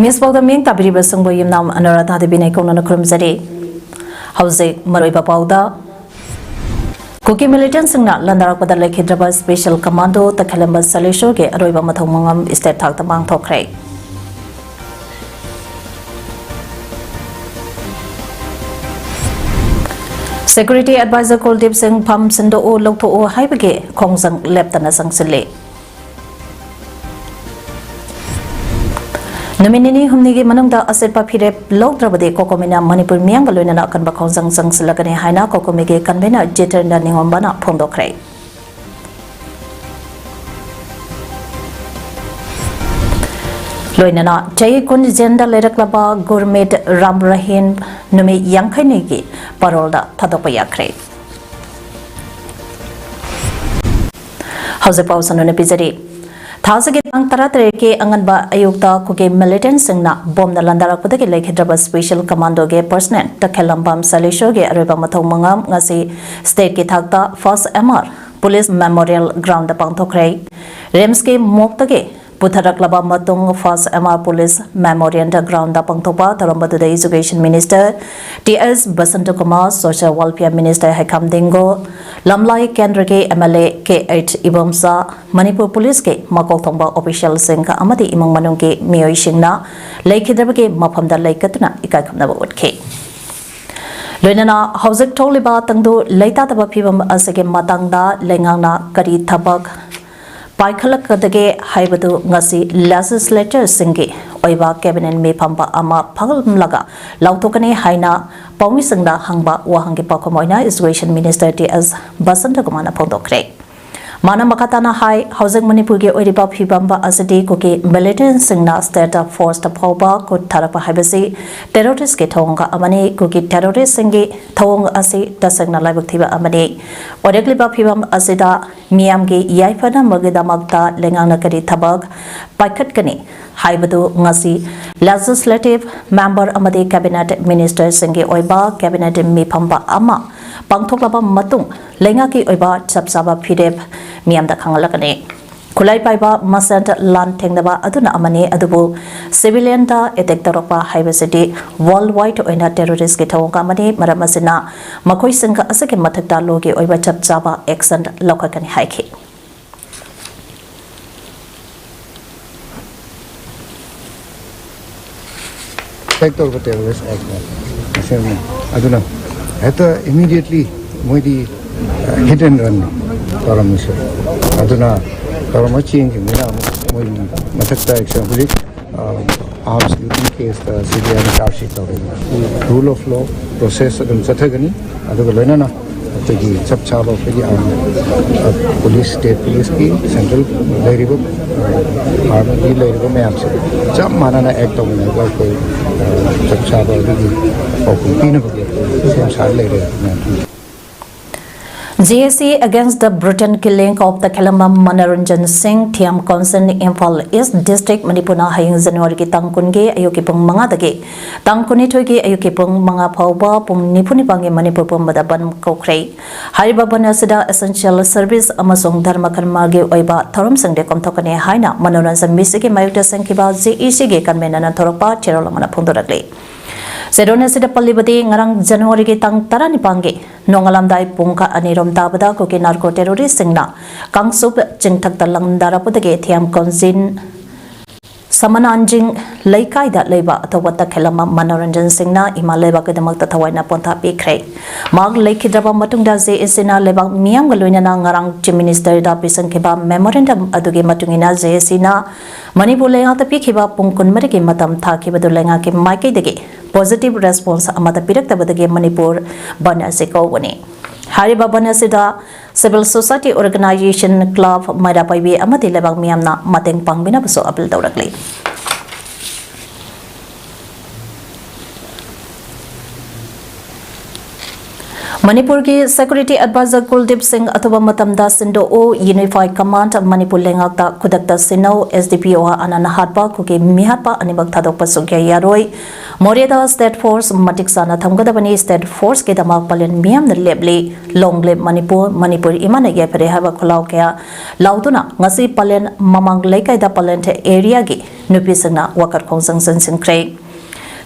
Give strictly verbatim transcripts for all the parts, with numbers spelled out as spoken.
ꯃꯤꯁ ꯄꯥꯎꯗ ꯃꯤꯡ ꯇꯥꯕꯤꯔꯤꯕꯁꯤꯡꯕꯨ ꯌꯨꯝꯅꯥꯝ ꯑꯅꯨꯔꯥꯙꯥ ꯗꯦꯕꯤꯅ ꯏꯀꯣꯛꯅꯅ ꯈꯨꯔꯨꯝꯖꯔꯤ꯫ ꯍꯧꯖꯤꯛ ꯃꯔꯨꯑꯣꯏꯕ ꯄꯥꯎꯗ, ꯀꯨꯀꯤ ꯃꯤꯂꯤꯇꯦꯟꯁꯤꯡꯅ ꯂꯥꯟꯗꯥꯔꯛꯄꯗ ꯂꯩꯈꯤꯗ꯭ꯔꯕ ꯁ꯭ꯄꯦꯁꯦꯜ ꯀꯃꯥꯟꯗꯣ ꯇꯈꯦꯂꯝꯕ ꯁꯂꯦꯁꯣꯔꯒꯤ ꯑꯔꯣꯏꯕ ꯃꯊꯧ ꯃꯉꯝ ꯁ꯭ꯇꯦꯠ ꯊꯥꯛꯇ ꯄꯥꯡꯊꯣꯛꯈ꯭ꯔꯦ꯫ ꯁꯦꯀ꯭ꯌꯨꯔꯤꯇꯤ ꯑꯦꯗꯚꯥꯏꯖꯔ ꯀꯨꯜꯗꯤꯞ ꯁꯤꯡ ꯐꯝ ꯁꯤꯟꯗꯣꯛꯎ, ꯂꯧꯊꯣꯛꯎ ꯍꯥꯏꯕꯒꯤ ꯈꯣꯡꯖꯪ ꯂꯦꯞꯇꯅ ꯆꯪꯁꯤꯜꯂꯤ꯫ ꯅꯨꯃꯤꯠ ꯅꯤꯅꯤ ꯍꯨꯝꯅꯤꯒꯤ ꯃꯅꯨꯡꯗ ꯑꯆꯦꯠꯄ ꯐꯤꯔꯦꯞ ꯂꯧꯗ꯭ꯔꯕꯗꯤ ꯀꯣꯀꯣꯃꯤꯅ ꯃꯅꯤꯄꯨꯔ ꯃꯤꯌꯥꯝꯒ ꯂꯣꯏꯅꯅ ꯑꯀꯟꯕ ꯈꯣꯡꯖꯪ ꯆꯪꯁꯤꯜꯂꯛꯀꯅꯤ ꯍꯥꯏꯅ ꯀꯣꯀꯣꯃꯤꯒꯤ ꯀꯟꯚꯦꯅꯔ ꯖꯤꯇꯦꯟꯗ꯭ꯔ ꯅꯤꯉꯣꯝꯕꯅ ꯐꯣꯡꯗꯣꯛꯈ꯭ꯔꯦ꯫ ꯂꯣꯏꯅꯅ ꯆꯍꯤ ꯀꯨꯟ ꯖꯦꯟꯗ ꯂꯩꯔꯛꯂꯕ ꯒꯨꯔꯃꯤꯠ ꯔꯥꯝ ꯔꯍꯤꯝ ꯅꯨꯃꯤꯠ ꯌꯥꯡꯈꯩꯅꯤꯒꯤ ꯄꯥꯔꯣꯜꯗ ꯊꯥꯗꯣꯛꯄ ꯌꯥꯈ꯭ꯔꯦ꯫ ꯍꯧꯖꯤꯛ ꯄꯥꯎ ꯁꯟꯗꯣꯛꯅ ꯄꯤꯖꯔꯤ꯫ ꯊꯥꯁꯤꯒꯤ ꯇꯥꯡ ꯇꯔꯥꯇꯔꯦꯠꯀꯤ ꯑꯉꯟꯕ ꯑꯌꯨꯛꯇ ꯀꯨꯀꯤ ꯃꯤꯂꯤꯇꯦꯟꯁꯤꯡꯅ ꯕꯣꯝꯅ ꯂꯥꯟꯗꯥꯔꯛꯄꯗꯒꯤ ꯂꯩꯈꯤꯗ꯭ꯔꯕ ꯁ꯭ꯄꯦꯁꯦꯜ ꯀꯃꯥꯟꯗꯣꯒꯤ ꯄꯔꯁꯅꯦꯜ ꯇꯈꯦꯜꯂꯝꯕꯝ ꯁꯂꯦꯁꯣꯔꯒꯤ ꯑꯔꯣꯏꯕ ꯃꯊꯧ ꯃꯉꯝ ꯉꯁꯤ ꯁ꯭ꯇꯦꯠꯀꯤ ꯊꯥꯛꯇ first M R police memorial ground ꯄꯥꯡꯊꯣꯛꯈ꯭ꯔꯦ꯫ ꯔꯤꯝꯁꯀꯤ ꯃꯣꯛꯇꯒꯤ ꯄꯨꯊꯔꯛꯂꯕ ꯃꯇꯨꯡ first M R police memorial ground ꯄꯥꯡꯊꯣꯛꯄ ꯊꯧꯔꯝ ꯑꯗꯨꯗ education minister T S Basantakumar, social welfare minister Heikham Dingo, ꯂꯝꯂꯥꯏ ꯀꯦꯟꯗ꯭ꯔꯒꯤ M L A K H Ibomcha, Manipur ꯄꯨꯂꯤꯁꯀꯤ ꯃꯀꯣꯛ ꯊꯣꯡꯕ ꯑꯣꯐꯤꯁꯤꯌꯦꯜꯁꯤꯡ ꯑꯃꯗꯤ ꯏꯃꯨꯡ ꯃꯅꯨꯡꯒꯤ ꯃꯤꯑꯣꯏꯁꯤꯡꯅ ꯂꯩꯈꯤꯗ꯭ꯔꯕꯒꯤ ꯃꯐꯝꯗ ꯂꯩꯀꯠꯇꯨꯅ ꯏꯀꯥꯏ ꯈꯨꯝꯅꯕ ꯎꯠꯈꯤ꯫ ꯂꯣꯏꯅꯅ ꯍꯧꯖꯤꯛ ꯊꯣꯛꯂꯤꯕ ꯇꯪꯗꯨ ꯂꯩꯇꯥꯗꯕ ꯐꯤꯕꯝ ꯑꯁꯤꯒꯤ ꯃꯇꯥꯡꯗ ꯂꯩꯉꯥꯛꯅ ꯀꯔꯤ ꯊꯕꯛ ꯄꯥꯏꯈꯠꯂꯛꯀꯗꯒꯦ ꯍꯥꯏꯕꯗꯨ ꯉꯁꯤ ꯂꯦꯖꯤꯁꯂꯦꯇꯔꯁꯤꯡꯒꯤ ꯑꯣꯏꯕ ꯀꯦꯕꯤꯅꯦꯠ ꯃꯤꯐꯝ ꯑꯃ ꯐꯝꯂꯒ ꯂꯥꯎꯊꯣꯛꯀꯅꯤ ꯍꯥꯏꯅ ꯄꯥꯎꯃꯤꯁꯤꯡꯗ ꯍꯪꯕ ꯋꯥꯍꯪꯒꯤ ꯄꯥꯎꯈꯨꯝ ꯑꯣꯏꯅ ꯏꯖꯨꯀꯦꯁꯟ ꯃꯤꯅꯤꯁꯇꯔ ꯇꯤ ꯑꯦꯁ ꯕꯁꯟꯇꯀꯨꯃꯥꯔꯅ ꯐꯣꯡꯗꯣꯛꯈ꯭ꯔꯦ꯫ ꯃꯥꯅ ꯃꯈꯥ ꯇꯥꯅ ꯍꯥꯏ, ꯍꯧꯖꯤꯛ ꯃꯅꯤꯄꯨꯔꯒꯤ ꯑꯣꯏꯔꯤꯕ ꯐꯤꯕꯝ ꯑꯁꯤꯗꯤ ꯀꯨꯀꯤ ꯃꯤꯂꯤꯇꯦꯟꯁꯤꯡꯅ ꯁ꯭ꯇꯦꯠ ꯐꯣꯔꯁꯇ ꯐꯥꯎꯕ ꯈꯨꯠ ꯊꯥꯔꯛꯄ ꯍꯥꯏꯕꯁꯤ ꯇꯦꯔꯣꯔꯤꯁꯀꯤ ꯊꯧꯑꯣꯡ ꯑꯃꯅꯤ꯫ ꯀꯨꯀꯤ ꯇꯦꯔꯣꯔꯤꯁꯁꯤꯡꯒꯤ ꯊꯧꯑꯣꯡ ꯑꯁꯤ ꯇꯁꯦꯡꯅ ꯂꯥꯏꯕꯛ ꯊꯤꯕ ꯑꯃꯅꯤ꯫ ꯑꯣꯏꯔꯛꯂꯤꯕ ꯐꯤꯕꯝ ꯑꯁꯤꯗ ꯃꯤꯌꯥꯝꯒꯤ ꯌꯥꯏꯐꯅꯕꯒꯤꯗꯃꯛꯇ ꯂꯩꯉꯥꯛꯅ ꯀꯔꯤ ꯊꯕꯛ ꯄꯥꯏꯈꯠꯀꯅꯤ ꯍꯥꯏꯕꯗꯨ ꯉꯁꯤ ꯂꯦꯖꯤꯁꯂꯦꯇꯤꯚ ꯃꯦꯝꯕꯔ ꯑꯃꯗꯤ ꯀꯦꯕꯤꯅꯦꯠ ꯃꯤꯅꯤꯁꯇꯔꯁꯤꯡꯒꯤ ꯑꯣꯏꯕ ꯀꯦꯕꯤꯅꯦꯠ ꯃꯤꯐꯝ ꯑꯃ ꯄꯥꯡꯊꯣꯛꯂꯕ ꯃꯇꯨꯡ ꯂꯩꯉꯥꯛꯀꯤ ꯑꯣꯏꯕ ꯆꯞ ꯆꯥꯕ ꯐꯤꯔꯦꯞ ꯃꯤꯌꯥꯝꯗ ꯈꯪꯍꯜꯂꯛꯀꯅꯤ꯫ ꯈꯨꯠꯂꯥꯏ ꯄꯥꯏꯕ ꯃꯁꯦꯟ ꯂꯥꯟ ꯊꯦꯡꯅꯕ ꯑꯗꯨꯅ ꯑꯃꯅꯤ, ꯑꯗꯨꯕꯨ civilianꯗ attack ꯇꯧꯔꯛꯄ ꯍꯥꯏꯕꯁꯤꯗꯤ worldwide ꯑꯣꯏꯅ terroristꯀꯤ ꯊꯧꯑꯣꯡ ꯑꯃꯅꯤ꯫ ꯃꯔꯝ ꯑꯁꯤꯅ ꯃꯈꯣꯏꯁꯤꯡ ꯑꯁꯤꯒꯤ ꯃꯊꯛꯇ lawꯒꯤ ꯑꯣꯏꯕ ꯆꯞ ꯆꯥꯕ action ꯂꯧꯈꯠꯀꯅꯤ ꯍꯥꯏꯈꯤ꯫ Attack ꯇꯧꯔꯤꯕ terrorist actꯅꯦ꯫ ꯑꯁꯦꯡꯕꯅꯤ꯫ ꯑꯗꯨꯅ ꯍꯦꯛꯇ immediately ꯃꯣꯏꯗꯤ, ꯑ, hit and run ꯇꯧꯔꯝꯃꯤꯁꯦ꯫ ꯑꯗꯨꯅ ꯇꯧꯔꯝꯃ ꯆꯦꯟꯈꯤꯕꯅꯤꯅ ꯑꯃꯨꯛ ꯃꯣꯏꯒꯤ ꯃꯊꯛꯇ action ꯍꯧꯖꯤꯛ, ꯑ, arms looting caseꯇ CBIꯅ charge sheet ꯇꯧꯔꯦ꯫ Rule of law process ꯑꯗꯨꯝ ꯆꯠꯊꯒꯅꯤ꯫ ꯑꯗꯨꯒ ꯂꯣꯏꯅꯅ ꯑꯩꯈꯣꯏꯒꯤ ꯆꯞ ꯆꯥꯕ ꯑꯩꯈꯣꯏꯒꯤ ꯑꯥꯔꯃꯤ, ꯄꯨꯂꯤꯁ, state ꯄꯨꯂꯤꯁꯀꯤ, central ꯂꯩꯔꯤꯕ, ꯑꯥꯔꯃꯤꯒꯤ ꯂꯩꯔꯤꯕ ꯃꯌꯥꯝꯁꯦ ꯆꯞ ꯃꯥꯟꯅꯅ act ꯇꯧꯃꯤꯟꯅꯔꯒ ꯑꯩꯈꯣꯏ ꯆꯞ ꯆꯥꯕ ꯑꯗꯨꯒꯤ ꯄꯥꯎꯈꯨꯝ ꯄꯤꯅꯕꯒꯤ ꯁꯦꯝ ꯁꯥꯔ ꯂꯩꯔꯦ ꯃꯌꯥꯝ꯫ J A C against the brutal killing of ꯇꯈꯦꯂꯝꯕꯝ Manoranjan ꯁꯤꯡ, Thiam Council, Imphal East District, ꯃꯅꯤꯄꯨꯔꯅ ꯍꯌꯦꯡ ꯖꯅꯋꯥꯔꯤꯒꯤ ꯇꯥꯡ ꯀꯨꯟꯒꯤ ꯑꯌꯨꯛꯀꯤ ꯄꯨꯡ ꯃꯉꯥꯗꯒꯤ ꯇꯥꯡ ꯀꯨꯟꯅꯤꯊꯣꯏꯒꯤ ꯑꯌꯨꯛꯀꯤ ꯄꯨꯡ ꯃꯉꯥ ꯐꯥꯎꯕ ꯄꯨꯡ ꯅꯤꯐꯨ ꯅꯤꯄꯥꯟꯒꯤ ꯃꯅꯤꯄꯨꯔ ꯄꯨꯝꯕꯗ ꯕꯟ ꯀꯧꯈ꯭ꯔꯦ꯫ ꯍꯥꯏꯔꯤꯕ ꯕꯟ ꯑꯁꯤꯗ essential service ꯑꯃꯁꯨꯡ ꯙꯔꯃ ꯀꯔꯃꯒꯤ ꯑꯣꯏꯕ ꯊꯧꯔꯝꯁꯤꯡꯗꯤ ꯀꯣꯝꯊꯣꯛꯀꯅꯤ ꯍꯥꯏꯅ ꯃꯅꯣꯔꯟꯖꯟ ꯃꯤꯁꯤꯒꯤ ꯃꯥꯌꯣꯛꯇ ꯁꯦꯝꯈꯤꯕ J A Cꯒꯤ convenerꯅ ꯊꯣꯔꯛꯄ ꯆꯦꯔꯣꯜ ꯑꯃꯅ ꯐꯣꯡꯗꯣꯔꯛꯂꯤ꯫ ꯆꯦꯔꯣꯜ ꯑꯁꯤꯗ ꯄꯜꯂꯤꯕꯗꯤ ꯉꯔꯥꯡ ꯖꯅꯋꯥꯔꯤꯒꯤ ꯇꯥꯡ ꯇꯔꯥꯅꯤꯄꯥꯟꯒꯤ ꯅꯣꯡꯉꯥꯂꯝꯗꯥꯏ ꯄꯨꯡ ꯑꯅꯤꯔꯣꯝ ꯇꯥꯕꯗ ꯀꯨꯀꯤ narco terroristꯁꯤꯡꯅ ꯀꯥꯡꯆꯨꯞ ꯆꯤꯡꯊꯛꯇ ꯂꯥꯟꯗꯥꯔꯛꯄꯗꯒꯤ ꯊꯤꯌꯥꯝ ꯀꯣꯟꯖꯤꯟ ꯁꯃꯅꯥꯟꯖꯤꯡ ꯂꯩꯀꯥꯏꯗ ꯂꯩꯕ ꯑꯊꯧꯕ ꯇꯈꯦꯂꯝꯕꯝ ꯃꯅꯣꯔꯟꯖꯟ ꯁꯤꯡꯅ ꯏꯃꯥ ꯂꯩꯕꯥꯛꯀꯤꯗꯃꯛꯇ ꯊꯋꯥꯏꯅ ꯄꯣꯟꯊꯥ ꯄꯤꯈ꯭ꯔꯦ꯫ ꯃꯍꯥꯛ ꯂꯩꯈꯤꯗ꯭ꯔꯕ ꯃꯇꯨꯡꯗ J A Cꯅ ꯂꯩꯕꯥꯛ ꯃꯤꯌꯥꯝꯒ ꯂꯣꯏꯅꯅ ꯉꯔꯥꯡ Chief Ministerꯗ ꯄꯤꯁꯤꯟꯈꯤꯕ memorandum ꯑꯗꯨꯒꯤ ꯃꯇꯨꯡ ꯏꯟꯅ J A Cꯅ ꯃꯅꯤꯄꯨꯔ ꯂꯩꯉꯥꯛꯇ ꯄꯤꯈꯤꯕ ꯄꯨꯡ ꯀꯨꯟꯃꯔꯤꯒꯤ ꯃꯇꯝ ꯊꯥꯈꯤꯕꯗꯨ ꯂꯩꯉꯥꯛꯀꯤ ꯃꯥꯏꯀꯩꯗꯒꯤ positive response ꯑꯃꯠꯇ ꯄꯤꯔꯛꯇꯕꯗꯒꯤ ꯃꯅꯤꯄꯨꯔ ꯕꯟ ꯑꯁꯤ ꯀꯧꯕꯅꯤ꯫ ꯍꯥꯏꯔꯤꯕ ꯕꯟ ꯑꯁꯤꯗ civil society organization, club, ꯃꯩꯔꯥ ꯄꯥꯏꯕꯤ ꯑꯃꯗꯤ ꯂꯩꯕꯥꯛ ꯃꯤꯌꯥꯝꯅ ꯃꯇꯦꯡ ꯄꯥꯡꯕꯤꯅꯕꯁꯨ appeal ꯇꯧꯔꯛꯂꯤ꯫ ꯃꯅꯤꯄꯨꯔꯒꯤ ꯁꯦꯀ꯭ꯌꯨꯔꯤꯇꯤ ꯑꯦꯗꯚꯥꯏꯖꯔ ꯀꯨꯜꯗꯤꯞ ꯁꯤꯡ ꯑꯊꯨꯕ ꯃꯇꯝꯗ ꯁꯤꯟꯗꯣꯛꯎ, ꯌꯨꯅꯤꯐꯥꯏ ꯀꯃꯥꯟꯗ ꯃꯅꯤꯄꯨꯔ ꯂꯩꯉꯥꯛꯇ ꯈꯨꯗꯛꯇ ꯁꯤꯟꯅꯧ, ꯑꯦꯁ ꯗꯤ ꯄꯤ ꯑꯣ ꯑꯅꯟ ꯍꯥꯠꯄ, ꯀꯨꯀꯤ ꯃꯤꯍꯥꯠꯄ ꯑꯅꯤꯃꯛ ꯊꯥꯗꯣꯛꯄ ꯁꯨꯛꯌꯥ ꯌꯥꯔꯣꯏ, ꯃꯣꯔꯦꯗ ꯁ꯭ꯇꯦꯠ ꯐꯣꯔꯁ ꯃꯇꯤꯛ ꯆꯥꯅ ꯊꯝꯒꯗꯕꯅꯤ, ꯁ꯭ꯇꯦꯠ ꯐꯣꯔꯁꯀꯤꯗꯃꯛ ꯄꯂꯦꯟ ꯃꯤꯌꯥꯝꯅ ꯂꯦꯞꯂꯤ, ꯂꯣꯡ ꯂꯤꯞ ꯃꯅꯤꯄꯨꯔ, ꯃꯅꯤꯄꯨꯔ ꯏꯃꯥꯅ ꯌꯥꯏꯐꯔꯦ ꯍꯥꯏꯕ ꯈꯣꯜꯂꯥꯎ ꯀꯌꯥ ꯂꯥꯎꯗꯨꯅ ꯉꯁꯤ ꯄꯂꯦꯟ ꯃꯃꯥꯡ ꯂꯩꯀꯥꯏꯗ ꯄꯂꯦꯟ ꯑꯦꯔꯤꯌꯥꯒꯤ ꯅꯨꯄꯤꯁꯤꯡꯅ ꯋꯥꯀꯠ ꯈꯣꯡꯖꯪ ꯆꯪꯁꯤꯟꯈ꯭ꯔꯦ꯫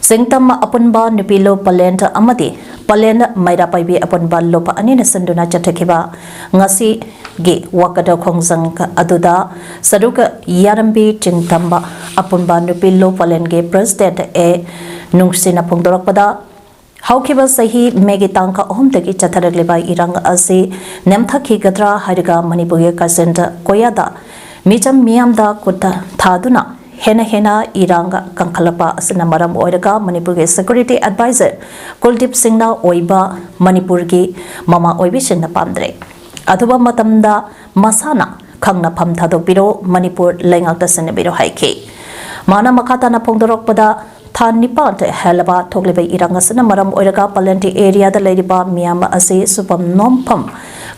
ꯁꯤꯡꯇꯝ ꯑꯄꯨꯟꯕ ꯅꯨꯄꯤ ꯂꯣ ꯄꯂꯦꯟ ꯑꯃꯗꯤ ꯄꯂꯦꯟ ꯃꯩꯔꯥ ꯄꯥꯏꯕꯤ ꯑꯄꯨꯟꯕ ꯂꯨꯞ ꯑꯅꯤꯅ ꯁꯤꯟꯗꯨꯅ ꯆꯠꯊꯈꯤꯕ ꯉꯁꯤꯒꯤ ꯋꯥꯀꯠ ꯈꯣꯡꯖꯪ ꯑꯗꯨꯗ ꯁꯔꯨꯛ ꯌꯥꯔꯝꯕꯤ ꯆꯤꯡꯇꯝꯕ ꯑꯄꯨꯟꯕ ꯅꯨꯄꯤ ꯂꯣ ꯄꯂꯦꯟꯒꯤ ꯄ꯭ꯔꯦꯁꯤꯗꯦꯟꯠ ꯑꯦ ꯅꯨꯡꯁꯤꯅ ꯐꯣꯡꯗꯣꯔꯛꯄꯗ, ꯍꯧꯈꯤꯕ ꯆꯍꯤ ꯃꯦꯒꯤ ꯇꯥꯡ ꯑꯍꯨꯝꯗꯒꯤ ꯆꯠꯊꯔꯛꯂꯤꯕ ꯏꯔꯥꯡ ꯑꯁꯤ ꯅꯦꯝꯊꯈꯤꯒꯗ꯭ꯔꯥ ꯍꯥꯏꯔꯒ ꯃꯅꯤꯄꯨꯔꯒꯤ ꯀꯥꯆꯤꯟ ꯀꯣꯌꯥꯗ ꯃꯤꯆꯝ ꯃꯤꯌꯥꯝꯗ ꯈꯨꯠ ꯊꯥꯗꯨꯅ ꯍꯦꯟꯅ ꯍꯦꯟꯅ ꯏꯔꯥꯡ ꯀꯟꯈꯠꯂꯛꯄ ꯑꯁꯤꯅ ꯃꯔꯝ ꯑꯣꯏꯔꯒ ꯃꯅꯤꯄꯨꯔꯒꯤ ꯁꯦꯀ꯭ꯌꯨꯔꯤꯇꯤ ꯑꯦꯗꯚꯥꯏꯖꯔ ꯀꯨꯜꯗꯤꯞ ꯁꯤꯡꯅ ꯑꯣꯏꯕ ꯃꯅꯤꯄꯨꯔꯒꯤ ꯃꯃꯥ ꯑꯣꯏꯕꯤꯁꯤꯡꯅ ꯄꯥꯝꯗ꯭ꯔꯦ꯫ ꯑꯊꯨꯕ ꯃꯇꯝꯗ ꯃꯁꯥꯅ ꯈꯪꯅ ꯐꯝ ꯊꯥꯗꯣꯛꯄꯤꯔꯣ, ꯃꯅꯤꯄꯨꯔ ꯂꯩꯉꯥꯛꯇ ꯁꯤꯟꯅꯕꯤꯔꯣ ꯍꯥꯏꯈꯤ꯫ ꯃꯥꯅ ꯃꯈꯥ ꯇꯥꯅ ꯐꯣꯡꯗꯣꯔꯛꯄꯗ, ꯊꯥ ꯅꯤꯄꯥꯟ ꯍꯦꯜꯂꯕ ꯊꯣꯛꯂꯤꯕ ꯏꯔꯥꯡ ꯑꯁꯤꯅ ꯃꯔꯝ ꯑꯣꯏꯔꯒ ꯄꯂꯦꯟ ꯑꯦꯔꯤꯌꯥꯗ ꯂꯩꯔꯤꯕ ꯃꯤꯌꯥꯝ ꯑꯁꯤ ꯁꯨꯐꯝ ꯅꯣꯝꯐꯝ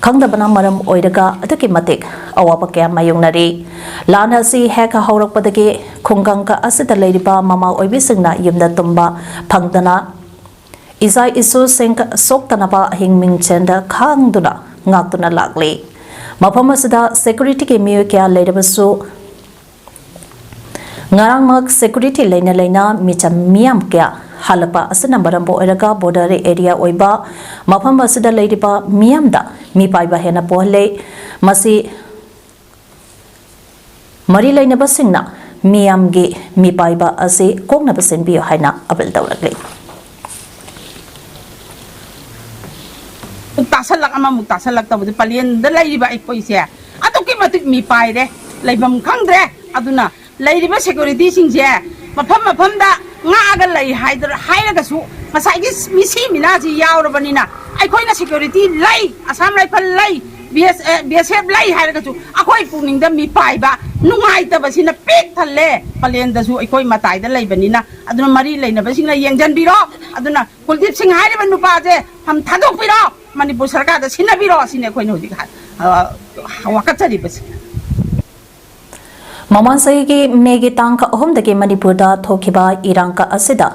ꯈꯪꯗꯕꯅ ꯃꯔꯝ ꯑꯣꯏꯔꯒ ꯑꯗꯨꯛꯀꯤ ꯃꯇꯤꯛ ꯑꯋꯥꯕ ꯀꯌꯥ ꯃꯥꯌꯣꯛꯅꯔꯤ꯫ ꯂꯥꯟ ꯑꯁꯤ ꯍꯦꯛ ꯍꯧꯔꯛꯄꯗꯒꯤ ꯈꯨꯡꯒꯪ ꯑꯁꯤꯗ ꯂꯩꯔꯤꯕ ꯃꯃꯥ ꯑꯣꯏꯕꯤꯁꯤꯡꯅ ꯌꯨꯝꯗ ꯇꯨꯝꯕ ꯐꯪꯗꯅ, ꯏꯆꯥ ꯏꯁꯨꯁꯤꯡ ꯁꯣꯛꯇꯅꯕ ꯑꯍꯤꯡ ꯃꯤꯡꯆꯦꯟꯗ ꯈꯥꯡꯗꯨꯅ ꯉꯥꯛꯇꯨꯅ ꯂꯥꯛꯂꯤ꯫ ꯃꯐꯝ ꯑꯁꯤꯗ ꯁꯦꯀ꯭ꯌꯨꯔꯤꯇꯤꯒꯤ ꯃꯤꯑꯣꯏ ꯀꯌꯥ ꯂꯩꯔꯕꯁꯨ, ꯉꯔꯥꯡꯃꯛ ꯁꯦꯀ꯭ꯌꯨꯔꯤꯇꯤ ꯂꯩꯅ ꯂꯩꯅ ꯃꯤꯆꯝ ꯃꯤꯌꯥꯝ ꯀꯌꯥ ꯍꯜꯂꯛꯄ ꯑꯁꯤꯅ ꯃꯔꯝ ꯑꯣꯏꯔꯒ ꯕꯣꯔꯗꯔ ꯑꯦꯔꯤꯌꯥ ꯑꯣꯏꯕ ꯃꯐꯝ ꯑꯁꯤꯗ ꯂꯩꯔꯤꯕ ꯃꯤꯌꯥꯝꯗ ꯃꯤꯄꯥꯏꯕ ꯍꯦꯟꯅ ꯄꯣꯛꯍꯜꯂꯦ꯫ ꯃꯁꯤ ꯃꯔꯤ ꯂꯩꯅꯕꯁꯤꯡꯅ ꯃꯤꯌꯥꯝꯒꯤ ꯃꯤꯄꯥꯏꯕ ꯑꯁꯤ ꯀꯣꯛꯅꯕ ꯁꯤꯟꯕꯤꯌꯨ ꯍꯥꯏꯅ ꯑꯄꯤꯜ ꯇꯧꯔꯛꯂꯤ꯫ ꯑꯃꯨꯛ ꯇꯥꯁꯜꯂꯛ, ꯑꯃꯃꯨꯛ ꯇꯥꯁꯜꯂꯛ ꯇꯧꯕꯗ ꯄꯂꯦꯟꯗ ꯂꯩꯔꯤꯕ ꯑꯩꯈꯣꯏꯁꯦ ꯑꯗꯨꯛꯀꯤ ꯃꯇꯤꯛ ꯃꯤꯄꯥꯏꯔꯦ, ꯂꯩꯐꯝ ꯈꯪꯗ꯭ꯔꯦ꯫ ꯑꯗꯨꯅ ꯂꯩꯔꯤꯕ ꯁꯦꯀ꯭ꯌꯨꯔꯤꯇꯤꯁꯤꯡꯁꯦ ꯃꯐꯝ ꯃꯐꯝꯗ ꯉꯥꯛꯑꯒ ꯂꯩ ꯍꯥꯏꯗ꯭ꯔ-, ꯍꯥꯏꯔꯒꯁꯨ ꯉꯁꯥꯏꯒꯤ ꯃꯤꯁꯤ ꯃꯤꯅꯥꯁꯤ ꯌꯥꯎꯔꯕꯅꯤꯅ ꯑꯩꯈꯣꯏꯅ ꯁꯦꯀ꯭ꯌꯨꯔꯤꯇꯤ ꯂꯩ, ꯑꯁꯥꯝ ꯔꯥꯏꯐꯜ ꯂꯩ, ꯕꯤ ꯑꯦꯁ ꯑꯦ, ꯕꯤ ꯑꯦꯁ ꯑꯦꯐ ꯂꯩ ꯍꯥꯏꯔꯒꯁꯨ ꯑꯩꯈꯣꯏ ꯄꯨꯛꯅꯤꯡꯗ ꯃꯤꯄꯥꯏꯕ, ꯅꯨꯡꯉꯥꯏꯇꯕꯁꯤꯅ ꯄꯤꯛ ꯊꯜꯂꯦ꯫ ꯄꯂꯦꯟꯗꯁꯨ ꯑꯩꯈꯣꯏ ꯃꯇꯥꯏꯗ ꯂꯩꯕꯅꯤꯅ, ꯑꯗꯨꯅ ꯃꯔꯤ ꯂꯩꯅꯕꯁꯤꯡꯅ ꯌꯦꯡꯁꯤꯟꯕꯤꯔꯣ꯫ ꯑꯗꯨꯅ ꯀꯨꯜꯗꯤꯞ ꯁꯤꯡ ꯍꯥꯏꯔꯤꯕ ꯅꯨꯄꯥꯁꯦ ꯐꯝ ꯊꯥꯗꯣꯛꯄꯤꯔꯣ, ꯃꯅꯤꯄꯨꯔ ꯁꯔꯀꯥꯔꯗ ꯁꯤꯟꯅꯕꯤꯔꯣ, ꯑꯁꯤꯅꯤ ꯑꯩꯈꯣꯏꯅ ꯍꯧꯖꯤꯛ ꯍꯥ-, ꯑ, ꯋꯥꯀꯠꯆꯔꯤꯕꯁꯦ꯫ ꯃꯃꯥꯡ ꯆꯍꯤꯒꯤ ꯃꯦꯒꯤ ꯇꯥꯡ ꯑꯍꯨꯝꯗꯒꯤ ꯃꯅꯤꯄꯨꯔꯗ ꯊꯣꯛꯈꯤꯕ ꯏꯔꯥꯡ ꯑꯁꯤꯗ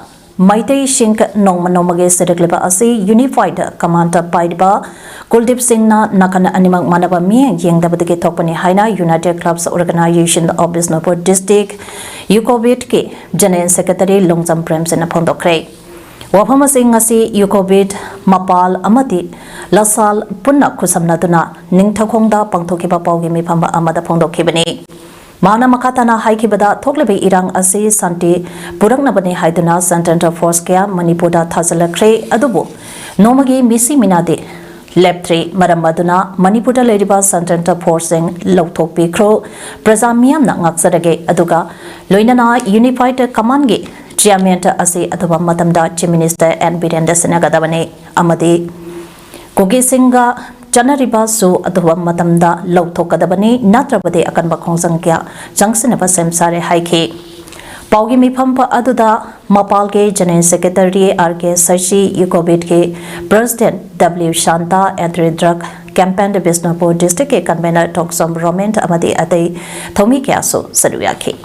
ꯃꯩꯇꯩꯁꯤꯡ ꯅꯣꯡꯃ ꯅꯣꯡꯃꯒꯤ ꯁꯤꯔꯛꯂꯤꯕ ꯑꯁꯤ ꯌꯨꯅꯤꯐꯥꯏꯗ ꯀꯃꯥꯟꯗ ꯄꯥꯏꯔꯤꯕ ꯀꯨꯜꯗꯤꯞ ꯁꯤꯡꯅ ꯅꯥꯀꯟ ꯑꯅꯤꯃꯛ ꯃꯥꯟꯅꯕ ꯃꯤꯠꯌꯦꯡ ꯌꯦꯡꯗꯕꯗꯒꯤ ꯊꯣꯛꯄꯅꯤ ꯍꯥꯏꯅ United Clubs Organization of Bishnupur District, ꯌꯨꯀꯣꯕꯤꯠꯀꯤ ꯖꯦꯅꯔꯦꯜ ꯁꯦꯀ꯭ꯔꯦꯇꯔꯤ ꯂꯣꯡꯖꯝ ꯄ꯭ꯔꯦꯝꯖꯤꯠꯅ ꯐꯣꯡꯗꯣꯛꯈ꯭ꯔꯦ꯫ ꯋꯥꯐꯝ ꯑꯁꯤ ꯉꯁꯤ ꯌꯨꯀꯣꯕꯤꯠ, ꯃꯄꯥꯜ ꯑꯃꯗꯤ ꯂꯁꯥꯜ ꯄꯨꯟꯅ ꯈꯨꯠꯁꯝꯅꯗꯨꯅ ꯅꯤꯡꯊꯧꯈꯣꯡꯗ ꯄꯥꯡꯊꯣꯛꯈꯤꯕ ꯄꯥꯎꯒꯤ ꯃꯤꯐꯝ ꯑꯃꯗ ꯐꯣꯡꯗꯣꯛꯈꯤꯕꯅꯤ꯫ ꯃꯥꯅ ꯃꯈꯥ ꯇꯥꯅ ꯍꯥꯏꯈꯤꯕꯗ, ꯊꯣꯛꯂꯤꯕ ꯏꯔꯥꯡ ꯑꯁꯤ ꯁꯥꯟꯇꯤ ꯄꯨꯔꯛꯅꯕꯅꯤ ꯍꯥꯏꯗꯨꯅ Central Force ꯀꯌꯥ ꯃꯅꯤꯄꯨꯔꯗ ꯊꯥꯖꯤꯜꯂꯛꯈ꯭ꯔꯦ, ꯑꯗꯨꯕꯨ ꯅꯣꯡꯃꯒꯤ ꯃꯤꯁꯤ ꯃꯤꯅꯥꯗꯤ ꯂꯦꯞꯇ꯭ꯔꯤ꯫ ꯃꯔꯝ ꯑꯗꯨꯅ ꯃꯅꯤꯄꯨꯔꯗ ꯂꯩꯔꯤꯕ Central Force ꯁꯤꯡ ꯂꯧꯊꯣꯛꯄꯤꯈ꯭ꯔꯣ꯫ ꯄ꯭ꯔꯖꯥ ꯃꯤꯌꯥꯝꯅ ꯉꯥꯛꯆꯔꯒꯦ꯫ ꯑꯗꯨꯒ ꯂꯣꯏꯅꯅ Unified Command ꯒꯤ Chairman ꯑꯁꯤ ꯑꯊꯨꯕ ꯃꯇꯝꯗ Chief Minister ꯑꯦꯟ ꯕꯤꯔꯦꯟꯗ ꯁꯤꯟꯅꯒꯗꯕꯅꯤ ꯑꯃꯗꯤ ꯀꯨꯀꯤꯁꯤꯡꯒ ꯆꯠꯅꯔꯤꯕꯁꯨ ꯑꯊꯨꯕ ꯃꯇꯝꯗ ꯂꯧꯊꯣꯛꯀꯗꯕꯅꯤ, ꯅꯠꯇ꯭ꯔꯕꯗꯤ ꯑꯀꯟꯕ ꯈꯣꯡꯖꯪ ꯀꯌꯥ ꯆꯪꯁꯤꯟꯅꯕ ꯁꯦꯝ ꯁꯥꯔꯦ ꯍꯥꯏꯈꯤ꯫ ꯄꯥꯎꯒꯤ ꯃꯤꯐꯝ ꯑꯗꯨꯗ ꯃꯄꯥꯜꯒꯤ general secretary R K Sashi, ꯌꯨꯀꯣꯕꯤꯠꯀꯤ president W Shanta, Anti Drug Campaign Bishnupur ꯗꯤꯁꯇ꯭ꯔꯤꯛꯀꯤ ꯀꯟꯚꯦꯅꯔ ꯊꯣꯛꯆꯣꯝ ꯔꯣꯃꯦꯟ ꯑꯃꯗꯤ ꯑꯇꯩ ꯊꯧꯃꯤ ꯀꯌꯥꯁꯨ ꯁꯔꯨꯛ ꯌꯥꯈꯤ꯫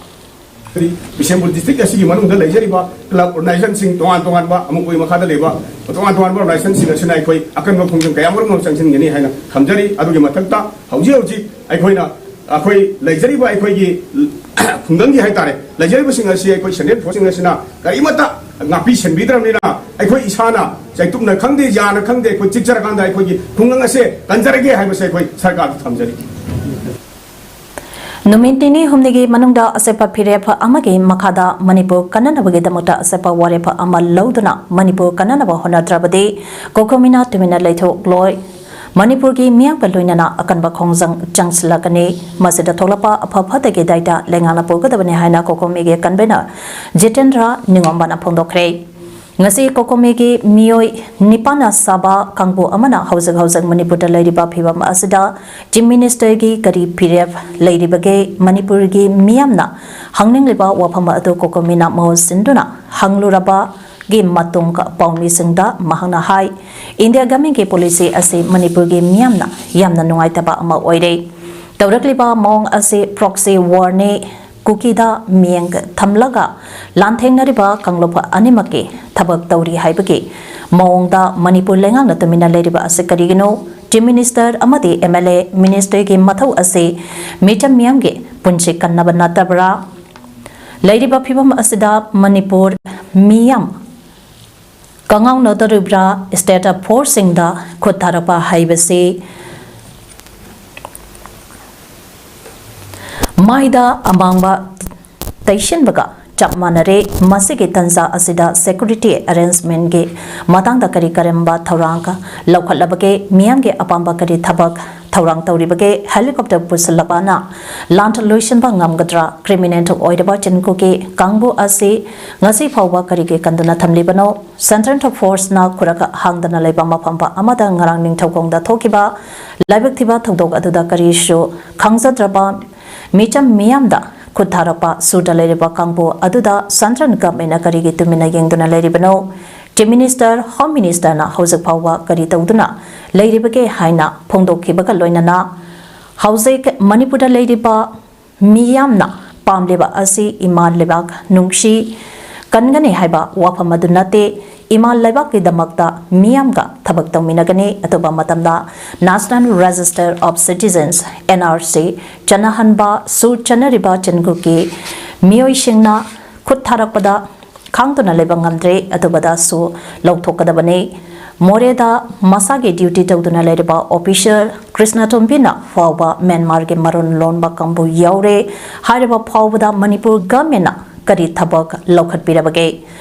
ꯕꯤꯁꯦꯝꯄꯨꯔ ꯗꯤꯁꯇ꯭ꯔꯤꯛ ꯑꯁꯤꯒꯤ ꯃꯅꯨꯡꯗ ꯂꯩꯖꯔꯤꯕ ꯀ꯭ꯂꯕ ꯑꯣꯔꯒꯅꯥꯏꯖꯦꯁꯟꯁꯤꯡ, ꯇꯣꯉꯥꯟ ꯇꯣꯉꯥꯟꯕ ꯑꯃꯨꯛ ꯑꯩꯈꯣꯏ ꯃꯈꯥꯗ ꯂꯩꯕ ꯇꯣꯉꯥꯟ ꯇꯣꯉꯥꯟꯕ ꯑꯣꯔꯒꯅꯥꯏꯖꯦꯁꯟꯁꯤꯡ ꯑꯁꯤꯅ ꯑꯩꯈꯣꯏ ꯑꯀꯟꯕ ꯈꯣꯡꯖꯪ ꯀꯌꯥ ꯃꯔꯨꯝ ꯑꯃ ꯆꯪꯁꯤꯟꯒꯅꯤ ꯍꯥꯏꯅ ꯊꯝꯖꯔꯤ꯫ ꯑꯗꯨꯒꯤ ꯃꯊꯛꯇ ꯍꯧꯖꯤꯛ ꯍꯧꯖꯤꯛ ꯑꯩꯈꯣꯏꯅ, ꯑꯩꯈꯣꯏ ꯂꯩꯖꯔꯤꯕ ꯑꯩꯈꯣꯏꯒꯤ ꯈꯨꯡꯒꯪꯒꯤ ꯍꯥꯏꯇꯥꯔꯦ, ꯂꯩꯖꯔꯤꯕꯁꯤꯡ ꯑꯁꯤ ꯑꯩꯈꯣꯏ ꯁꯦꯟꯇ꯭ꯔꯦꯜ ꯐꯣꯔꯁꯁꯤꯡ ꯑꯁꯤꯅ ꯀꯔꯤꯃꯠꯇ ꯉꯥꯛꯄꯤ ꯁꯦꯟꯕꯤꯗ꯭ꯔꯕꯅꯤꯅ, ꯑꯩꯈꯣꯏ ꯏꯁꯥꯅ ꯆꯩꯇꯨꯞꯅ ꯈꯪꯗꯦ, ꯌꯥꯅ ꯈꯪꯗꯦ, ꯑꯩꯈꯣꯏ ꯆꯤꯛꯆꯔꯀꯥꯟꯗ ꯑꯩꯈꯣꯏꯒꯤ ꯈꯨꯡꯒꯪ ꯑꯁꯦ ꯀꯟꯖꯔꯒꯦ ꯍꯥꯏꯕꯁꯦ ꯑꯩꯈꯣꯏ ꯁꯔꯀꯥꯔꯗ ꯊꯝꯖꯔꯤ꯫ ꯅꯨꯃꯤꯠ ꯅꯤꯅꯤ ꯍꯨꯝꯅꯤꯒꯤ ꯃꯅꯨꯡꯗ ꯑꯆꯦꯠꯄ ꯐꯤꯔꯦꯞ ꯑꯃꯒꯤ ꯃꯈꯥꯗ ꯃꯅꯤꯄꯨꯔ ꯀꯟꯅꯅꯕꯒꯤꯗꯃꯛꯇ ꯑꯆꯦꯠꯄ ꯋꯥꯔꯦꯞ ꯑꯃ ꯂꯧꯗꯨꯅ ꯃꯅꯤꯄꯨꯔ ꯀꯟꯅꯅꯕ ꯍꯣꯠꯅꯗ꯭ꯔꯕꯗꯤ ꯀꯣꯀꯣꯃꯤꯅ ꯇꯨꯃꯤꯟꯅ ꯂꯩꯊꯣꯛꯂꯣꯏ꯫ ꯃꯅꯤꯄꯨꯔꯒꯤ ꯃꯤꯌꯥꯝꯒ ꯂꯣꯏꯅꯅ ꯑꯀꯟꯕ ꯈꯣꯡꯖꯪ ꯆꯪꯁꯤꯜꯂꯛꯀꯅꯤ꯫ ꯃꯁꯤꯗ ꯊꯣꯛꯂꯛꯄ ꯑꯐ ꯐꯠꯇꯒꯤ ꯗꯥꯏꯇꯥ ꯂꯩꯉꯥꯛꯅ ꯄꯨꯒꯗꯕꯅꯤ ꯍꯥꯏꯅ ꯀꯣꯀꯣꯃꯤꯒꯤ ꯀꯟꯚꯦꯅꯔ ꯖꯤꯇꯦꯟꯗ꯭ꯔ ꯅꯤꯉꯣꯝꯕꯅ ꯐꯣꯡꯗꯣꯛꯈ꯭ꯔꯦ꯫ ꯉꯁꯤ ꯀꯣꯀꯣꯃꯤꯒꯤ ꯃꯤꯑꯣꯏ ꯅꯤꯄꯥꯟꯅ ꯁꯥꯕ ꯀꯥꯡꯕꯨ ꯑꯃꯅ ꯍꯧꯖꯤꯛ ꯍꯧꯖꯤꯛ ꯃꯅꯤꯄꯨꯔꯗ ꯂꯩꯔꯤꯕ ꯐꯤꯕꯝ ꯑꯁꯤꯗ Chief Minister ꯒꯤ ꯀꯔꯤ ꯐꯤꯔꯦꯞ ꯂꯩꯔꯤꯕꯒꯦ, ꯃꯅꯤꯄꯨꯔꯒꯤ ꯃꯤꯌꯥꯝꯅ ꯍꯪꯅꯤꯡꯂꯤꯕ ꯋꯥꯐꯝ ꯑꯗꯨ ꯀꯣꯀꯣꯃꯤꯅ ꯃꯍꯨꯠ ꯁꯤꯟꯗꯨꯅ ꯍꯪꯂꯨꯔꯕꯒꯤ ꯃꯇꯨꯡ ꯄꯥꯎꯃꯤꯁꯤꯡꯗ ꯃꯍꯥꯛꯅ ꯍꯥꯏ, India Government ꯀꯤ policy ꯑꯁꯤ ꯃꯅꯤꯄꯨꯔꯒꯤ ꯃꯤꯌꯥꯝꯅ ꯌꯥꯝꯅ ꯅꯨꯡꯉꯥꯏꯇꯕ ꯑꯃ ꯑꯣꯏꯔꯦ꯫ ꯇꯧꯔꯛꯂꯤꯕ ꯃꯑꯣꯡ ꯑꯁꯤ proxy war ꯅꯤ꯫ ꯀꯨꯀꯤꯗ ꯃꯤꯠꯌꯦꯡ ꯊꯝꯂꯒ ꯂꯥꯟꯊꯦꯡꯅꯔꯤꯕ ꯀꯥꯡꯂꯨꯞ ꯑꯅꯤꯃꯛꯀꯤ ꯊꯕꯛ ꯇꯧꯔꯤ ꯍꯥꯏꯕꯒꯤ ꯃꯑꯣꯡꯗ ꯃꯅꯤꯄꯨꯔ ꯂꯩꯉꯥꯛꯅ ꯇꯨꯃꯤꯟꯅ ꯂꯩꯔꯤꯕ ꯑꯁꯤ ꯀꯔꯤꯒꯤꯅꯣ? Chief Minister ꯑꯃꯗꯤ M L A minister ꯒꯤ ꯃꯊꯧ ꯑꯁꯤ ꯃꯤꯆꯝ ꯃꯤꯌꯥꯝꯒꯤ ꯄꯨꯟꯁꯤ ꯀꯟꯅꯕ ꯅꯠꯇꯕ꯭ꯔꯥ? ꯂꯩꯔꯤꯕ ꯐꯤꯕꯝ ꯑꯁꯤꯗ ꯃꯅꯤꯄꯨꯔ ꯃꯤꯌꯥꯝ ꯀꯉꯥꯎꯅꯗꯧꯔꯤꯕ꯭ꯔꯥ? State force ꯁꯤꯡꯗ ꯈꯨꯠ ꯊꯥꯔꯛꯄ ꯍꯥꯏꯕꯁꯤ ꯃꯥꯏꯗ ꯑꯃꯥꯡꯕ ꯇꯩꯁꯤꯟꯕꯒ ꯆꯞ ꯃꯥꯟꯅꯔꯦ꯫ ꯃꯁꯤꯒꯤ ꯇꯟꯖꯥ ꯑꯁꯤꯗ security arrangement ꯀꯤ ꯃꯇꯥꯡꯗ ꯀꯔꯤ ꯀꯔꯝꯕ ꯊꯧꯔꯥꯡ ꯂꯧꯈꯠꯂꯕꯒꯦ? ꯃꯤꯌꯥꯝꯒꯤ ꯑꯄꯥꯝꯕ ꯀꯔꯤ ꯊꯕꯛ ꯊꯧꯔꯥꯡ ꯇꯧꯔꯤꯕꯒꯦ? Helicopter ꯄꯨꯁꯤꯜꯂꯕꯅ ꯂꯥꯟ ꯂꯣꯏꯁꯤꯟꯕ ꯉꯝꯒꯗ꯭ꯔꯥ? Criminal ꯑꯣꯏꯔꯕ ꯆꯤꯟ ꯀꯨꯀꯤ ꯀꯥꯡꯕꯨ ꯑꯁꯤ ꯉꯁꯤ ꯐꯥꯎꯕ ꯀꯔꯤꯒꯤ ꯀꯟꯗꯨꯅ ꯊꯝꯂꯤꯕꯅꯣ? Central force ꯅ ꯈꯨꯔꯈ ꯍꯥꯡꯗꯅ ꯂꯩꯕ ꯃꯐꯝ ꯑꯃꯗ ꯉꯔꯥꯡ ꯅꯤꯡꯊꯧꯈꯣꯡꯗ ꯊꯣꯛꯈꯤꯕ ꯂꯥꯏꯕꯛ ꯊꯤꯕ ꯊꯧꯗꯣꯛ ꯑꯗꯨꯗ ꯀꯔꯤꯁꯨ ꯈꯪꯖꯗ꯭ꯔꯕ ꯃꯤꯆꯝ ꯃꯤꯌꯥꯝꯗ ꯈꯨꯠ ꯊꯥꯔꯛꯄ ꯁꯨꯔꯗ ꯂꯩꯔꯤꯕ ꯀꯥꯡꯕꯨ ꯑꯗꯨꯗ Central Government ꯅ ꯀꯔꯤꯒꯤ ꯇꯨꯃꯤꯟꯅ ꯌꯦꯡꯗꯨꯅ ꯂꯩꯔꯤꯕꯅꯣ? Chief Minister, Home Minister ꯅ ꯍꯧꯖꯤꯛ ꯐꯥꯎꯕ ꯀꯔꯤ ꯇꯧꯗꯨꯅ ꯂꯩꯔꯤꯕꯒꯦ ꯍꯥꯏꯅ ꯐꯣꯡꯗꯣꯛꯈꯤꯕꯒ ꯂꯣꯏꯅꯅ ꯍꯧꯖꯤꯛ ꯃꯅꯤꯄꯨꯔꯗ ꯂꯩꯔꯤꯕ ꯃꯤꯌꯥꯝꯅ ꯄꯥꯝꯂꯤꯕ ꯑꯁꯤ ꯏꯃꯥ ꯂꯩꯕꯥꯛ ꯅꯨꯡꯁꯤ ꯀꯟꯒꯅꯤ ꯍꯥꯏꯕ ꯋꯥꯐꯝ ꯑꯗꯨ ꯅꯠꯇꯦ꯫ ꯏꯃꯥ ꯂꯩꯕꯥꯛꯀꯤꯗꯃꯛꯇ ꯃꯤꯌꯥꯝꯒ ꯊꯕꯛ ꯇꯧꯃꯤꯟꯅꯒꯅꯤ꯫ ꯑꯇꯣꯞꯄ ꯃꯇꯝꯗ National Register of Citizens, N R C, ꯆꯠꯅꯍꯟꯕ ꯁꯨ ꯆꯠꯅꯔꯤꯕ ꯆꯤꯟ ꯀꯨꯀꯤ ꯃꯤꯑꯣꯏꯁꯤꯡꯅ ꯈꯨꯠ ꯊꯥꯔꯛꯄꯗ ꯈꯥꯡꯗꯨꯅ ꯂꯩꯕ ꯉꯝꯗ꯭ꯔꯦ꯫ ꯑꯇꯣꯞꯄꯗꯁꯨ ꯂꯧꯊꯣꯛꯀꯗꯕꯅꯤ꯫ ꯃꯣꯔꯦꯗ ꯃꯁꯥꯒꯤ duty ꯇꯧꯗꯨꯅ ꯂꯩꯔꯤꯕ officer ꯀ꯭ꯔꯤꯁꯅꯇꯣꯝꯕꯤꯅ ꯐꯥꯎꯕ ꯃ꯭ꯌꯥꯟꯃꯥꯔꯒꯤ ꯃꯔꯣꯟ ꯂꯣꯟꯕ ꯀꯥꯡꯕꯨ ꯌꯥꯎꯔꯦ꯫ ꯍꯥꯏꯔꯤꯕ ꯐꯥꯎꯕꯗ ꯃꯅꯤꯄꯨꯔ government ꯅ ꯀꯔꯤ ꯊꯕꯛ ꯂꯧꯈꯠꯄꯤꯔꯕꯒꯦ?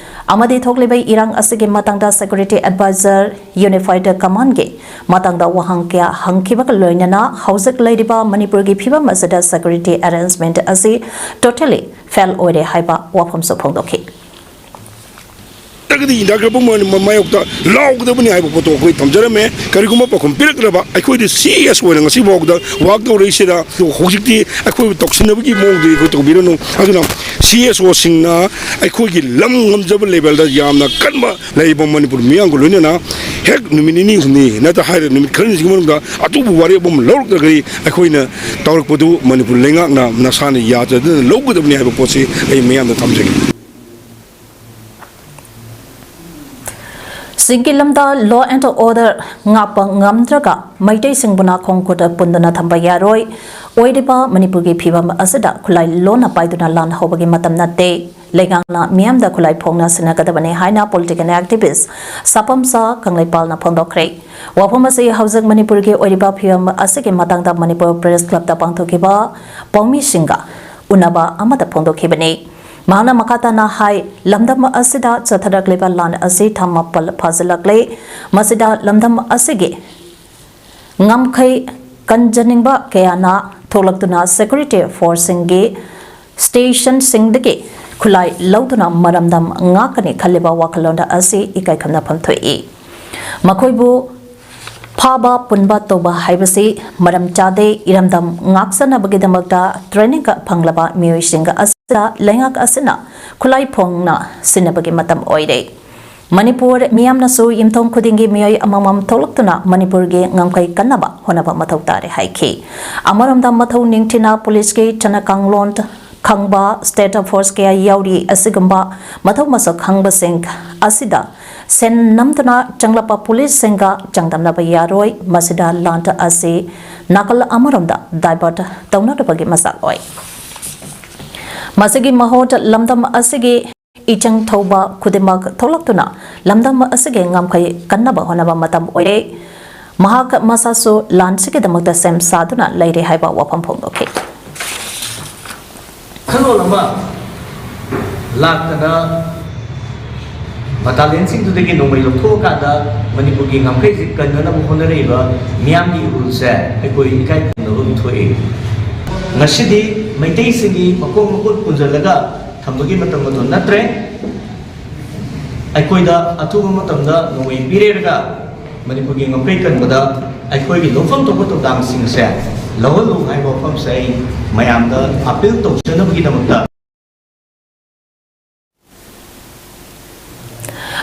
ꯑꯃꯗꯤ ꯊꯣꯛꯂꯤꯕ ꯏꯔꯥꯡ ꯑꯁꯤꯒꯤ ꯃꯇꯥꯡꯗ security advisor, unified command ꯒꯤ ꯃꯇꯥꯡꯗ ꯋꯥꯍꯪ ꯀꯌꯥ ꯍꯪꯈꯤꯕꯒ ꯂꯣꯏꯅꯅ ꯍꯧꯖꯤꯛ ꯂꯩꯔꯤꯕ ꯃꯅꯤꯄꯨꯔꯒꯤ ꯐꯤꯕꯝ ꯑꯁꯤꯗ security arrangement ꯑꯁꯤ totally fail ꯑꯣꯏꯔꯦ ꯍꯥꯏꯕ ꯋꯥꯐꯝꯁꯨ ꯐꯣꯡꯗꯣꯛꯈꯤ꯫ ꯅꯠꯇ꯭ꯔꯒꯗꯤ ꯏꯟꯗꯤꯌꯥ ꯒ꯭ꯔꯕꯔꯃꯦꯟ ꯃꯥꯌꯣꯛꯇ ꯂꯥꯎꯒꯗꯕꯅꯤ ꯍꯥꯏꯕ ꯄꯣꯠꯇꯣ ꯑꯩꯈꯣꯏ ꯊꯝꯖꯔꯝꯃꯦ꯫ ꯀꯔꯤꯒꯨꯝꯕ ꯄꯥꯎꯈꯨꯝ ꯄꯤꯔꯛꯇ꯭ꯔꯕ, ꯑꯩꯈꯣꯏꯗꯤ ꯁꯤ ꯑꯦꯁ ꯑꯣꯏꯅ ꯉꯁꯤ ꯐꯥꯎꯗ ꯋꯥꯛ ꯇꯧꯔꯛꯏꯁꯤꯗ ꯍꯧꯖꯤꯛꯇꯤ ꯑꯩꯈꯣꯏꯕꯨ ꯇꯧꯁꯤꯟꯅꯕꯒꯤ ꯃꯑꯣꯡꯗ ꯑꯩꯈꯣꯏ ꯇꯧꯕꯤꯔꯅꯨ꯫ ꯑꯗꯨꯅ ꯁꯤ ꯑꯦꯁ ꯑꯣꯁꯤꯡꯅ ꯑꯩꯈꯣꯏꯒꯤ ꯂꯝ ꯉꯝꯖꯕ ꯂꯦꯕꯦꯜꯗ ꯌꯥꯝꯅ ꯀꯟꯕ ꯂꯩꯔꯤꯕ ꯃꯅꯤꯄꯨꯔ ꯃꯤꯌꯥꯝꯒ ꯂꯣꯏꯅꯅ ꯍꯦꯛ ꯅꯨꯃꯤꯠ ꯅꯤꯅꯤ ꯍꯨꯝꯅꯤ ꯅꯠꯇ꯭ꯔ ꯍꯥꯏꯔ ꯅꯨꯃꯤꯠ ꯈꯔꯅꯤꯁꯤꯒꯤ ꯃꯅꯨꯡꯗ ꯑꯆꯧꯕ ꯋꯥꯔꯦꯞ ꯑꯃ ꯂꯧꯔꯛꯇ꯭ꯔꯒꯗꯤ ꯑꯩꯈꯣꯏꯅ ꯇꯧꯔꯛꯄꯗꯨ ꯃꯅꯤꯄꯨꯔ ꯂꯩꯉꯥꯛꯅ ꯅꯁꯥꯅ ꯌꯥꯖꯗꯅ ꯂꯧꯒꯗꯕꯅꯤ ꯍꯥꯏꯕ ꯄꯣꯠꯁꯤ ꯑꯩ ꯃꯌꯥꯝꯗ ꯊꯝꯖꯒꯦ꯫ ꯁꯤꯡꯒꯤ ꯂꯝꯗ law and order ꯉꯥꯛꯄ ꯉꯝꯗ꯭ꯔꯒ ꯃꯩꯇꯩꯁꯤꯡꯕꯨꯅ ꯈꯣꯡ ꯈꯨꯠ ꯄꯨꯟꯗꯨꯅ ꯊꯝꯕ ꯌꯥꯔꯣꯏ꯫ ꯑꯣꯏꯔꯤꯕ ꯃꯅꯤꯄꯨꯔꯒꯤ ꯐꯤꯕꯝ ꯑꯁꯤꯗ ꯈꯨꯠꯂꯥꯏ ꯂꯣꯟꯅ ꯄꯥꯏꯗꯨꯅ ꯂꯥꯟ ꯍꯧꯕꯒꯤ ꯃꯇꯝ ꯅꯠꯇꯦ꯫ ꯂꯩꯉꯥꯛꯅ ꯃꯤꯌꯥꯝꯗ ꯈꯨꯠꯂꯥꯏ ꯐꯣꯡꯅ ꯁꯤꯟꯅꯒꯗꯕꯅꯤ ꯍꯥꯏꯅ political activist ꯁꯥꯄꯝꯆꯥ ꯀꯪꯂꯩꯄꯥꯜꯅ ꯐꯣꯡꯗꯣꯛꯈ꯭ꯔꯦ꯫ ꯋꯥꯐꯝ ꯑꯁꯤ ꯍꯧꯖꯤꯛ ꯃꯅꯤꯄꯨꯔꯒꯤ ꯑꯣꯏꯔꯤꯕ ꯐꯤꯕꯝ ꯑꯁꯤꯒꯤ ꯃꯇꯥꯡꯗ ꯃꯅꯤꯄꯨꯔ ꯄ꯭ꯔꯦꯁ ꯀ꯭ꯂꯕꯇ ꯄꯥꯡꯊꯣꯛꯈꯤꯕ ꯄꯥꯎꯃꯤꯁꯤꯡꯒ ꯎꯅꯕ ꯑꯃꯗ ꯐꯣꯡꯗꯣꯛꯈꯤꯕꯅꯤ꯫ ꯃꯍꯥꯛꯅ ꯃꯈꯥ ꯇꯥꯅ ꯍꯥꯏ, ꯂꯝꯗꯝ ꯑꯁꯤꯗ ꯆꯠꯊꯔꯛꯂꯤꯕ ꯂꯥꯟ ꯑꯁꯤ ꯊꯥ ꯃꯥꯄꯜ ꯐꯥꯖꯤꯜꯂꯛꯂꯦ꯫ ꯃꯁꯤꯗ ꯂꯝꯗꯝ ꯑꯁꯤꯒꯤ ꯉꯝꯈꯩ ꯀꯟꯖꯅꯤꯡꯕ ꯀꯌꯥꯅ ꯊꯣꯛꯂꯛꯇꯨꯅ security forceꯁꯤꯡꯒꯤ stationꯁꯤꯡꯗꯒꯤ ꯈꯨꯠꯂꯥꯏ ꯂꯧꯗꯨꯅ ꯃꯔꯝꯗꯝ ꯉꯥꯛꯀꯅꯤ ꯈꯜꯂꯤꯕ ꯋꯥꯈꯜꯂꯣꯟ ꯑꯁꯤ ꯏꯀꯥꯏ ꯈꯨꯝꯅꯐꯝ ꯊꯣꯛꯏ꯫ ꯃꯈꯣꯏꯕꯨ ꯐꯥꯕ ꯄꯨꯟꯕ ꯇꯧꯕ ꯍꯥꯏꯕꯁꯤ ꯃꯔꯝ ꯆꯥꯗꯦ꯫ ꯏꯔꯝꯗꯝ ꯉꯥꯛꯆꯅꯕꯒꯤꯗꯃꯛꯇ training ꯐꯪꯂꯕ ꯃꯤꯑꯣꯏꯁꯤꯡ ꯑꯁꯤꯗ ꯂꯩꯉꯥꯛ ꯑꯁꯤꯅ ꯈꯨꯠꯂꯥꯏ ꯐꯣꯡꯅ ꯁꯤꯟꯅꯕꯒꯤ ꯃꯇꯝ ꯑꯣꯏꯔꯦ꯫ ꯃꯅꯤꯄꯨꯔ ꯃꯤꯌꯥꯝꯅꯁꯨ ꯌꯨꯝꯊꯣꯡ ꯈꯨꯗꯤꯡꯒꯤ ꯃꯤꯑꯣꯏ ꯑꯃꯃꯝ ꯊꯣꯛꯂꯛꯇꯨꯅ ꯃꯅꯤꯄꯨꯔꯒꯤ ꯉꯝꯈꯩ ꯀꯟꯅꯕ ꯍꯣꯠꯅꯕ ꯃꯊꯧ ꯇꯥꯔꯦ ꯍꯥꯏꯈꯤ꯫ ꯑꯃꯔꯣꯝꯗ ꯃꯊꯧ ꯅꯤꯡꯊꯤꯅ ꯄꯨꯂꯤꯁꯀꯤ ꯆꯠꯅ ꯀꯥꯡꯂꯣꯟ ꯈꯪꯕ state force ꯀꯌꯥ ꯌꯥꯎꯔꯤ꯫ ꯑꯁꯤꯒꯨꯝꯕ ꯃꯊꯧ ꯃꯁꯛ ꯈꯪꯕꯁꯤꯡ ꯑꯁꯤꯗ ꯁꯦꯟ ꯅꯝꯗꯨꯅ ꯆꯪꯂꯛꯄ ꯄꯨꯂꯤꯁꯁꯤꯡꯒ ꯆꯥꯡꯗꯝꯅꯕ ꯌꯥꯔꯣꯏ꯫ ꯃꯁꯤꯗ ꯂꯥꯟ ꯑꯁꯤ ꯅꯥꯀꯜ ꯑꯃꯔꯣꯝꯗ divert ꯇꯧꯅꯅꯕꯒꯤ ꯃꯆꯥꯛ ꯑꯣꯏ꯫ ꯃꯁꯤꯒꯤ ꯃꯍꯨꯠ ꯂꯝꯗꯝ ꯑꯁꯤꯒꯤ ꯏꯆꯪ ꯊꯧꯕ ꯈꯨꯗꯤꯡꯃꯛ ꯊꯣꯛꯂꯛꯇꯨꯅ ꯂꯝꯗꯝ ꯑꯁꯤꯒꯤ ꯉꯝꯈꯩ ꯀꯟꯅꯕ ꯍꯣꯠꯅꯕ ꯃꯇꯝ ꯑꯣꯏꯔꯦ꯫ ꯃꯍꯥꯛ ꯃꯁꯥꯁꯨ ꯂꯥꯟꯁꯤꯒꯤꯗꯃꯛꯇ ꯁꯦꯝ ꯁꯥꯗꯨꯅ ꯂꯩꯔꯦ ꯍꯥꯏꯕ ꯋꯥꯐꯝ ꯐꯣꯡꯗꯣꯛꯈꯤ꯫ ꯋꯥꯈꯜꯂꯣꯟ ꯑꯃ ꯂꯥꯛꯇꯅ ꯕꯇꯥꯂꯤꯌꯟꯁꯤꯡꯗꯨꯗꯒꯤ ꯅꯣꯡꯃꯩ ꯂꯧꯊꯣꯛꯑꯀꯥꯟꯗ ꯃꯅꯤꯄꯨꯔꯒꯤ ꯉꯝꯈꯩꯁꯤ ꯀꯟꯅꯅꯕ ꯍꯣꯠꯅꯔꯛꯏꯕ ꯃꯤꯌꯥꯝꯒꯤ ꯏꯍꯨꯜꯁꯦ ꯑꯩꯈꯣꯏ ꯏꯀꯥꯏ ꯈꯨꯝꯅꯕ ꯑꯃ ꯊꯣꯛꯏ꯫ ꯉꯁꯤꯗꯤ ꯃꯩꯇꯩꯁꯤꯡꯒꯤ ꯃꯈꯣꯡ ꯃꯈꯨꯠ ꯄꯨꯟꯁꯤꯜꯂꯒ ꯊꯝꯕꯒꯤ ꯃꯇꯝ ꯑꯗꯨ ꯅꯠꯇ꯭ꯔꯦ꯫ ꯑꯩꯈꯣꯏꯗ ꯑꯊꯨꯕ ꯃꯇꯝꯗ ꯅꯣꯡꯃꯩ ꯄꯤꯔꯦꯔꯒ ꯃꯅꯤꯄꯨꯔꯒꯤ ꯉꯝꯈꯩ ꯀꯟꯕꯗ ꯑꯩꯈꯣꯏꯒꯤ ꯂꯧꯐꯝ ꯊꯣꯛꯄ ꯊꯧꯗꯥꯡꯁꯤꯡ ꯑꯁꯦ ꯂꯧꯍꯜꯂꯨ ꯍꯥꯏꯕ ꯋꯥꯐꯝꯁꯦ ꯑꯩ ꯃꯌꯥꯝꯗ ꯑꯄꯤꯜ ꯇꯧꯖꯅꯕꯒꯤꯗꯃꯛꯇ꯫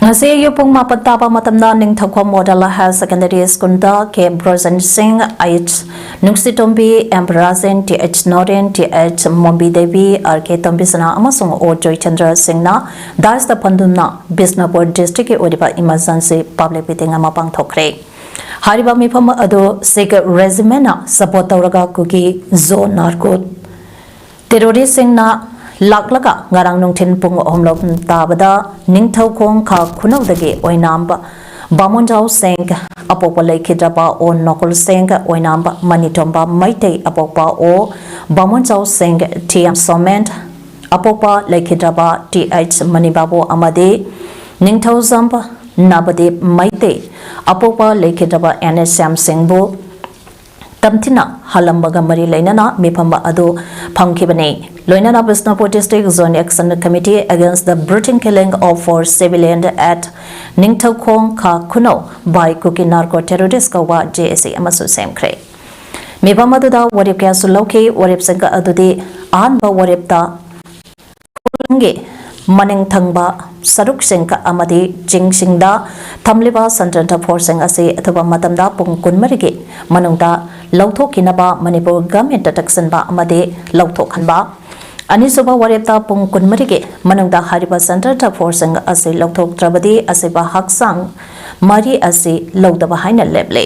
ꯉꯁꯤ ꯑꯌꯨꯛ ꯄꯨꯡ ꯃꯥꯄꯟ ꯇꯥꯕ ꯃꯇꯝꯗ ꯅꯤꯡꯊꯧꯈꯣꯡ ꯃꯣꯗꯦꯜ ꯍꯥꯌꯔ ꯁꯦꯀꯦꯟꯗꯔꯤ ꯁ꯭ꯀꯨꯜꯗ K Brojen Singh, H Nungshitombi, M Rajen, T H Noren, T H Mombi Devi, R K ꯇꯣꯝꯕꯤꯁꯅꯥ ꯑꯃꯁꯨꯡ ꯑꯣ ꯖꯣꯏꯆꯟꯗ꯭ꯔ ꯁꯤꯡꯅ ꯗꯥꯏꯁꯇ ꯐꯝꯗꯨꯅ ꯕꯤꯁꯅꯨꯄꯨꯔ ꯗꯤꯁꯇ꯭ꯔꯤꯛꯀꯤ ꯑꯣꯏꯔꯤꯕ ꯏꯃꯔꯖꯦꯟꯁꯤ ꯄꯕ꯭ꯂꯤꯛ ꯃꯤꯇꯤꯡ ꯑꯃ ꯄꯥꯡꯊꯣꯛꯈ꯭ꯔꯦ꯫ ꯍꯥꯏꯔꯤꯕ ꯃꯤꯐꯝ ꯑꯗꯨ ꯁꯤꯈ ꯔꯦꯖꯤꯃꯦꯟꯅ ꯁꯄꯣꯔꯠ ꯇꯧꯔꯒ ꯀꯨꯀꯤ ꯖꯣ ꯅꯥꯔꯀꯣ ꯇꯦꯔꯣꯔꯤꯁꯁꯤꯡꯅ ꯂꯥꯛꯂꯒ ꯉꯔꯥꯡ ꯅꯨꯡꯊꯤꯜ ꯄꯨꯡ ꯑꯍꯨꯝ ꯂꯣꯝ ꯇꯥꯕꯗ ꯅꯤꯡꯊꯧꯈꯣꯡ ꯈꯥ ꯈꯨꯅꯧꯗꯒꯤ ꯑꯣꯏꯅꯥꯝꯕ ꯕꯥꯃꯣꯟꯖꯥꯎ ꯁꯦꯡ, ꯑꯄꯣꯛꯄ ꯂꯩꯈꯤꯗ꯭ꯔꯕ ꯑꯣ ꯅꯣꯀꯣꯜ ꯁꯦꯡ, ꯑꯣꯏꯅꯥꯝꯕ ꯃꯅꯤꯇꯣꯝꯕ ꯃꯩꯇꯩ, ꯑꯄꯣꯛꯄ ꯑꯣ ꯕꯥꯃꯣꯟꯖꯥꯎ ꯁꯦꯡ, ꯇꯤ ꯑꯦꯝ ꯁꯣꯃꯦꯟ, ꯑꯄꯣꯛꯄ ꯂꯩꯈꯤꯗ꯭ꯔꯕ ꯇꯤ ꯑꯩꯆ ꯃꯅꯤꯕꯥꯕꯨ ꯑꯃꯗꯤ ꯅꯤꯡꯊꯧꯖꯝ ꯅꯕꯗꯤꯞ ꯃꯩꯇꯩ, ꯑꯄꯣꯛꯄ ꯂꯩꯈꯤꯗ꯭ꯔꯕ ꯑꯦꯟ ꯑꯦꯁ ꯁ꯭ꯌꯥꯝ ꯁꯤꯡꯕꯨ ꯇꯝꯊꯤꯅ ꯍꯥꯜꯂꯝꯕꯒ ꯃꯔꯤ ꯂꯩꯅꯅ ꯃꯤꯐꯝ ꯑꯗꯨ ꯐꯝꯈꯤꯕꯅꯤ꯫ ꯂꯣꯏꯅꯅ Bishnupur District Joint Action Committee Against the Brutal Killing of Four Civilian at Ningthoukhong ꯈꯥ ꯈꯨꯅꯧ by Kuki Narco Terrorist ꯀꯧꯕ ꯖꯦ ꯑꯦ ꯁꯤ ꯑꯃꯁꯨ ꯁꯦꯝꯈ꯭ꯔꯦ꯫ ꯃꯤꯐꯝ ꯑꯗꯨꯗ ꯋꯥꯔꯦꯞ ꯀꯌꯥꯁꯨ ꯂꯧꯈꯤ꯫ ꯋꯥꯔꯦꯞꯁꯤꯡ ꯑꯗꯨꯗꯤ ꯑꯍꯥꯟꯕ ꯋꯥꯔꯦꯞꯇ ꯈꯨꯜꯒꯤ ꯃꯅꯤꯡ ꯊꯪꯕ ꯁꯔꯨꯛꯁꯤꯡ ꯑꯃꯗꯤ ꯆꯤꯡꯁꯤꯡꯗ ꯊꯝꯂꯤꯕ ꯁꯦꯟꯇ꯭ꯔꯦꯜ ꯐꯣꯔꯁꯁꯤꯡ ꯑꯁꯤ ꯑꯊꯨꯕ ꯃꯇꯝꯗ ꯄꯨꯡ ꯀꯨꯟꯃꯔꯤꯒꯤ ꯃꯅꯨꯡꯗ ꯂꯧꯊꯣꯛꯈꯤꯅꯕ ꯃꯅꯤꯄꯨꯔ ꯒꯚꯔꯟꯃꯦꯟꯠꯇ ꯇꯛꯁꯤꯟꯕ ꯑꯃꯗꯤ ꯂꯧꯊꯣꯛꯍꯟꯕ꯫ ꯑꯅꯤꯁꯨꯕ ꯋꯥꯔꯦꯞꯇ ꯄꯨꯡ ꯀꯨꯟꯃꯔꯤꯒꯤ ꯃꯅꯨꯡꯗ ꯍꯥꯏꯔꯤꯕ ꯁꯦꯟꯇ꯭ꯔꯦꯜ ꯐꯣꯔꯁꯁꯤꯡ ꯑꯁꯤ ꯂꯧꯊꯣꯛꯇ꯭ꯔꯕꯗꯤ ꯑꯁꯤꯕ ꯍꯛꯆꯥꯡ ꯃꯔꯤ ꯑꯁꯤ ꯂꯧꯗꯕ ꯍꯥꯏꯅ ꯂꯦꯞꯂꯦ꯫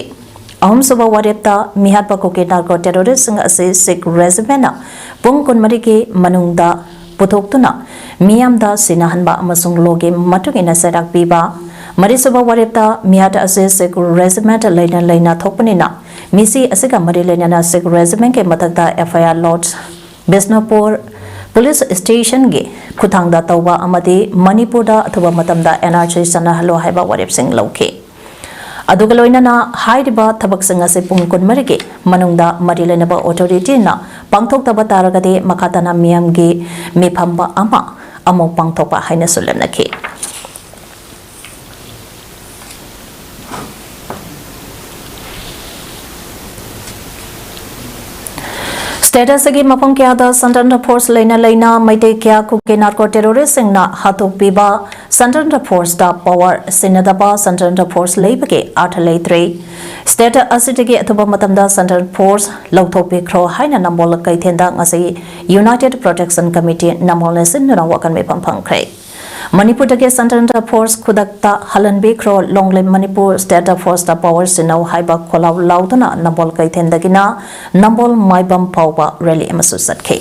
ꯑꯍꯨꯝꯁꯨꯕ ꯋꯥꯔꯦꯞꯇ ꯃꯤꯍꯥꯠꯄ ꯀꯨꯀꯤ ꯅꯥꯔꯀꯣ ꯇꯦꯔꯣꯔꯤꯁꯁꯤꯡ ꯑꯁꯤ ꯁꯤꯈ ꯔꯦꯖꯤꯃꯦꯟꯅ ꯄꯨꯡ ꯀꯨꯟꯃꯔꯤꯒꯤ ꯃꯅꯨꯡꯗ ꯄꯨꯊꯣꯛꯇꯨꯅ ꯃꯤꯌꯥꯝꯗ ꯁꯤꯅꯍꯟꯕ ꯑꯃꯁꯨꯡ ꯂꯣꯒꯤ ꯃꯇꯨꯡ ꯏꯟꯅ ꯆꯩꯔꯥꯛ ꯄꯤꯕ꯫ ꯃꯔꯤꯁꯨꯕ ꯋꯥꯔꯦꯞꯇ ꯃꯤꯍꯥꯠ ꯑꯁꯤ ꯁꯤꯈ ꯔꯦꯖꯤꯃꯦꯟ ꯂꯩꯅ ꯂꯩꯅ ꯊꯣꯛꯄꯅꯤꯅ ꯃꯤꯁꯤ ꯑꯁꯤꯒ ꯃꯔꯤ ꯂꯩꯅꯅ ꯁꯤꯈ ꯔꯦꯖꯤꯃꯦꯟꯒꯤ ꯃꯊꯛꯇ ꯑꯦꯐ ꯑꯥꯏ ꯑꯥꯔ ꯂꯣꯗꯖ ꯕꯤꯁꯅꯨꯄꯨꯔ ꯄꯨꯂꯤꯁ ꯁ꯭ꯇꯦꯁꯟꯒꯤ ꯈꯨꯠꯊꯥꯡꯗ ꯇꯧꯕ ꯑꯃꯗꯤ ꯃꯅꯤꯄꯨꯔꯗ ꯑꯊꯨꯕ ꯃꯇꯝꯗ ꯑꯦꯟ ꯑꯥꯔ ꯁꯤ ꯆꯠꯅꯍꯜꯂꯣ ꯍꯥꯏꯕ ꯋꯥꯔꯦꯞꯁꯤꯡ ꯂꯧꯈꯤ꯫ ꯑꯗꯨꯒ ꯂꯣꯏꯅꯅ ꯍꯥꯏꯔꯤꯕ ꯊꯕꯛꯁꯤꯡ ꯑꯁꯤ ꯄꯨꯡ ꯀꯨꯟꯃꯔꯤꯒꯤ ꯃꯅꯨꯡꯗ ꯃꯔꯤ ꯂꯩꯅꯕ ꯑꯣꯊꯣꯔꯤꯇꯤꯅ ꯄꯥꯡꯊꯣꯛꯇꯕ ꯇꯥꯔꯒꯗꯤ ꯃꯈꯥ ꯇꯥꯅ ꯃꯤꯌꯥꯝꯒꯤ ꯃꯤꯐꯝ ꯑꯃ ꯑꯃꯨꯛ ꯄꯥꯡꯊꯣꯛꯄ ꯍꯥꯏꯅꯁꯨ ꯂꯦꯞꯅꯈꯤ꯫ ꯁ꯭ꯇꯦꯠ ꯑꯁꯤꯒꯤ ꯃꯐꯝ ꯀꯌꯥꯗ ꯁꯦꯟꯇ꯭ꯔꯦꯜ ꯐꯣꯔꯁ ꯂꯩꯅ ꯂꯩꯅ ꯃꯩꯇꯩ ꯀꯌꯥ ꯀꯨꯀꯤ narco ꯇꯦꯔꯣꯔꯤꯁꯁꯤꯡꯅ ꯍꯥꯠꯇꯣꯛꯄꯤꯕ, central ꯐꯣꯔꯁꯇ power ꯁꯤꯟꯅꯗꯕ, central force ꯂꯩꯕꯒꯤ ꯑꯥꯔꯊ ꯂꯩꯇ꯭ꯔꯦ꯫ ꯁ꯭ꯇꯦꯠ ꯑꯁꯤꯗꯒꯤ ꯑꯊꯨꯕ ꯃꯇꯝꯗ ꯁꯦꯟꯇ꯭ꯔꯦꯜ ꯐꯣꯔꯁ ꯂꯧꯊꯣꯛꯄꯤꯈ꯭ꯔꯣ ꯍꯥꯏꯅ ꯅꯝꯕꯣꯜ ꯀꯩꯊꯦꯜꯗ ꯉꯁꯤ ꯌꯨꯅꯥꯏꯇꯦꯗ ꯄ꯭ꯔꯣꯇꯦꯛꯁꯟ ꯀꯃꯤꯇꯤ ꯅꯝꯕꯣꯜꯅ ꯁꯤꯟꯗꯨꯅ ꯋꯥꯀꯟ ꯃꯤꯐꯝ ꯐꯪꯈ꯭ꯔꯦ꯫ ꯃꯅꯤꯄꯨꯔꯗꯒꯤ ꯁꯦꯟꯇ꯭ꯔꯦꯜ ꯐꯣꯔꯁ ꯈꯨꯗꯛꯇ ꯍꯜꯍꯟꯕꯤꯈ꯭ꯔꯣ, ꯂꯣꯡꯂꯤꯞ ꯃꯅꯤꯄꯨꯔ, ꯁ꯭ꯇꯦꯠ ꯐꯣꯔꯁꯇ ꯄꯋꯥꯔ ꯁꯤꯟꯅꯧ ꯍꯥꯏꯕ ꯈꯣꯜꯂꯥꯎ ꯂꯥꯎꯗꯨꯅ ꯅꯝꯕꯣꯜ ꯀꯩꯊꯦꯜꯗꯒꯤꯅ ꯅꯝꯕꯣꯜ ꯃꯥꯏꯕꯝ ꯐꯥꯎꯕ ꯔꯦꯂꯤ ꯑꯃꯁꯨ ꯆꯠꯈꯤ꯫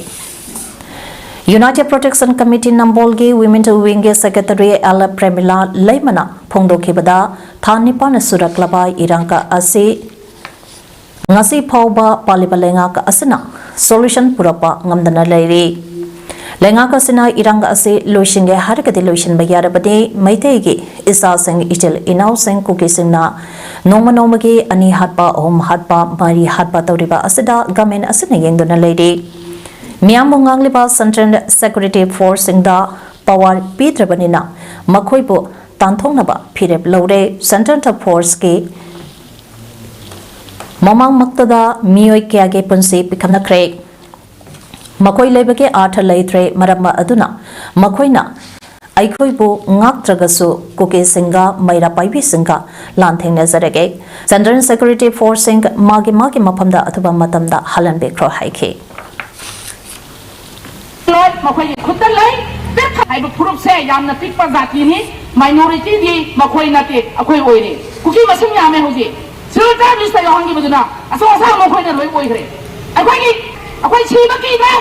ꯌꯨꯅꯥꯏꯇꯦꯗ ꯄ꯭ꯔꯣꯇꯦꯛꯁꯟ ꯀꯃꯤꯇꯤ ꯅꯝꯕꯣꯜꯒꯤ ꯋꯤꯃꯦꯟ ꯋꯤꯡꯒꯤ ꯁꯦꯀ꯭ꯔꯦꯇꯔꯤ ꯑꯦꯜ ꯄ꯭ꯔꯦꯃꯤꯂꯥ ꯂꯩꯃꯅ ꯐꯣꯡꯗꯣꯛꯈꯤꯕꯗ, ꯊꯥ ꯅꯤꯄꯥꯟ ꯁꯨꯔꯛꯂꯕ ꯏꯔꯥꯡ ꯑꯁꯤ ꯉꯁꯤ ꯐꯥꯎꯕ ꯄꯥꯜꯂꯤꯕ ꯂꯩꯉꯥꯛ ꯑꯁꯤꯅ ꯁꯣꯂꯨꯁꯟ ꯄꯨꯔꯛꯄ ꯉꯝꯗꯅ ꯂꯩꯔꯤ꯫ ꯂꯩꯉꯥꯛ ꯑꯁꯤꯅ ꯏꯔꯥꯡ ꯑꯁꯤ ꯂꯣꯏꯁꯤꯟꯒꯦ ꯍꯥꯏꯔꯒꯗꯤ ꯂꯣꯏꯁꯤꯟꯕ ꯌꯥꯔꯕꯗꯤ ꯃꯩꯇꯩꯒꯤ ꯏꯆꯥꯁꯤꯡ, ꯏꯆꯤꯜ ꯏꯅꯥꯎꯁꯤꯡ, ꯀꯨꯀꯤꯁꯤꯡꯅ ꯅꯣꯡꯃ ꯅꯣꯡꯃꯒꯤ ꯑꯅꯤ ꯍꯥꯠꯄ, ꯑꯍꯨꯝ ꯍꯥꯠꯄ, ꯃꯔꯤ ꯍꯥꯠꯄ ꯇꯧꯔꯤꯕ ꯑꯁꯤꯗ ꯒꯃꯦꯟ ꯑꯁꯤꯅ ꯌꯦꯡꯗꯨꯅ ꯂꯩꯔꯤ꯫ ꯃꯤꯌꯥꯝꯕꯨ ꯉꯥꯛꯂꯤꯕ ꯁꯦꯟꯇ꯭ꯔꯦꯜ ꯁꯦꯀ꯭ꯌꯨꯔꯤꯇꯤ ꯐꯣꯔꯁꯁꯤꯡꯗ ꯄꯋꯥꯔ ꯄꯤꯗ꯭ꯔꯕꯅꯤꯅ ꯃꯈꯣꯏꯕꯨ ꯇꯥꯟꯊꯣꯛꯅꯕ ꯐꯤꯔꯦꯞ ꯂꯧꯔꯦ꯫ ꯁꯦꯟꯇ꯭ꯔꯦꯜ ꯐꯣꯔꯁꯀꯤ ꯃꯃꯥꯡꯃꯛꯇꯗ ꯃꯤꯑꯣꯏ ꯀꯌꯥꯒꯤ ꯄꯨꯟꯁꯤ ꯄꯤꯈꯝꯅꯈ꯭ꯔꯦ꯫ ꯃꯈꯣꯏ ꯂꯩꯕꯒꯤ ꯑꯥꯔꯊ ꯂꯩꯇ꯭ꯔꯦ꯫ ꯃꯔꯝ ꯑꯗꯨꯅ ꯃꯈꯣꯏꯅ ꯑꯩꯈꯣꯏꯕꯨ ꯉꯥꯛꯇ꯭ꯔꯒꯁꯨ ꯀꯨꯀꯤꯁꯤꯡꯒ ꯃꯩꯔꯥ ꯄꯥꯏꯕꯤꯁꯤꯡꯒ ꯂꯥꯟꯊꯦꯡꯅꯖꯔꯒꯦ꯫ ꯁꯦꯟꯇ꯭ꯔꯦꯜ ꯁꯦꯀ꯭ꯌꯨꯔꯤꯇꯤ ꯐꯣꯔꯁꯁꯤꯡ ꯃꯥꯒꯤ ꯃꯥꯒꯤ ꯃꯐꯝꯗ ꯑꯊꯨꯕ ꯃꯇꯝꯗ ꯍꯜꯍꯟꯕꯤꯈ꯭ꯔꯣ ꯍꯥꯏꯈꯤ꯫ ꯂꯣꯏ ꯃꯈꯣꯏꯒꯤ ꯈꯨꯠꯇ ꯂꯩ꯫ ꯄꯤꯛ ꯍꯥꯏꯕ ꯐꯨꯔꯨꯞꯁꯦ ꯌꯥꯝꯅ ꯄꯤꯛꯄ ꯖꯥꯇꯤꯅꯤ, ꯃꯥꯏꯅꯣꯔꯤꯇꯤꯗꯤ ꯃꯈꯣꯏ ꯅꯠꯇꯦ, ꯑꯩꯈꯣꯏ ꯑꯣꯏꯔꯤ꯫ ꯀꯨꯀꯤ ꯃꯁꯤꯡ ꯌꯥꯝꯃꯦ ꯍꯧꯖꯤꯛ꯫ ꯁꯤꯜ ꯇꯥꯏꯝ ꯂꯤꯁꯇ ꯌꯥꯎꯍꯟꯈꯤꯕꯗꯨꯅ ꯑꯆꯧ ꯑꯁꯥꯡ ꯃꯈꯣꯏꯅ ꯂꯣꯏ ꯑꯣꯏꯈ꯭ꯔꯦ꯫ ꯑꯩꯈꯣꯏꯒꯤ ꯑꯩꯈꯣꯏ ꯁꯤꯕ ꯀꯤꯗ꯭ꯔꯦ,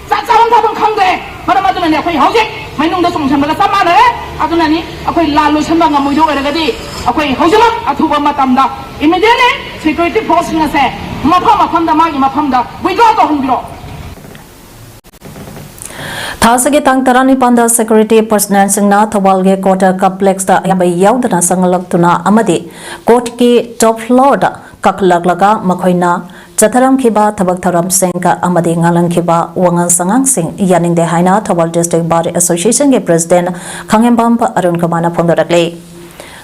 ꯆꯥꯛ ꯆꯥꯐꯝ ꯊꯛꯐꯝ ꯈꯪꯗ꯭ꯔꯦ꯫ ꯃꯔꯝ ꯑꯗꯨꯅꯅꯦ ꯑꯩꯈꯣꯏ ꯍꯧꯖꯤꯛ ꯃꯩꯅꯨꯡꯗ ꯆꯣꯡꯁꯤꯟꯕꯒ ꯆꯞ ꯃꯥꯟꯅꯔꯦ꯫ ꯑꯗꯨꯅꯅꯤ ꯑꯩꯈꯣꯏ ꯂꯥꯟ ꯂꯣꯏꯁꯤꯟꯕ ꯉꯝꯃꯣꯏꯗꯧ ꯑꯣꯏꯔꯒꯗꯤ ꯑꯩꯈꯣꯏ ꯍꯧꯖꯤꯛꯃꯛ ꯑꯊꯨꯕ ꯃꯇꯝꯗ immediately security forceꯁꯤꯡ ꯑꯁꯦ ꯃꯐꯝ ꯃꯐꯝꯗ ꯃꯥꯒꯤ ꯃꯐꯝꯗ withdraw ꯇꯧꯍꯟꯕꯤꯔꯣ꯫ ꯊꯥ ꯑꯁꯤꯒꯤ ꯇꯥꯡ ꯇꯔꯥꯅꯤꯄꯥꯟꯗ ꯁꯦꯀ꯭ꯌꯨꯔꯤꯇꯤ ꯄꯔꯁꯅꯦꯜꯁꯤꯡꯅ ꯊꯧꯕꯥꯜꯒꯤ ꯀꯣꯔꯠ ꯀꯝꯄ꯭ꯂꯦꯛꯁꯇ ꯑꯌꯥꯝꯕ ꯌꯥꯎꯗꯅ ꯆꯪꯂꯛꯇꯨꯅ ꯑꯃꯗꯤ ꯀꯣꯔꯠꯀꯤ ꯇꯣꯞ ꯐ꯭ꯂꯣꯔꯗ ꯀꯥꯈꯠꯂꯛꯂꯒ ꯃꯈꯣꯏꯅ ꯆꯠꯊꯔꯝꯈꯤꯕ ꯊꯕꯛ ꯊꯧꯔꯝꯁꯤꯡ ꯑꯃꯗꯤ ꯉꯥꯡꯂꯝꯈꯤꯕ ꯋꯥꯉꯥꯡ ꯁꯉꯥꯡꯁꯤꯡ ꯌꯥꯅꯤꯡꯗꯦ ꯍꯥꯏꯅ Thoubal district bar ꯑꯦꯁꯣꯁꯤꯌꯦꯁꯟꯒꯤ president ꯈꯥꯉꯦꯝꯕꯝ Arun ꯀꯨꯃꯥꯔꯅ ꯐꯣꯡꯗꯣꯔꯛꯂꯤ꯫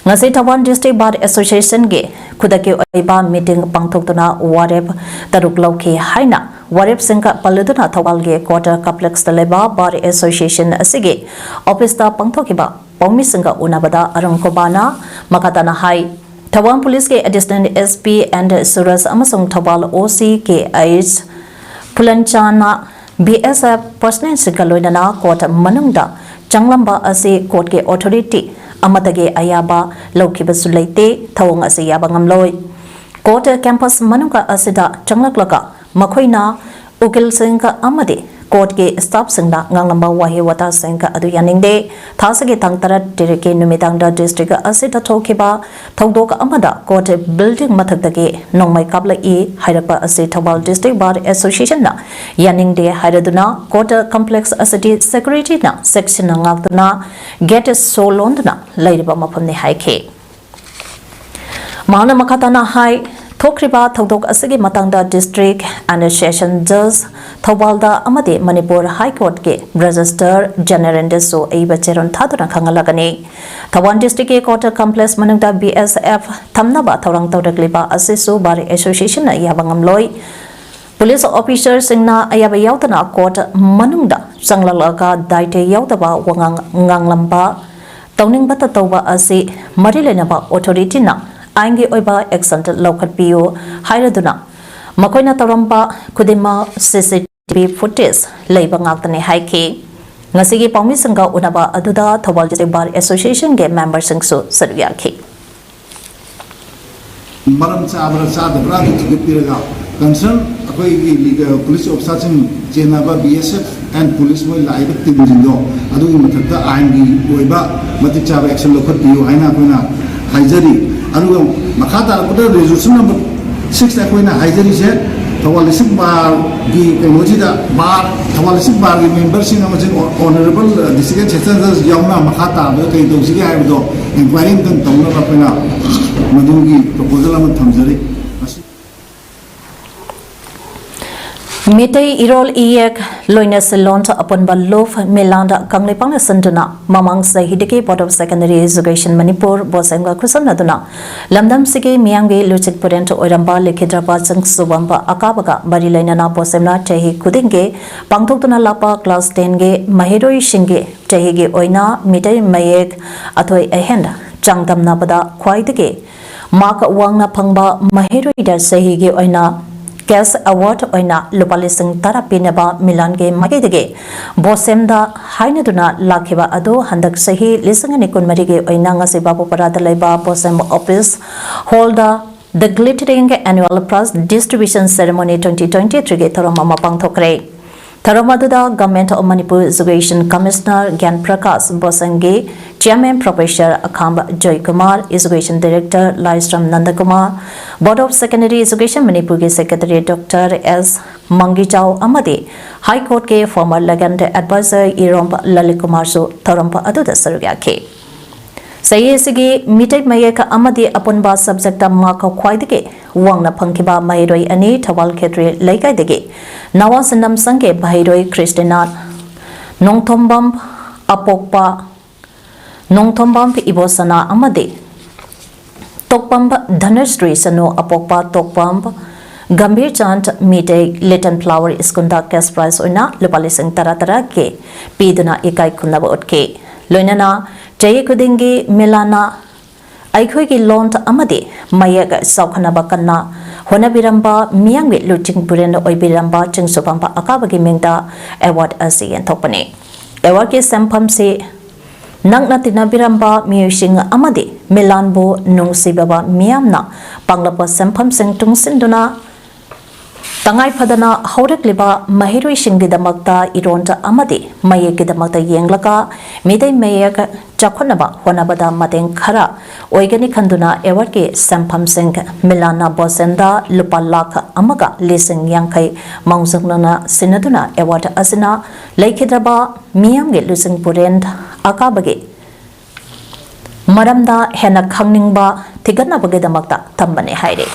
ꯉꯁꯤ ꯊꯧꯕꯥꯜ ꯗꯤꯁꯇ꯭ꯔꯤꯛ ꯕꯥꯔ ꯑꯦꯁꯣꯁꯤꯌꯦꯁꯟꯒꯤ ꯈꯨꯗꯛꯀꯤ ꯑꯣꯏꯕ ꯃꯤꯇꯤꯡ ꯄꯥꯡꯊꯣꯛꯇꯨꯅ ꯋꯥꯔꯦꯞ ꯇꯔꯨꯛ ꯂꯧꯈꯤ ꯍꯥꯏꯅ ꯋꯥꯔꯦꯞꯁꯤꯡꯒ ꯄꯜꯂꯗꯨꯅ ꯊꯧꯕꯥꯜꯒꯤ ꯀꯣꯔꯠ ꯀꯝꯄ꯭ꯂꯦꯛꯁꯇ ꯂꯩꯕ ꯕꯥꯔ ꯑꯦꯁꯣꯁꯤꯌꯦꯁꯟ ꯑꯁꯤꯒꯤ ꯑꯣꯐꯤꯁꯇ ꯄꯥꯡꯊꯣꯛꯈꯤꯕ ꯄꯥꯎꯃꯤꯁꯤꯡꯒ ꯎꯅꯕꯗ ꯑꯔꯨꯟ ꯀꯣꯕꯥꯅ ꯃꯈꯥ ꯇꯥꯅ ꯍꯥꯏ꯫ ꯊꯧꯕꯥꯜ ꯄꯨꯂꯤꯁꯀꯤ ꯑꯦꯗꯤꯁꯅꯦꯜ ꯑꯦꯁ ꯄꯤ ꯑꯦꯟ ꯁꯨꯔꯖ ꯑꯃꯁꯨꯡ ꯊꯧꯕꯥꯜ ꯑꯣ ꯁꯤ ꯀꯦ ꯑꯩꯆ ꯐꯨꯂꯟꯆꯥꯅ ꯕꯤ ꯑꯦꯁ ꯑꯦꯐ ꯄꯔꯁꯅꯦꯜꯁꯤꯡꯒ ꯂꯣꯏꯅꯅ ꯀꯣꯔꯠ ꯃꯅꯨꯡꯗ ꯆꯪꯂꯝꯕ ꯑꯁꯤ ꯀꯣꯔꯠꯀꯤ ꯑꯣꯊꯣꯔꯤꯇꯤ ꯑꯃꯠꯇꯒꯤ ꯑꯌꯥꯕ ꯂꯧꯈꯤꯕꯁꯨ ꯂꯩꯇꯦ꯫ ꯊꯧꯑꯣꯡ ꯑꯁꯤ ꯌꯥꯕ ꯉꯝꯂꯣꯏ꯫ ꯀꯣꯔꯠ ꯀꯦꯝꯄꯁ ꯃꯅꯨꯡ ꯑꯁꯤꯗ ꯆꯪꯂꯛꯂꯒ ꯃꯈꯣꯏꯅ ꯎꯀꯤꯜꯁꯤꯡ ꯑꯃꯗꯤ ꯀꯣꯔꯠꯀꯤ ꯁ꯭ꯇꯥꯐꯁꯤꯡꯅ ꯉꯥꯡꯂꯝꯕ ꯋꯥꯍꯩ ꯋꯥꯇꯥꯁꯤꯡ ꯑꯗꯨ ꯌꯥꯅꯤꯡꯗꯦ꯫ ꯊꯥꯁꯤꯒꯤ ꯇꯥꯡ ꯇꯔꯥ ꯇꯔꯦꯠꯀꯤ ꯅꯨꯃꯤꯗꯥꯡꯗ ꯗꯤꯁꯇ꯭ꯔꯤꯛ ꯑꯁꯤꯗ ꯊꯣꯛꯈꯤꯕ ꯊꯧꯗꯣꯛ ꯑꯃꯗ ꯀꯣꯔꯠ ꯕꯤꯜꯗꯤꯡ ꯃꯊꯛꯇꯒꯤ ꯅꯣꯡꯃꯩ ꯀꯥꯞꯂꯛꯏ ꯍꯥꯏꯔꯛꯄ ꯑꯁꯤ ꯊꯧꯕꯥꯜ ꯗꯤꯁꯇ꯭ꯔꯤꯛ ꯕꯥꯔ ꯑꯦꯁꯣꯁꯤꯌꯦꯁꯟꯅ ꯌꯥꯅꯤꯡꯗꯦ ꯍꯥꯏꯔꯗꯨꯅ ꯀꯣꯔꯠ ꯀꯝꯄ꯭ꯂꯦꯛꯁ ꯑꯁꯤꯗꯤ ꯁꯦꯀ꯭ꯌꯨꯔꯤꯇꯤꯅ ꯆꯦꯛꯁꯤꯟꯅ ꯉꯥꯛꯇꯨꯅ ꯒꯦꯠ ꯁꯣ ꯂꯣꯟꯗꯨꯅ ꯂꯩꯔꯤꯕ ꯃꯐꯝꯅꯤ ꯍꯥꯏꯈꯤ꯫ ꯃꯍꯥꯛꯅ ꯃꯈꯥ ꯇꯥꯅ ꯍꯥꯏ, ꯊꯣꯛꯈ꯭ꯔꯤꯕ ꯊꯧꯗꯣꯛ ꯑꯁꯤꯒꯤ ꯃꯇꯥꯡꯗ ꯗꯤꯁꯇ꯭ꯔꯤꯛ ꯑꯦꯟ ꯁꯦꯁꯟ ꯖꯖ ꯊꯧꯕꯥꯜꯗ ꯑꯃꯗꯤ ꯃꯅꯤꯄꯨꯔ ꯍꯥꯏ ꯀꯣꯔꯠꯀꯤ ꯔꯦꯖꯤꯁꯇ꯭ꯔꯥꯔ ꯖꯦꯅꯔꯦꯜꯗꯁꯨ ꯑꯏꯕ ꯆꯦꯔꯣꯜ ꯊꯥꯗꯨꯅ ꯈꯪꯍꯜꯂꯒꯅꯤ꯫ ꯊꯧꯕꯥꯜ ꯗꯤꯁꯇ꯭ꯔꯤꯛꯀꯤ ꯀꯣꯔꯠ ꯀꯝꯄ꯭ꯂꯦꯛꯁ ꯃꯅꯨꯡꯗ ꯕꯤ ꯑꯦꯁ ꯑꯦꯐ ꯊꯝꯅꯕ ꯊꯧꯔꯥꯡ ꯇꯧꯔꯛꯂꯤꯕ ꯑꯁꯤꯁꯨ ꯕꯥꯔ ꯑꯦꯁꯣꯁꯤꯌꯦꯁꯟꯅ ꯌꯥꯕ ꯉꯝꯂꯣꯏ꯫ ꯄꯨꯂꯤꯁ ꯑꯣꯐꯤꯁꯥꯔꯁꯤꯡꯅ ꯑꯌꯥꯕ ꯌꯥꯎꯗꯅ ꯀꯣꯔꯠ ꯃꯅꯨꯡꯗ ꯆꯪꯂꯛꯂꯒ ꯗꯥꯏꯇ ꯌꯥꯎꯗꯕ ꯋꯥꯉꯥꯡ ꯉꯥꯡꯂꯝꯕ, ꯇꯧꯅꯤꯡꯕꯇ ꯇꯧꯕ ꯑꯁꯤ ꯃꯔꯤ ꯂꯩꯅꯕ ꯑꯣꯊꯣꯔꯤꯇꯤꯅ ꯑꯥꯏꯟꯒꯤ ꯑꯣꯏꯕ ꯑꯦꯛꯁꯟ ꯂꯧꯈꯠꯄꯤꯌꯨ ꯍꯥꯏꯔꯗꯨꯅ ꯃꯈꯣꯏꯅ ꯇꯧꯔꯝꯕ ꯈꯨꯗꯤꯡꯃꯛ ꯁꯤ ꯁꯤ ꯇꯤ ꯚꯤ ꯐꯨꯇꯦꯖ ꯂꯩꯕ ꯉꯥꯛꯇꯅꯤ ꯍꯥꯏꯈꯤ꯫ ꯉꯁꯤꯒꯤ ꯄꯥꯎꯃꯤꯁꯤꯡꯒ ꯎꯅꯕ ꯑꯗꯨꯗ ꯊꯧꯕꯥꯜ ꯗꯤꯁꯇ꯭ꯔꯤꯛ ꯕꯥꯔ ꯑꯦꯁꯣꯁꯤꯌꯦꯁꯟꯒꯤ ꯃꯦꯝꯕꯔꯁꯤꯡꯁꯨ ꯁꯔꯨꯛ ꯌꯥꯈꯤ꯫ ꯃꯔꯝ ꯆꯥꯕ꯭ꯔꯥ ꯆꯥꯗꯕ꯭ꯔꯥ ꯑꯗꯨ ꯊꯤꯒꯠꯄꯤꯔꯒ concern ꯑꯩꯈꯣꯏꯒꯤ ꯂꯤꯒ-, ꯄꯨꯂꯤꯁ ꯑꯣꯐꯤꯁꯥꯔꯁꯤꯡ ꯆꯦꯟꯅꯕ B S F and police ꯃꯣꯏ ꯂꯥꯛꯏꯕ ꯇꯤꯝꯁꯤꯡꯗꯣ ꯑꯗꯨꯒꯤ ꯃꯊꯛꯇ ꯑꯥꯏꯟꯒꯤ ꯑꯣꯏꯕ ꯃꯇꯤꯛ ꯆꯥꯕ action ꯂꯧꯈꯠꯄꯤꯌꯨ ꯍꯥꯏꯅ ꯑꯩꯈꯣꯏꯅ ꯍꯥꯏꯖꯔꯤ꯫ ꯑꯗꯨꯒ ꯃꯈꯥ ꯇꯥꯔꯛꯄꯗ resolution number six ꯑꯩꯈꯣꯏꯅ ꯍꯥꯏꯖꯔꯤꯁꯦ ꯊꯧꯕꯥꯜ district ꯕꯥꯔꯒꯤ ꯀꯩꯅꯣꯁꯤꯗ ꯕꯥꯔ, ꯊꯧꯕꯥꯜ district ꯕꯥꯔꯒꯤ ꯃꯦꯝꯕꯔꯁꯤꯡ ꯑꯃꯁꯨꯡ honourable district and session judge ꯌꯥꯎꯅ ꯃꯈꯥ ꯇꯥꯕꯗ ꯀꯔꯤ ꯇꯧꯁꯤꯒꯦ ꯍꯥꯏꯕꯗꯣ inquiry ꯑꯃꯇꯪ ꯇꯧꯅꯕ ꯑꯩꯈꯣꯏꯅ ꯃꯗꯨꯒꯤ proposal ꯑꯃ ꯊꯝꯖꯔꯤ꯫ ꯃꯤꯇꯩ ꯏꯔꯣꯜ ꯏꯌꯦꯛ ꯂꯣꯏꯅꯁꯤꯜꯂꯣꯟ ꯑꯄꯨꯟꯕ ꯂꯨꯞ ꯃꯤꯂꯥꯟꯗ ꯀꯪꯂꯩꯄꯥꯛꯅ ꯁꯤꯟꯗꯨꯅ ꯃꯃꯥꯡ ꯆꯍꯤꯗꯒꯤ Board of Secondary Education Manipur ꯕꯣꯁꯦꯝꯒ ꯈꯨꯠꯁꯝꯅꯗꯨꯅ ꯂꯝꯗꯝꯁꯤꯒꯤ ꯃꯤꯌꯥꯝꯒꯤ ꯂꯨꯆꯤꯡ ꯄꯨꯔꯦꯟ ꯑꯣꯏꯔꯝꯕ ꯂꯩꯈꯤꯗ꯭ꯔꯕ ꯆꯤꯡꯁꯨꯕꯝꯕ ꯑꯀꯥꯕꯒ ꯃꯔꯤ ꯂꯩꯅꯅ ꯕꯣꯁꯦꯝꯅ ꯆꯍꯤ ꯈꯨꯗꯤꯡꯒꯤ ꯄꯥꯡꯊꯣꯛꯇꯨꯅ ꯂꯥꯛꯄ class ten ꯒꯤ ꯃꯍꯩꯔꯣꯏꯁꯤꯡꯒꯤ ꯆꯍꯤꯒꯤ ꯑꯣꯏꯅ ꯃꯤꯇꯩ ꯃꯌꯦꯛ ꯑꯊꯣꯏ ꯑꯍꯦꯟ ꯆꯥꯡꯗꯝꯅꯕꯗ ꯈ꯭ꯋꯥꯏꯗꯒꯤ mark ꯋꯥꯡꯅ ꯐꯪꯕ ꯃꯍꯩꯔꯣꯏꯗ ꯆꯍꯤꯒꯤ ꯑꯣꯏꯅ cash award ꯑꯣꯏꯅ ꯂꯨꯄꯥ ꯂꯤꯁꯤꯡ ꯇꯔꯥ ꯄꯤꯅꯕ ꯃꯤꯂꯥꯟꯒꯤ ꯃꯥꯏꯀꯩꯗꯒꯤ ꯕꯣꯁꯦꯝꯗ ꯍꯥꯏꯅꯗꯨꯅ ꯂꯥꯛꯈꯤꯕ ꯑꯗꯨ ꯍꯟꯗꯛ ꯆꯍꯤ ꯂꯤꯁꯤꯡ ꯑꯅꯤ ꯀꯨꯟꯃꯔꯤꯒꯤ ꯑꯣꯏꯅ ꯉꯁꯤ ꯕꯥꯕꯨꯄꯥꯔꯥꯗ ꯂꯩꯕ ꯕꯣꯁꯦꯝ office hall the The Glittering Annual Prize Distribution Ceremony twenty twenty-three ꯒꯤ ꯊꯧꯔꯝ ꯑꯃ ꯄꯥꯡꯊꯣꯛꯈ꯭ꯔꯦ꯫ ꯊꯧꯔꯝ ꯑꯗꯨꯗ Government of Manipur Education Commissioner ꯒ꯭ꯌꯥꯟ Prakash ꯕꯣꯁꯦꯝꯒꯤ Chairman Professor ꯑꯈꯥꯝꯕ Joykumar, Education Director Laishram ꯅꯟꯗꯀꯨꯃꯥꯔ, Board of Secondary Education ꯃꯅꯤꯄꯨꯔꯒꯤ Secretary Doctor S ꯃꯪꯒꯤꯆꯥꯎ ꯑꯃꯗꯤ High Court ꯀꯤ former legal advisor ꯏꯔꯣꯝꯕ ꯂꯂꯤꯠ ꯀꯨꯃꯥꯔꯁꯨ ꯊꯧꯔꯝ ꯑꯗꯨꯗ ꯁꯔꯨꯛ ꯌꯥꯈꯤ꯫ ꯆꯍꯤ ꯑꯁꯤꯒꯤ ꯃꯤꯇꯩ ꯃꯌꯦꯛ ꯑꯃꯗꯤ ꯑꯄꯨꯟꯕ subject ꯇ mark ꯈ꯭ꯋꯥꯏꯗꯒꯤ ꯋꯥꯡꯅ ꯐꯪꯈꯤꯕ ꯃꯍꯩꯔꯣꯏ ꯑꯅꯤ ꯊꯧꯕꯥꯜ ꯈꯦꯇ꯭ꯔꯤ ꯂꯩꯀꯥꯏꯗꯒꯤ ꯅꯋꯥ ꯁꯤꯟꯅꯝ ꯁꯪꯒꯦ ꯃꯍꯩꯔꯣꯏ ꯈ꯭ꯔꯤꯁꯇꯤꯅꯥ ꯅꯣꯡꯊꯣꯝꯕꯝ ꯑꯄꯣꯛꯄ ꯅꯣꯡꯊꯣꯝꯕꯝ ꯏꯕꯣꯁꯅꯥ ꯑꯃꯗꯤ ꯇꯣꯛꯄꯝ ꯙꯅꯁ꯭ꯔꯤ ꯁꯅꯨ ꯑꯄꯣꯛꯄ ꯇꯣꯛꯄꯝ Gambhir Chand Meitei Little Flower School ꯗ cash prize ꯑꯣꯏꯅ ꯂꯨꯄꯥ ꯂꯤꯁꯤꯡ ꯇꯔꯥ ꯇꯔꯥꯒꯤ ꯄꯤꯗꯨꯅ ꯏꯀꯥꯏ ꯈꯨꯝꯅꯕ ꯎꯠꯈꯤ꯫ ꯂꯣꯏꯅꯅ ꯆꯍꯤ ꯈꯨꯗꯤꯡꯒꯤ ꯃꯤꯂꯥꯟꯅ ꯑꯩꯈꯣꯏꯒꯤ ꯂꯣꯟ ꯑꯃꯗꯤ ꯃꯌꯦꯛ ꯆꯥꯎꯈꯠꯅꯕ ꯀꯟꯅ ꯍꯣꯠꯅꯕꯤꯔꯝꯕ ꯃꯤꯌꯥꯝꯒꯤ ꯂꯨꯆꯤꯡ ꯄꯨꯔꯦꯜ ꯑꯣꯏꯕꯤꯔꯝꯕ ꯆꯤꯡꯁꯨꯕꯝꯕ ꯑꯀꯥꯕꯒꯤ ꯃꯤꯡꯗ award ꯑꯁꯤ ꯌꯦꯟꯊꯣꯛꯄꯅꯤ꯫ Award ꯀꯤ ꯁꯦꯟꯐꯝꯁꯤ ꯅꯛꯅ ꯇꯤꯟꯅꯕꯤꯔꯝꯕ ꯃꯤꯑꯣꯏꯁꯤꯡ ꯑꯃꯗꯤ ꯃꯤꯂꯥꯟꯕꯨ ꯅꯨꯡꯁꯤꯕꯕ ꯃꯤꯌꯥꯝꯅ ꯄꯥꯡꯂꯛꯄ ꯁꯦꯟꯐꯝꯁꯤꯡ ꯇꯨꯡꯁꯤꯟꯗꯨꯅ ꯇꯉꯥꯏ ꯐꯗꯅ ꯍꯧꯔꯛꯂꯤꯕ ꯃꯍꯩꯔꯣꯏꯁꯤꯡꯒꯤꯗꯃꯛꯇ ꯏꯔꯣꯟ ꯑꯃꯗꯤ ꯃꯌꯦꯛꯀꯤꯗꯃꯛꯇ ꯌꯦꯡꯂꯒ ꯃꯤꯇꯩ ꯃꯌꯦꯛ ꯆꯥꯎꯈꯠꯅꯕ ꯍꯣꯠꯅꯕꯗ ꯃꯇꯦꯡ ꯈꯔ ꯑꯣꯏꯒꯅꯤ ꯈꯟꯗꯨꯅ award ꯀꯤ ꯁꯦꯟꯐꯝꯁꯤꯡ ꯃꯤꯂꯥꯟꯅ ꯕꯣꯁꯦꯝꯗ ꯂꯨꯄꯥ ꯂꯥꯈ ꯑꯃꯒ ꯂꯤꯁꯤꯡ ꯌꯥꯡꯈꯩ ꯃꯥꯡꯖꯧꯅꯅ ꯁꯤꯟꯅꯗꯨꯅ award ꯑꯁꯤꯅ ꯂꯩꯈꯤꯗ꯭ꯔꯕ ꯃꯤꯌꯥꯝꯒꯤ ꯂꯨꯆꯤꯡ ꯄꯨꯔꯦꯟ ꯑꯀꯥꯕꯒꯤ ꯃꯔꯝꯗ ꯍꯦꯟꯅ ꯈꯪꯅꯤꯡꯕ ꯊꯤꯒꯠꯅꯕꯒꯤꯗꯃꯛꯇ ꯊꯝꯕꯅꯤ ꯍꯥꯏꯔꯤ꯫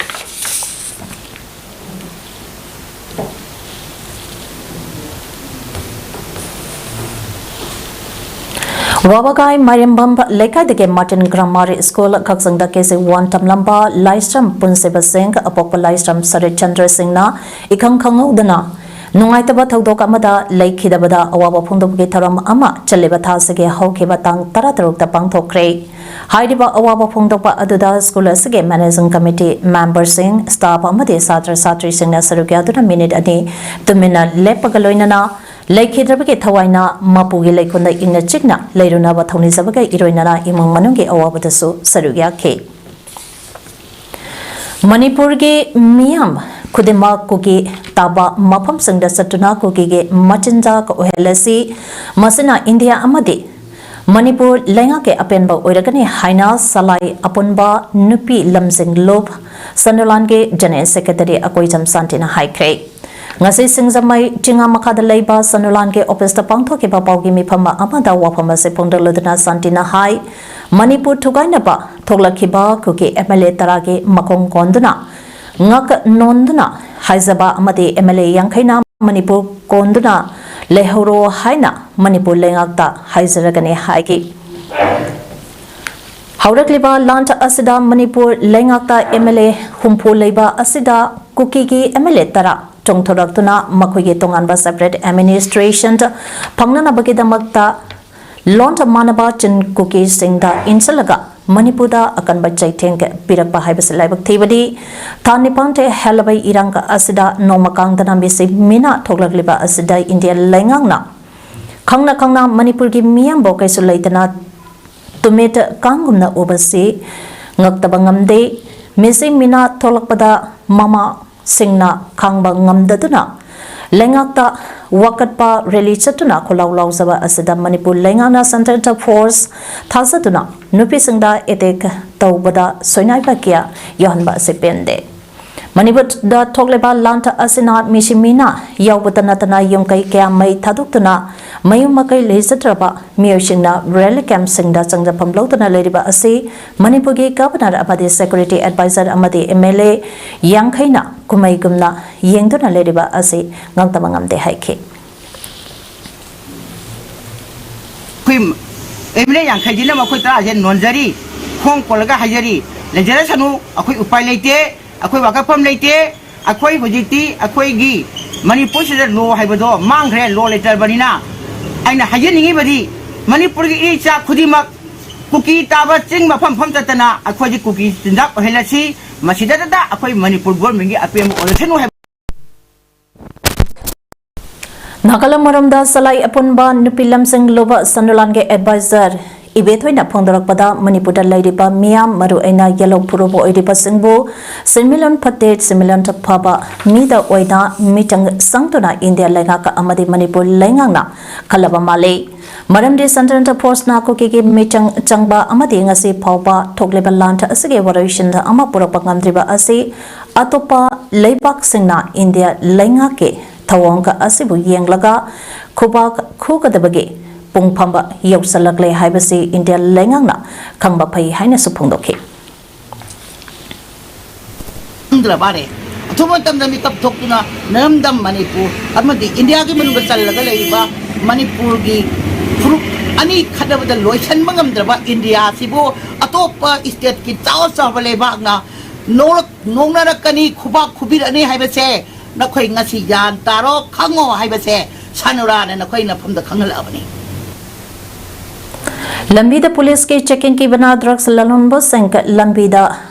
ꯋꯥꯕꯒꯥꯏ ꯃꯥꯏꯔꯦꯝꯕꯝ ꯂꯩꯀꯥꯏꯗꯒꯤ ꯃꯥꯔꯇꯤꯟ ꯒ꯭ꯔꯥꯃꯥꯔ ꯁ꯭ꯀꯨꯜ ꯀꯛꯆꯤꯡꯗ ꯀꯦ ꯖꯤ ꯋꯥꯟ ꯇꯝꯂꯝꯕ ꯂꯥꯏꯁ꯭ꯔꯝ ꯄꯨꯟꯁꯤꯕ ꯁꯤꯡ, ꯑꯄꯣꯛꯄ ꯂꯥꯏꯁ꯭ꯔꯝ ꯁꯔꯠ ꯆꯟꯗ꯭ꯔ ꯁꯤꯡꯅ ꯏꯈꯪ ꯈꯪꯍꯧꯗꯅ ꯅꯨꯡꯉꯥꯏꯇꯕ ꯊꯧꯗꯣꯛ ꯑꯃꯗ ꯂꯩꯈꯤꯗꯕꯗ ꯑꯋꯥꯕ ꯐꯣꯡꯗꯣꯛꯄꯒꯤ ꯊꯧꯔꯝ ꯑꯃ ꯆꯠꯂꯤꯕ ꯊꯥ ꯑꯁꯤꯒꯤ ꯍꯧꯈꯤꯕ ꯇꯥꯡ ꯇꯔꯥꯇꯔꯨꯛꯇ ꯄꯥꯡꯊꯣꯛꯈ꯭ꯔꯦ꯫ ꯍꯥꯏꯔꯤꯕ ꯑꯋꯥꯕ ꯐꯣꯡꯗꯣꯛꯄ ꯑꯗꯨꯗ ꯁ꯭ꯀꯨꯜ ꯑꯁꯤꯒꯤ ꯃꯦꯅꯦꯖꯤꯡ ꯀꯃꯤꯇꯤ ꯃꯦꯝꯕꯔꯁꯤꯡ, ꯁ꯭ꯇꯥꯐ ꯑꯃꯗꯤ ꯁꯥꯇ꯭ꯔ ꯁꯥꯇ꯭ꯔꯤꯁꯤꯡꯅ ꯁꯔꯨꯛ ꯌꯥꯗꯨꯅ ꯃꯤꯅꯤꯠ ꯑꯅꯤ ꯇꯨꯃꯤꯟꯅ ꯂꯦꯞꯄꯒ ꯂꯣꯏꯅꯅ ꯂꯩꯈꯤꯗ꯭ꯔꯕꯒꯤ ꯊꯋꯥꯏꯅ ꯃꯄꯨꯒꯤ ꯂꯩꯈꯨꯜꯗ ꯏꯪꯅ ꯆꯤꯛꯅ ꯂꯩꯔꯨꯅꯕ ꯊꯧꯅꯤꯖꯕꯒ ꯏꯔꯣꯏꯅꯅ ꯏꯃꯨꯡ ꯃꯅꯨꯡꯒꯤ ꯑꯋꯥꯕꯗꯁꯨ ꯁꯔꯨꯛ ꯌꯥꯈꯤ꯫ ꯃꯅꯤꯄꯨꯔꯒꯤ ꯃꯤꯌꯥꯝ ꯈꯨꯗꯤꯡꯃꯛ ꯀꯨꯀꯤ ꯇꯥꯕ ꯃꯐꯝꯁꯤꯡꯗ ꯆꯠꯇꯨꯅ ꯀꯨꯀꯤꯒꯤ ꯃꯆꯤꯟꯖꯥꯛ ꯑꯣꯏꯍꯜꯂꯁꯤ, ꯃꯁꯤꯅ ꯏꯟꯗꯤꯌꯥ ꯑꯃꯗꯤ ꯃꯅꯤꯄꯨꯔ ꯂꯩꯉꯥꯛꯀꯤ ꯑꯄꯦꯟꯕ ꯑꯣꯏꯔꯒꯅꯤ ꯍꯥꯏꯅ ꯁꯂꯥꯏ ꯑꯄꯨꯟꯕ ꯅꯨꯄꯤ ꯂꯝꯖꯤꯡ ꯂꯨꯞ ꯁꯅꯨꯂꯥꯟꯒꯤ ꯖꯦꯅꯔꯦꯜ ꯁꯦꯀ꯭ꯔꯦꯇꯔꯤ ꯑꯀꯣꯏꯖꯝ ꯁꯥꯟꯇꯤꯅ ꯍꯥꯏꯈ꯭ꯔꯦ꯫ ꯉꯁꯤ ꯁꯤꯡꯖꯃꯩ ꯆꯤꯉꯥ ꯃꯈꯥꯗ ꯂꯩꯕ ꯁꯅꯨꯂꯥꯟꯒꯤ ꯑꯣꯐꯤꯁꯇ ꯄꯥꯡꯊꯣꯛꯈꯤꯕ ꯄꯥꯎꯒꯤ ꯃꯤꯐꯝ ꯑꯃꯗ ꯋꯥꯐꯝ ꯑꯁꯤ ꯐꯣꯡꯗꯣꯛꯂꯗꯨꯅ ꯁꯥꯟꯇꯤꯅ ꯍꯥꯏ, ꯃꯅꯤꯄꯨꯔ ꯊꯨꯒꯥꯏꯅꯕ ꯊꯣꯛꯂꯛꯈꯤꯕ ꯀꯨꯀꯤ ꯑꯦꯝ ꯑꯦꯜ ꯑꯦ ꯇꯔꯥꯒꯤ ꯃꯈꯣꯡ ꯀꯣꯟꯗꯨꯅ, ꯉꯛ ꯅꯣꯟꯗꯨꯅ ꯍꯥꯏꯖꯕ ꯑꯃꯗꯤ ꯑꯦꯝ ꯑꯦꯜ ꯑꯦ ꯌꯥꯡꯈꯩꯅ ꯃꯅꯤꯄꯨꯔ ꯀꯣꯟꯗꯨꯅ ꯂꯩꯍꯧꯔꯣ ꯍꯥꯏꯅ ꯃꯅꯤꯄꯨꯔ ꯂꯩꯉꯥꯛꯇ ꯍꯥꯏꯖꯔꯒꯅꯤ ꯍꯥꯏꯈꯤ꯫ ꯍꯧꯔꯛꯂꯤꯕ ꯂꯥꯟ ꯑꯁꯤꯗ ꯃꯅꯤꯄꯨꯔ ꯂꯩꯉꯥꯛꯇ ꯑꯦꯝ ꯑꯦꯜ ꯑꯦ ꯍꯨꯝꯐꯨ ꯂꯩꯕ ꯑꯁꯤꯗ ꯀꯨꯀꯤꯒꯤ ꯑꯦꯝ ꯑꯦꯜ ꯑꯦ ꯇꯔꯥ ꯆꯣꯡꯊꯣꯔꯛꯇꯨꯅ ꯃꯈꯣꯏꯒꯤ ꯇꯣꯉꯥꯟꯕ separate administration ꯐꯪꯅꯅꯕꯒꯤꯗꯃꯛꯇ ꯂꯣꯟ ꯃꯥꯟꯅꯕ ꯆꯤꯟ ꯀꯨꯀꯤꯁꯤꯡꯗ ꯏꯟꯁꯤꯜꯂꯒ ꯃꯅꯤꯄꯨꯔꯗ ꯑꯀꯟꯕ ꯆꯩꯊꯦꯡ ꯄꯤꯔꯛꯄ ꯍꯥꯏꯕꯁꯤ ꯂꯥꯏꯕꯛ ꯊꯤꯕꯅꯤ꯫ ꯊꯥ ꯅꯤꯄꯥꯟ ꯍꯦꯜꯂꯕ ꯏꯔꯥꯡ ꯑꯁꯤꯗ ꯅꯣꯡꯃ ꯀꯥꯡꯗꯅ ꯃꯤꯁꯤ ꯃꯤꯅ ꯊꯣꯛꯂꯛꯂꯤꯕ ꯑꯁꯤꯗ ꯏꯟꯗꯤꯌꯥ ꯂꯩꯉꯥꯛꯅ ꯈꯪꯅ ꯈꯪꯅ ꯃꯅꯤꯄꯨꯔꯒꯤ ꯃꯤꯌꯥꯝꯕꯨ ꯀꯩꯁꯨ ꯂꯩꯇꯅ ꯇꯨꯃꯤꯠ ꯀꯥꯡꯒꯨꯝꯅ ꯎꯕꯁꯤ ꯉꯛꯇꯕ ꯉꯝꯗꯦ꯫ ꯃꯤꯁꯤ ꯃꯤꯅ ꯊꯣꯛꯂꯛꯄꯗ ꯃꯃꯥꯁꯤꯡꯅ ꯈꯥꯡꯕ ꯉꯝꯗꯗꯨꯅ ꯂꯩꯉꯥꯛꯇ ꯋꯥꯀꯠꯄ rally ꯆꯠꯇꯨꯅ ꯈꯣꯜꯂꯥꯎ ꯂꯥꯎꯖꯕ ꯑꯁꯤꯗ ꯃꯅꯤꯄꯨꯔ ꯂꯩꯉꯥꯛꯅ central force ꯊꯥꯖꯗꯨꯅ ꯅꯨꯄꯤꯁꯤꯡꯗ attack ꯇꯧꯕꯗ ꯁꯣꯏꯅꯥꯏꯕ ꯀꯌꯥ ꯌꯥꯎꯍꯟꯕ ꯑꯁꯤ ꯄꯦꯟꯗꯦ꯫ ꯃꯅꯤꯄꯨꯔꯗ ꯊꯣꯛꯂꯤꯕ ꯂꯥꯟ ꯑꯁꯤꯅ ꯃꯤꯁꯤ ꯃꯤꯅ ꯌꯥꯎꯕꯇ ꯅꯠꯇꯅ ꯌꯨꯝ ꯀꯩ ꯀꯌꯥ ꯃꯩ ꯊꯥꯗꯣꯛꯇꯨꯅ ꯃꯌꯨꯝ ꯃꯀꯩ ꯂꯩꯖꯗ꯭ꯔꯕ ꯃꯤꯑꯣꯏꯁꯤꯡꯅ relief campꯁꯤꯡꯗ ꯆꯪꯖꯐꯝ ꯂꯧꯗꯨꯅ ꯂꯩꯔꯤꯕ ꯑꯁꯤ ꯃꯅꯤꯄꯨꯔꯒꯤ governor ꯑꯃꯗꯤ security advisor ꯑꯃꯗꯤ M L A ꯌꯥꯡꯈꯩꯅ ꯀꯨꯝꯍꯩꯒꯨꯝꯅ ꯌꯦꯡꯗꯨꯅ ꯂꯩꯔꯤꯕ ꯑꯁꯤ ꯉꯥꯛꯇꯕ ꯉꯝꯗꯦ ꯍꯥꯏꯈꯤ꯫ ꯑꯩꯈꯣꯏ ꯑꯦꯝ ꯑꯦꯜ ꯑꯦ ꯌꯥꯡꯈꯩꯁꯤꯅ ꯃꯈꯣꯏ ꯇꯔꯥꯁꯦ ꯅꯣꯟꯖꯔꯤ, ꯈꯣꯡ ꯀꯣꯜꯂꯒ ꯍꯥꯏꯖꯔꯤ, ꯂꯩꯖꯔꯁꯅꯨ, ꯑꯩꯈꯣꯏ ꯎꯄꯥꯏ ꯂꯩꯇꯦ, ꯑꯩꯈꯣꯏ ꯋꯥꯀꯠꯐꯝ ꯂꯩꯇꯦ꯫ ꯑꯩꯈꯣꯏ ꯍꯧꯖꯤꯛꯇꯤ ꯑꯩꯈꯣꯏꯒꯤ ꯃꯅꯤꯄꯨꯔꯁꯤꯗ ꯂꯣ ꯍꯥꯏꯕꯗꯣ ꯃꯥꯡꯈ꯭ꯔꯦ, ꯂꯣ ꯂꯩꯇ꯭ꯔꯕꯅꯤꯅ꯫ ꯑꯩꯅ ꯍꯥꯏꯖꯅꯤꯡꯉꯤꯕꯗꯤ, ꯃꯅꯤꯄꯨꯔꯒꯤ ꯏ ꯏꯆꯥ ꯈꯨꯗꯤꯡꯃꯛ ꯀꯨꯀꯤ ꯇꯥꯕ ꯆꯤꯡ ꯃꯐꯝ ꯃꯐꯝ ꯆꯠꯇꯅ ꯑꯩꯈꯣꯏꯒꯤ ꯀꯨꯀꯤ ꯆꯤꯟꯖꯥꯛ ꯑꯣꯏꯍꯜꯂꯁꯤ꯫ ꯃꯁꯤꯗꯇ ꯑꯩꯈꯣꯏ ꯃꯅꯤꯄꯨꯔ ꯒꯣꯔꯃꯦꯟꯒꯤ ꯑꯄꯦꯟꯕ ꯑꯣꯏꯔꯁꯅꯨ ꯍꯥꯏꯕ꯫ ꯅꯥꯒꯥꯂꯦꯟ ꯃꯔꯝꯗ ꯆꯂꯥꯏ ꯑꯄꯨꯟꯕ ꯅꯨꯄꯤ ꯂꯝꯖꯤꯡꯂꯨꯕ ꯁꯅꯨꯂꯥꯟꯒꯤ ꯑꯦꯗꯚꯥꯏꯖꯔ ꯏꯕꯦꯊꯣꯏꯅ ꯐꯣꯡꯗꯣꯔꯛꯄꯗ, ꯃꯅꯤꯄꯨꯔꯗ ꯂꯩꯔꯤꯕ ꯃꯤꯌꯥꯝ, ꯃꯔꯨꯑꯣꯏꯅ ꯌꯦꯜꯍꯧ ꯐꯨꯔꯨꯕ ꯑꯣꯏꯔꯤꯕꯁꯤꯡꯕꯨ ꯁꯦꯟꯃꯤꯠꯂꯣꯟ ꯐꯠꯇꯦ, ꯁꯦꯟꯃꯤꯠꯂꯣꯟ ꯐꯕ ꯃꯤꯗ ꯑꯣꯏꯅ ꯃꯤꯆꯪ ꯆꯪꯗꯨꯅ ꯏꯟꯗꯤꯌꯥ ꯂꯩꯉꯥꯛ ꯑꯃꯗꯤ ꯃꯅꯤꯄꯨꯔ ꯂꯩꯉꯥꯛꯅ ꯈꯜꯂꯕ ꯃꯥꯜꯂꯤ꯫ ꯃꯔꯝꯗꯤ ꯁꯦꯟꯇ꯭ꯔꯦꯜ ꯐꯣꯔꯁꯅ ꯀꯨꯀꯤꯒꯤ ꯃꯤꯆꯪ ꯆꯪꯕ ꯑꯃꯗꯤ ꯉꯁꯤ ꯐꯥꯎꯕ ꯊꯣꯛꯂꯤꯕ ꯂꯥꯟ ꯑꯁꯤꯒꯤ ꯋꯥꯔꯣꯏꯁꯤꯟ ꯑꯃ ꯄꯨꯔꯛꯄ ꯉꯝꯗ꯭ꯔꯤꯕ ꯑꯁꯤ ꯑꯇꯣꯞꯄ ꯂꯩꯕꯥꯛꯁꯤꯡꯅ ꯏꯟꯗꯤꯌꯥ ꯂꯩꯉꯥꯛꯀꯤ ꯊꯧꯑꯣꯡ ꯑꯁꯤꯕꯨ ꯌꯦꯡꯂꯒ ꯈꯨꯕꯥꯛ ꯈꯨꯒꯗꯕꯒꯤ ꯄꯨꯡ ꯐꯝꯕ ꯌꯧꯁꯜꯂꯛꯂꯦ ꯍꯥꯏꯕꯁꯤ ꯏꯟꯗꯤꯌꯥ ꯂꯩꯉꯥꯛꯅ ꯈꯪꯕ ꯐꯩ ꯍꯥꯏꯅꯁꯨ ꯐꯣꯡꯗꯣꯛꯈꯤ꯫ ꯈꯪꯗ꯭ꯔꯕꯅꯦ꯫ ꯑꯊꯨꯕ ꯃꯇꯝꯗ ꯃꯤꯀꯞ ꯊꯣꯛꯇꯨꯅ ꯅꯔꯝꯗꯝ ꯃꯅꯤꯄꯨꯔ ꯑꯃꯗꯤ ꯏꯟꯗꯤꯌꯥꯒꯤ ꯃꯅꯨꯡꯗ ꯆꯜꯂꯒ ꯂꯩꯔꯤꯕ ꯃꯅꯤꯄꯨꯔꯒꯤ ꯐꯨꯔꯨꯞ ꯑꯅꯤ ꯈꯠꯅꯕꯗ ꯂꯣꯏꯁꯤꯟꯕ ꯉꯝꯗ꯭ꯔꯕ ꯏꯟꯗꯤꯌꯥꯁꯤꯕꯨ ꯑꯇꯣꯞꯄ ꯁ꯭ꯇꯦꯠꯀꯤ ꯆꯥꯎ ꯆꯥꯎꯕ ꯂꯩꯕꯥꯛꯅ ꯅꯣꯛꯂꯛ-, ꯅꯣꯛꯅꯔꯛꯀꯅꯤ, ꯈꯨꯕꯥꯛ ꯈꯨꯕꯤꯔꯛꯑꯅꯤ ꯍꯥꯏꯕꯁꯦ ꯅꯈꯣꯏ ꯉꯁꯤ ꯒ꯭ꯌꯥꯟ ꯇꯥꯔꯣ, ꯈꯪꯉꯣ ꯍꯥꯏꯕꯁꯦ ꯁꯅꯨꯔꯥꯅ ꯅꯈꯣꯏ ꯅꯐꯝꯗ ꯈꯪꯍꯜꯂꯛꯑꯕꯅꯤ꯫ ꯂꯝꯕꯤꯗ ꯄꯨꯂꯤꯁꯀꯤ ꯆꯦꯛꯀꯤꯡ ꯀꯤꯕꯅ ꯗ꯭ꯔꯒꯁ ꯂꯂꯣꯟꯕꯁꯤꯡ ꯂꯝꯕꯤꯗ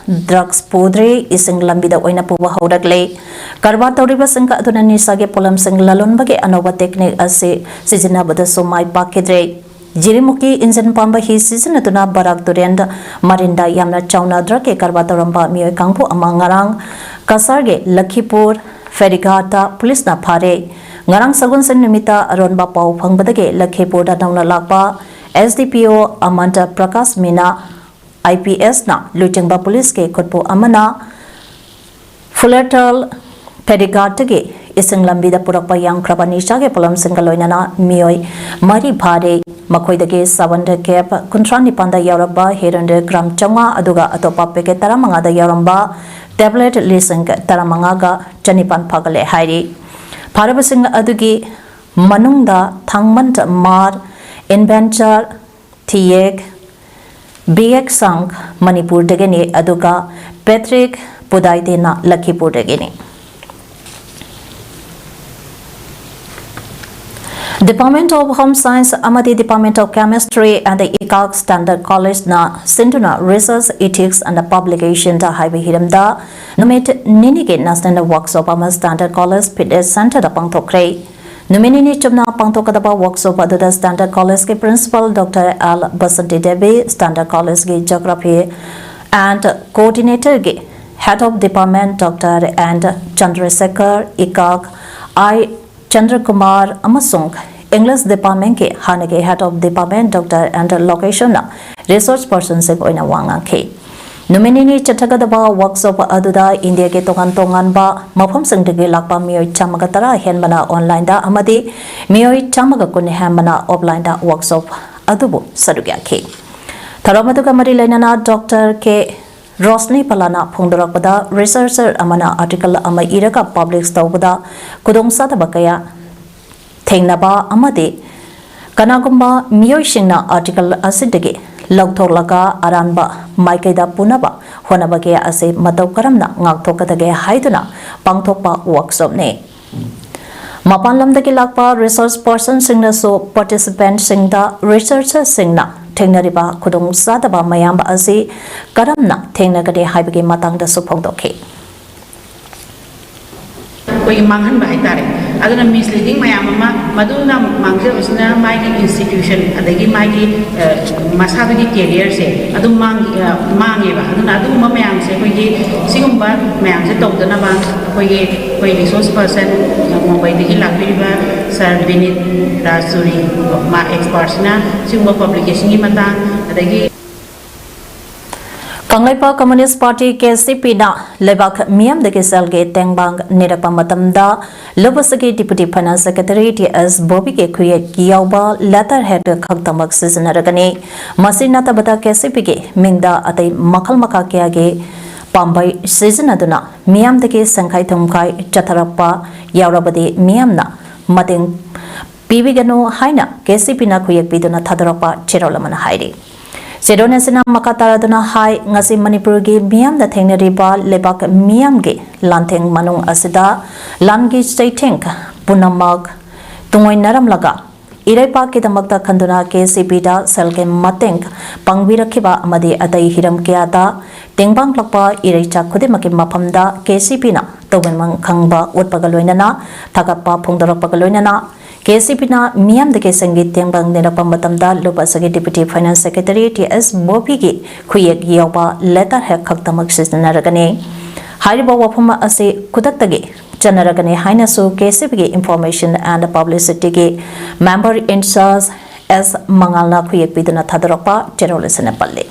ꯗ꯭ꯔꯒꯁ ꯄꯨꯗ꯭ꯔꯦ, ꯏꯁꯤꯡ ꯂꯝꯕꯤꯗ ꯑꯣꯏꯅ ꯄꯨꯕ ꯍꯧꯔꯛꯂꯦ꯫ ꯀꯔꯕꯥꯔ ꯇꯧꯔꯤꯕꯁꯤꯡ ꯑꯗꯨꯅ ꯅꯤꯁꯥꯒꯤ ꯄꯣꯠꯂꯝꯁꯤꯡ ꯂꯂꯣꯟꯕꯒꯤ ꯑꯅꯧꯕ ꯇꯦꯛꯅꯤꯛ ꯑꯁꯤ ꯁꯤꯖꯤꯟꯅꯕꯗꯁꯨ ꯃꯥꯏ ꯄꯥꯛꯈꯤꯗ꯭ꯔꯦ꯫ ꯖꯤꯔꯤꯃꯨꯈꯤ ꯏꯟꯖꯤꯟ ꯄꯥꯟꯕ ꯍꯤ ꯁꯤꯖꯤꯟꯅꯗꯨꯅ ꯕꯔꯥꯛ ꯇꯨꯔꯦꯜ ꯃꯔꯤꯟꯗ ꯌꯥꯝꯅ ꯆꯥꯎꯅ ꯗ꯭ꯔꯒꯀꯤ ꯀꯔꯕꯥꯔ ꯇꯧꯔꯝꯕ ꯃꯤꯑꯣꯏ ꯀꯥꯡꯕꯨ ꯑꯃ ꯉꯔꯥꯡ ꯀꯁꯥꯔꯒꯤ ꯂꯈꯤꯄꯨꯔ ꯐꯦꯔꯤꯒꯥꯠꯇ ꯄꯨꯂꯤꯁꯅ ꯐꯥꯔꯦ꯫ ꯉꯔꯥꯡ ꯁꯒꯣꯜꯁꯦꯟ ꯅꯨꯃꯤꯠꯇ ꯑꯔꯣꯟꯕ ꯄꯥꯎ ꯐꯪꯕꯗꯒꯤ ꯂꯈꯤꯄꯨꯔꯗ ꯅꯧꯅ ꯂꯥꯛꯄ ꯑꯦꯁ ꯗꯤ ꯄꯤ ꯑꯣ ꯑꯃꯟꯇ ꯄ꯭ꯔꯀꯥꯁ ꯃꯤꯅꯥ, ꯑꯥꯏ ꯄꯤ ꯑꯦꯁꯅ ꯂꯨꯆꯤꯡꯕ ꯄꯨꯂꯤꯁꯀꯤ ꯈꯨꯠꯄꯨ ꯑꯃꯅ ꯐꯨꯂꯦꯇꯜ ꯐꯦꯔꯤꯒꯥꯠꯇꯒꯤ ꯏꯁꯤꯡ ꯂꯝꯕꯤꯗ ꯄꯨꯔꯛꯄ ꯌꯥꯝꯈ꯭ꯔꯕ ꯅꯤꯁꯥꯒꯤ ꯄꯣꯠꯂꯝꯁꯤꯡꯒ ꯂꯣꯏꯅꯅ ꯃꯤꯑꯣꯏ ꯃꯔꯤ ꯐꯥꯔꯦ꯫ ꯃꯈꯣꯏꯗꯒꯤ ꯁꯕꯟꯗ ꯀꯦꯞ ꯀꯨꯟꯊ꯭ꯔꯥ ꯅꯤꯄꯥꯟꯗ ꯌꯥꯎꯔꯝꯕ ꯍꯦꯔꯣꯏꯟꯗ ꯒ꯭ꯔꯥꯝ ꯆꯥꯝꯃꯉꯥ, ꯑꯗꯨꯒ ꯑꯇꯣꯞꯄ ꯄꯦꯀꯦꯠ ꯇꯔꯥꯃꯉꯥꯗ ꯌꯥꯎꯔꯝꯕ ꯇꯦꯕ꯭ꯂꯦꯠ ꯂꯤꯁꯤꯡ ꯇꯔꯥꯃꯉꯥꯒ ꯆꯅꯤꯄꯥꯟ ꯐꯥꯒꯠꯂꯦ ꯍꯥꯏꯔꯤ꯫ ꯐꯥꯔꯕꯁꯤꯡ ꯑꯗꯨꯒꯤ ꯃꯅꯨꯡꯗ ꯊꯥꯡꯃꯟ ꯃꯥꯔ, ꯏꯟꯚꯦꯟꯆꯔ, ꯊꯤꯌꯦꯛ ꯕꯤꯌꯦꯛ ꯁꯥꯡ ꯃꯅꯤꯄꯨꯔꯗꯒꯤꯅꯤ, ꯑꯗꯨꯒ ꯄꯦꯇ꯭ꯔꯤꯛ ꯄꯨꯗꯥꯏꯗꯦꯅ ꯂꯈꯤꯄꯨꯔꯗꯒꯤꯅꯤ꯫ Department of Home Science ꯑꯃꯗꯤ Department of Chemistry and ꯏꯀꯥꯛ Standard Collegeꯅ ꯁꯤꯟꯗꯨꯅ Research Ethics and Publicationꯗ ꯍꯥꯏꯕ ꯍꯤꯔꯝꯗ ꯅꯨꯃꯤꯠ ꯅꯤꯅꯤꯒꯤ National Workshop ꯑꯃ Standard College Fitness Centreꯗ ꯄꯥꯡꯊꯣꯛꯈ꯭ꯔꯦ꯫ ꯅꯨꯃꯤꯠ ꯅꯤꯅꯤ ꯆꯨꯞꯅ ꯄꯥꯡꯊꯣꯛꯀꯗꯕ workshop ꯑꯗꯨꯗ Standard Collegeꯀꯤ Principal Doctor L Basanti Devi, Standard Collegeꯀꯤ Geography and Coordinatorꯒꯤ Head of Department Doctor N Chandrasekhar, ꯏꯀꯥꯛ I ꯆꯟꯗ꯭ꯔꯀꯨꯃꯥꯔ ꯑꯃꯁꯨꯡ English Departmentꯀꯤ ꯍꯥꯟꯅꯒꯤ Head of Department Doctor N Lokeshwarꯅ resource personꯁꯤꯡ ꯑꯣꯏꯅ ꯋꯥ ꯉꯥꯡꯈꯤ꯫ ꯅꯨꯃꯤꯠ ꯅꯤꯅꯤ ꯆꯠꯊꯒꯗꯕ workshop ꯑꯗꯨꯗ ꯏꯟꯗꯤꯌꯥꯒꯤ ꯇꯣꯉꯥꯟ ꯇꯣꯉꯥꯟꯕ ꯃꯐꯝꯁꯤꯡꯗꯒꯤ ꯂꯥꯛꯄ ꯃꯤꯑꯣꯏ ꯆꯥꯝꯃꯒ ꯇꯔꯥ ꯍꯦꯟꯕꯅ onlineꯗ ꯑꯃꯗꯤ ꯃꯤꯑꯣꯏ ꯆꯥꯝꯃꯒ ꯀꯨꯟ ꯍꯦꯟꯕꯅ offlineꯗ workshop ꯑꯗꯨꯕꯨ ꯁꯔꯨꯛ ꯌꯥꯈꯤ꯫ ꯊꯧꯔꯝ ꯑꯗꯨꯒ ꯃꯔꯤ ꯂꯩꯅꯅ Doctor K ꯔꯣꯁꯅꯤ ꯄꯂꯥꯅ ꯐꯣꯡꯗꯣꯔꯛꯄꯗ, researcher ꯑꯃꯅ article ꯑꯃ ꯏꯔꯒ publish ꯇꯧꯕꯗ ꯈꯨꯗꯣꯡꯆꯥꯗꯕ ꯀꯌꯥ ꯊꯦꯡꯅꯕ ꯑꯃꯗꯤ ꯀꯅꯥꯒꯨꯝꯕ ꯃꯤꯑꯣꯏꯁꯤꯡꯅ article ꯑꯁꯤꯗꯒꯤ ꯂꯧꯊꯣꯛꯂꯒ ꯑꯔꯥꯟꯕ ꯃꯥꯏꯀꯩꯗ ꯄꯨꯅꯕ ꯍꯣꯠꯅꯕ ꯀꯌꯥ ꯑꯁꯤ ꯃꯇꯧ ꯀꯔꯝꯅ ꯉꯥꯛꯊꯣꯛꯀꯗꯒꯦ ꯍꯥꯏꯗꯨꯅ ꯄꯥꯡꯊꯣꯛꯄ workshopꯅꯤ꯫ ꯃꯄꯥꯟ ꯂꯝꯗꯒꯤ ꯂꯥꯛꯄ resource personꯁꯤꯡꯅꯁꯨ participantꯁꯤꯡꯗ researcherꯁꯤꯡꯅ ꯊꯦꯡꯅꯔꯤꯕ ꯈꯨꯗꯣꯡꯆꯥꯗꯕ ꯃꯌꯥꯝ ꯑꯁꯤ ꯀꯔꯝꯅ ꯊꯦꯡꯅꯒꯅꯤ ꯍꯥꯏꯕꯒꯤ ꯃꯇꯥꯡꯗꯁꯨ ꯐꯣꯡꯗꯣꯛꯈꯤ꯫ ꯑꯩꯈꯣꯏꯒꯤ ꯃꯥꯡꯍꯟꯕ ꯍꯥꯏꯇꯥꯔꯦ꯫ ꯑꯗꯨꯅ misleading ꯃꯌꯥꯝ ꯑꯃ, ꯃꯗꯨꯅ ꯃꯥꯡꯖꯕꯁꯤꯅ ꯃꯥꯒꯤ institution ꯑꯗꯒꯤ ꯃꯥꯒꯤ, ꯑ, ꯃꯁꯥꯗꯨꯒꯤ careerꯁꯦ ꯑꯗꯨꯝ ꯃꯥꯡ-, ꯑ, ꯃꯥꯡꯉꯦꯕ꯫ ꯑꯗꯨꯅ ꯑꯗꯨꯒꯨꯝꯕ ꯃꯌꯥꯝꯁꯦ ꯑꯩꯈꯣꯏꯒꯤ, ꯁꯤꯒꯨꯝꯕ ꯃꯌꯥꯝꯁꯦ ꯇꯧꯗꯅꯕ ꯑꯩꯈꯣꯏꯒꯤ, ꯑꯩꯈꯣꯏ resource person ꯃꯨꯝꯕꯩꯗꯒꯤ ꯂꯥꯛꯄꯤꯔꯤꯕ Sir ꯕꯤꯅꯤꯠ ꯔꯥꯖꯆꯨꯔꯤ, ꯃꯥ expertꯁꯤꯅ ꯁꯤꯒꯨꯝꯕ publicationꯒꯤ ꯃꯇꯥꯡ, ꯑꯗꯒꯤ Kangleipak Communist Party, K C ꯄꯤꯅ ꯂꯩꯕꯥꯛ ꯃꯤꯌꯥꯝꯗꯒꯤ ꯁꯦꯜꯒꯤ ꯇꯦꯡꯕꯥꯡ ꯅꯤꯔꯛꯄ ꯃꯇꯝꯗ ꯂꯧꯕꯁꯤꯒꯤ Deputy Finance Secretary ꯇꯤ ꯑꯦꯁ ꯕꯣꯕꯤꯒꯤ ꯈꯨꯌꯦꯛ ꯌꯥꯎꯕ letterhead ꯈꯛꯇꯃꯛ ꯁꯤꯖꯤꯟꯅꯔꯒꯅꯤ꯫ ꯃꯁꯤ ꯅꯠꯇꯕꯗ ꯀꯦ ꯁꯤ ꯄꯤꯒꯤ ꯃꯤꯡꯗ ꯑꯇꯩ ꯃꯈꯜ ꯃꯈꯥ ꯀꯌꯥꯒꯤ ꯄꯥꯝꯕꯩ ꯁꯤꯖꯤꯟꯅꯗꯨꯅ ꯃꯤꯌꯥꯝꯗꯒꯤ ꯁꯦꯟꯈꯥꯏ ꯊꯨꯝꯈꯥꯏ ꯆꯠꯊꯔꯛꯄ ꯌꯥꯎꯔꯕꯗꯤ ꯃꯤꯌꯥꯝꯅ ꯃꯇꯦꯡ ꯄꯤꯕꯤꯒꯅꯨ ꯍꯥꯏꯅ ꯀꯦ ꯁꯤ ꯄꯤꯅ ꯈꯨꯌꯦꯛ ꯄꯤꯗꯨꯅ ꯊꯥꯗꯣꯔꯛꯄ ꯆꯦꯔꯣꯜ ꯑꯃꯅ ꯍꯥꯏꯔꯤ꯫ ꯆꯦꯔꯣꯜ ꯑꯁꯤꯅ ꯃꯈꯥ ꯇꯥꯔꯗꯨꯅ ꯍꯥꯏ, ꯉꯁꯤ ꯃꯅꯤꯄꯨꯔꯒꯤ ꯃꯤꯌꯥꯝꯅ ꯊꯦꯡꯅꯔꯤꯕ ꯂꯩꯕꯥꯛ ꯃꯤꯌꯥꯝꯒꯤ ꯂꯥꯟꯊꯦꯡ ꯃꯅꯨꯡ ꯑꯁꯤꯗ ꯂꯥꯟꯒꯤ ꯆꯩꯊꯦꯡ ꯄꯨꯝꯅꯃꯛ ꯇꯨꯡꯑꯣꯏꯅꯔꯝꯂꯒ ꯏꯔꯩꯄꯥꯛꯀꯤꯗꯃꯛꯇ ꯈꯟꯗꯨꯅ ꯀꯦ ꯁꯤ ꯄꯤꯗ ꯁꯦꯜꯒꯤ ꯃꯇꯦꯡ ꯄꯥꯡꯕꯤꯔꯛꯈꯤꯕ ꯑꯃꯗꯤ ꯑꯇꯩ ꯍꯤꯔꯝ ꯀꯌꯥꯗ ꯇꯦꯡꯕꯥꯡꯂꯛꯄ ꯏꯔꯩꯆꯥ ꯈꯨꯗꯤꯡꯃꯛꯀꯤ ꯃꯐꯝꯗ ꯀꯦ ꯁꯤ ꯄꯤꯅ ꯇꯧꯕꯤꯃꯜ ꯈꯪꯕ ꯎꯠꯄꯒ ꯂꯣꯏꯅꯅ ꯊꯥꯒꯠꯄ ꯐꯣꯡꯗꯣꯔꯛꯄꯒ ꯂꯣꯏꯅꯅ ꯀꯦ ꯁꯤ ꯄꯤꯅ ꯃꯤꯌꯥꯝꯗꯒꯤ ꯁꯦꯜꯒꯤ ꯇꯦꯡꯕꯥꯡ ꯅꯤꯔꯛꯄ ꯃꯇꯝꯗ ꯂꯨꯞ ꯑꯁꯤꯒꯤ Deputy Finance Secretary ꯇꯤ ꯑꯦꯁ ꯕꯣꯕꯤꯒꯤ ꯈꯨꯌꯦꯛ ꯌꯥꯎꯕ letter head ꯈꯛꯇꯃꯛ ꯁꯤꯖꯤꯟꯅꯔꯒꯅꯤ꯫ ꯍꯥꯏꯔꯤꯕ ꯋꯥꯐꯝ ꯑꯁꯤ ꯈꯨꯗꯛꯇꯒꯤ ꯆꯠꯅꯔꯒꯅꯤ ꯍꯥꯏꯅꯁꯨ ꯀꯦ ꯁꯤ ꯄꯤꯒꯤ Information and Publicityꯒꯤ member in charge ꯑꯦꯁ ꯃꯉꯥꯜꯅ ꯈꯨꯌꯦꯛ ꯄꯤꯗꯨꯅ ꯊꯥꯗꯣꯔꯛꯄ ꯆꯦꯔꯣꯜ ꯑꯁꯤꯅ ꯄꯜꯂꯤ꯫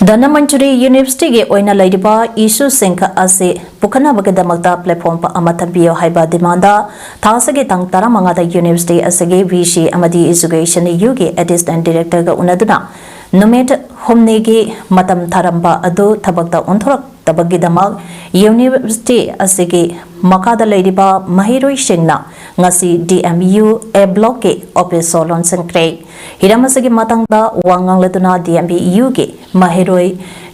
ꯙꯅꯃꯟꯖꯨꯔꯤ Universityꯒꯤ ꯑꯣꯏꯅ ꯂꯩꯔꯤꯕ issueꯁꯤꯡ ꯑꯁꯤ ꯄꯨꯈꯠꯅꯕꯒꯤꯗꯃꯛꯇ platform ꯑꯃ ꯊꯝꯕꯤꯌꯨ ꯍꯥꯏꯕ demandꯗ ꯊꯥ ꯑꯁꯤꯒꯤ ꯇꯥꯡ ꯇꯔꯥꯃꯉꯥꯗ University ꯑꯁꯤꯒꯤ V C ꯑꯃꯗꯤ Education Uꯒꯤ Additional Directorꯒ ꯎꯅꯗꯨꯅ ꯅꯨꯃꯤꯠ ꯍꯨꯝꯅꯤꯒꯤ ꯃꯇꯝ ꯊꯥꯔꯝꯕ ꯑꯗꯨ ꯊꯕꯛꯇ ꯑꯣꯟꯊꯣꯔꯛꯇꯕꯒꯤꯗꯃꯛ University ꯑꯁꯤꯒꯤ ꯃꯈꯥꯗ ꯂꯩꯔꯤꯕ ꯃꯍꯩꯔꯣꯏꯁꯤꯡꯅ ꯉꯁꯤ D M U A Blockꯀꯤ office ꯁꯣ ꯂꯣꯟꯁꯤꯟꯈ꯭ꯔꯦ꯫ ꯍꯤꯔꯝ ꯑꯁꯤꯒꯤ ꯃꯇꯥꯡꯗ ꯋꯥ ꯉꯥꯡꯂꯗꯨꯅ D M U ꯒꯤ ꯃꯍꯩꯔꯣꯏ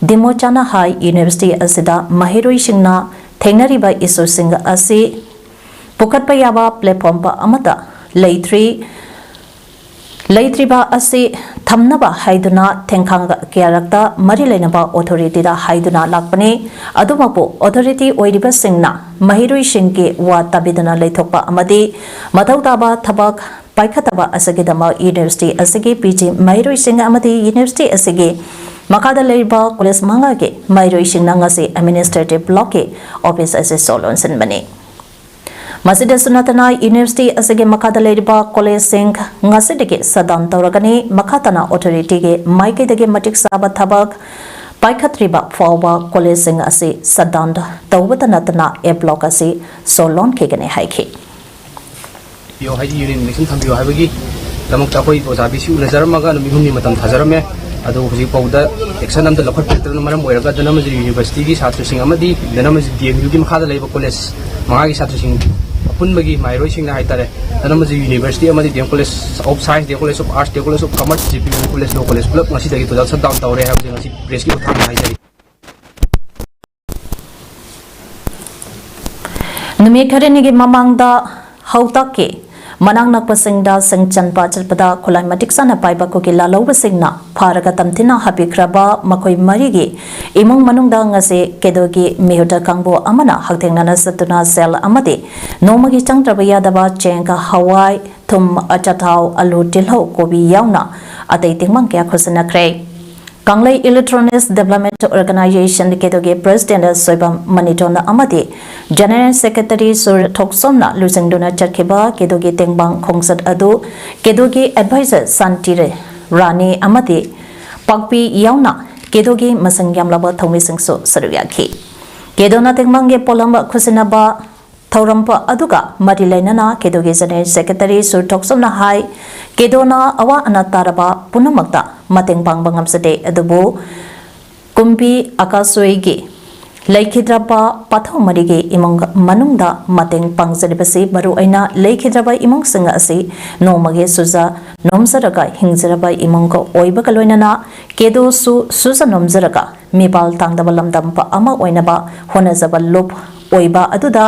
ꯗꯤꯃꯣꯆꯥꯅ ꯍꯥꯏ, University ꯑꯁꯤꯗ ꯃꯍꯩꯔꯣꯏꯁꯤꯡꯅ ꯊꯦꯡꯅꯔꯤꯕ issueꯁꯤꯡ ꯑꯁꯤ ꯄꯨꯈꯠꯄ ꯌꯥꯕ platform ꯑꯃꯠꯇ ꯂꯩꯇ꯭ꯔꯤ꯫ ꯂꯩꯇ꯭ꯔꯤꯕ ꯑꯁꯤ ꯊꯝꯅꯕ ꯍꯥꯏꯗꯨꯅ ꯊꯦꯡꯈꯥꯡ ꯀꯌꯥꯔꯛꯇ ꯃꯔꯤ ꯂꯩꯅꯕ authorityꯗ ꯍꯥꯏꯗꯨꯅ ꯂꯥꯛꯄꯅꯤ꯫ ꯑꯗꯨꯃꯛꯄꯨ authority ꯑꯣꯏꯔꯤꯕꯁꯤꯡꯅ ꯃꯍꯩꯔꯣꯏꯁꯤꯡꯒꯤ ꯋꯥ ꯇꯥꯕꯤꯗꯨꯅ ꯂꯩꯊꯣꯛꯄ ꯑꯃꯗꯤ ꯃꯊꯧ ꯇꯥꯕ ꯊꯕꯛ ꯄꯥꯏꯈꯠꯇꯕ ꯑꯁꯤꯒꯤꯗꯃꯛ University ꯑꯁꯤꯒꯤ P G ꯃꯍꯩꯔꯣꯏꯁꯤꯡ ꯑꯃꯗꯤ University ꯑꯁꯤꯒꯤ ꯃꯈꯥꯗ ꯂꯩꯔꯤꯕ college ꯃꯉꯥꯒꯤ ꯃꯍꯩꯔꯣꯏꯁꯤꯡꯅ ꯉꯁꯤ Administrative Blockꯀꯤ office ꯑꯁꯤ ꯁꯣ ꯂꯣꯟꯁꯤꯟꯕꯅꯤ꯫ ꯃꯁꯤꯗꯁꯨ ꯅꯠꯇꯅ University ꯑꯁꯤꯒꯤ ꯃꯈꯥꯗ ꯂꯩꯔꯤꯕ collegeꯁꯤꯡ ꯉꯁꯤꯗꯒꯤ shutdown ꯇꯧꯔꯒꯅꯤ꯫ ꯃꯈꯥ ꯇꯥꯅ authorityꯒꯤ ꯃꯥꯏꯀꯩꯗꯒꯤ ꯃꯇꯤꯛ ꯆꯥꯕ ꯊꯕꯛ ꯄꯥꯏꯈꯠꯇ꯭ꯔꯤꯕ ꯐꯥꯎꯕ collegeꯁꯤꯡ ꯑꯁꯤ shutdown ꯇꯧꯕꯇ ꯅꯠꯇꯅ A Block ꯑꯁꯤ ꯁꯣ ꯂꯣꯟꯈꯤꯒꯅꯤ ꯍꯥꯏꯈꯤ꯫ ꯄꯤꯌꯣ ꯍꯥꯏꯗꯤ ꯌꯨꯅꯤꯌꯟ ꯏꯂꯦꯛꯁꯟ ꯊꯝꯕꯤꯌꯣ ꯍꯥꯏꯕꯒꯤ ꯗꯃꯛꯇ ꯑꯩꯈꯣꯏ ꯑꯣꯖꯥ ꯕꯤ ꯁꯤ ꯎꯅꯖꯔꯝꯃꯒ ꯅꯨꯃꯤꯠ ꯍꯨꯝꯅꯤ ꯃꯇꯝ ꯊꯥꯖꯔꯝꯃꯦ꯫ ꯑꯗꯨ ꯍꯧꯖꯤꯛ ꯐꯥꯎꯕꯗ ꯑꯦꯛꯁꯟ ꯑꯝꯇ ꯂꯧꯈꯠꯄꯤꯔꯛꯇꯕꯅ ꯃꯔꯝ ꯑꯣꯏꯔꯒ ꯙꯅꯃꯟꯖꯨꯔꯤ ꯌꯨꯅꯤꯚꯔꯁꯤꯇꯤꯒꯤ ꯁꯥꯇ꯭ꯔꯁꯤꯡ ꯑꯃꯗꯤ ꯙꯅꯃꯟꯖꯨꯔꯤ ꯗꯤ ꯑꯦꯝ ꯌꯨꯒꯤ ꯃꯈꯥꯗ ꯂꯩꯕ ꯀꯣꯂꯦꯖ ꯃꯉꯥꯒꯤ ꯁꯥꯇ꯭ꯔꯁꯤꯡ ꯑꯄꯨꯟꯕꯒꯤ ꯃꯍꯩꯔꯣꯏꯁꯤꯡꯅ ꯍꯥꯏꯇꯥꯔꯦ, ꯙꯅꯃꯟꯖꯨꯔꯤ ꯌꯨꯅꯤꯚꯔꯁꯤꯇꯤ ꯑꯃꯗꯤ D M college of science, D M college of arts, D M college of commerce, G P U college, law college ꯄꯨꯂꯞ ꯉꯁꯤꯗꯒꯤ ꯇꯣꯇꯦꯜ ꯁꯠ ꯗꯥꯎꯟ ꯇꯧꯔꯦ ꯍꯥꯏꯕꯁꯤ ꯉꯁꯤ ꯄ꯭ꯔꯦꯁꯀꯤ ꯈꯨꯠꯊꯥꯡꯗ ꯍꯥꯏꯖꯔꯤ꯫ ꯅꯨꯃꯤꯠ ꯈꯔꯅꯤꯒꯤ ꯃꯃꯥꯡꯗ ꯍꯧꯇꯛꯀꯤ ꯃꯅꯥꯛ ꯅꯛꯄꯁꯤꯡꯗ ꯁꯤꯡ ꯆꯟꯕ ꯆꯠꯄꯗ ꯈꯨꯠꯂꯥꯏ ꯃꯇꯤꯛ ꯆꯥꯅ ꯄꯥꯏꯕ ꯀꯨꯀꯤ ꯂꯥꯜꯍꯧꯕꯁꯤꯡꯅ ꯐꯥꯔꯒ ꯇꯝꯊꯤꯅ ꯍꯥꯠꯄꯤꯈ꯭ꯔꯕ ꯃꯈꯣꯏ ꯃꯔꯤꯒꯤ ꯏꯃꯨꯡ ꯃꯅꯨꯡꯗ ꯉꯁꯤ ꯀꯦꯗꯣꯒꯤ ꯃꯤꯍꯨꯠ ꯀꯥꯡꯕꯨ ꯑꯃꯅ ꯍꯛꯊꯦꯡꯅꯅ ꯆꯠꯇꯨꯅ ꯁꯦꯜ ꯑꯃꯗꯤ ꯅꯣꯡꯃꯒꯤ ꯆꯪꯗ꯭ꯔꯕ ꯌꯥꯗꯕ ꯆꯦꯡ, ꯍꯋꯥꯏ, ꯊꯨꯝ, ꯑꯆꯥꯊꯥꯎ, ꯑꯂꯨ, ꯇꯤꯜꯍꯧ, ꯀꯣꯕꯤ ꯌꯥꯎꯅ ꯑꯇꯩ ꯇꯦꯡꯃꯥꯡ ꯀꯌꯥ ꯈꯨꯠꯁꯤꯟꯅꯈ꯭ꯔꯦ꯫ ꯀꯪꯂꯩ ꯏꯂꯦꯛꯇ꯭ꯔꯣꯅꯤꯛꯁ ꯗꯦꯕꯂꯞꯃꯦꯟ ꯑꯣꯔꯒꯅꯥꯏꯖꯦꯁꯟ ꯀꯦꯗꯣꯒꯤ ꯄ꯭ꯔꯦꯁꯤꯗꯦꯟꯠ ꯁꯣꯏꯕꯝ ꯃꯅꯤꯇꯣꯟ ꯑꯃꯗꯤ ꯖꯦꯅꯔꯦꯜ ꯁꯦꯀ꯭ꯔꯦꯇꯔꯤ ꯁꯨꯔ ꯊꯣꯛꯆꯣꯝꯅ ꯂꯨꯆꯤꯡꯗꯨꯅ ꯆꯠꯈꯤꯕ ꯀꯦꯗꯣꯒꯤ ꯇꯦꯡꯕꯥꯡ ꯈꯣꯡꯆꯠ ꯑꯗꯨ ꯀꯦꯗꯣꯒꯤ ꯑꯦꯗꯚꯥꯏꯖꯔ ꯁꯥꯟꯇꯤ ꯔꯥꯅꯤ ꯑꯃꯗꯤ ꯄꯥꯛꯄꯤ ꯌꯥꯎꯅ ꯀꯦꯗꯣꯒꯤ ꯃꯁꯤꯡ ꯌꯥꯝꯂꯕ ꯊꯧꯃꯤꯁꯤꯡꯁꯨ ꯁꯔꯨꯛ ꯌꯥꯈꯤ꯫ ꯀꯦꯗꯣꯅ ꯇꯦꯡꯕꯥꯡꯒꯤ ꯄꯣꯠꯂꯝ ꯈꯨꯠꯁꯤꯟꯅꯕ ꯊꯧꯔꯝ ꯑꯗꯨꯒ ꯃꯔꯤ ꯂꯩꯅꯅ ꯀꯦꯗꯣꯒꯤ ꯖꯦꯅꯔꯦꯜ ꯁꯦꯀ꯭ꯔꯦꯇꯔꯤ ꯁꯨꯔ ꯊꯣꯛꯆꯣꯝꯅ ꯍꯥꯏ, ꯀꯦꯗꯣꯅ ꯑꯋꯥ ꯑꯅꯥ ꯇꯥꯔꯕ ꯄꯨꯝꯅꯃꯛꯇ ꯃꯇꯦꯡ ꯄꯥꯡꯕ ꯉꯝꯖꯗꯦ, ꯑꯗꯨꯕꯨ ꯀꯨꯝꯕꯤ ꯑꯀꯥꯁꯣꯏꯒꯤ ꯂꯩꯈꯤꯗ꯭ꯔꯕ ꯄꯥꯊꯧ ꯃꯔꯤꯒꯤ ꯏꯃꯨꯡ ꯃꯅꯨꯡꯗ ꯃꯇꯦꯡ ꯄꯥꯡꯖꯔꯤꯕꯁꯤ ꯃꯔꯨꯑꯣꯏꯅ ꯂꯩꯈꯤꯗ꯭ꯔꯕ ꯏꯃꯨꯡꯁꯤꯡ ꯑꯁꯤ ꯅꯣꯡꯃꯒꯤ ꯁꯨꯖ ꯅꯣꯝꯖꯔꯒ ꯍꯤꯡꯖꯔꯕ ꯏꯃꯨꯡ ꯑꯣꯏꯕꯒ ꯂꯣꯏꯅꯅ ꯀꯦꯗꯣꯁꯨ ꯁꯨꯖ ꯅꯣꯝꯖꯔꯒ ꯃꯤꯄꯥꯜ ꯇꯥꯡꯗꯕ ꯂꯝꯗꯝ ꯑꯃ ꯑꯣꯏꯅꯕ ꯍꯣꯠꯅꯖꯕ ꯂꯨꯞ ꯑꯣꯏꯕ ꯑꯗꯨꯗ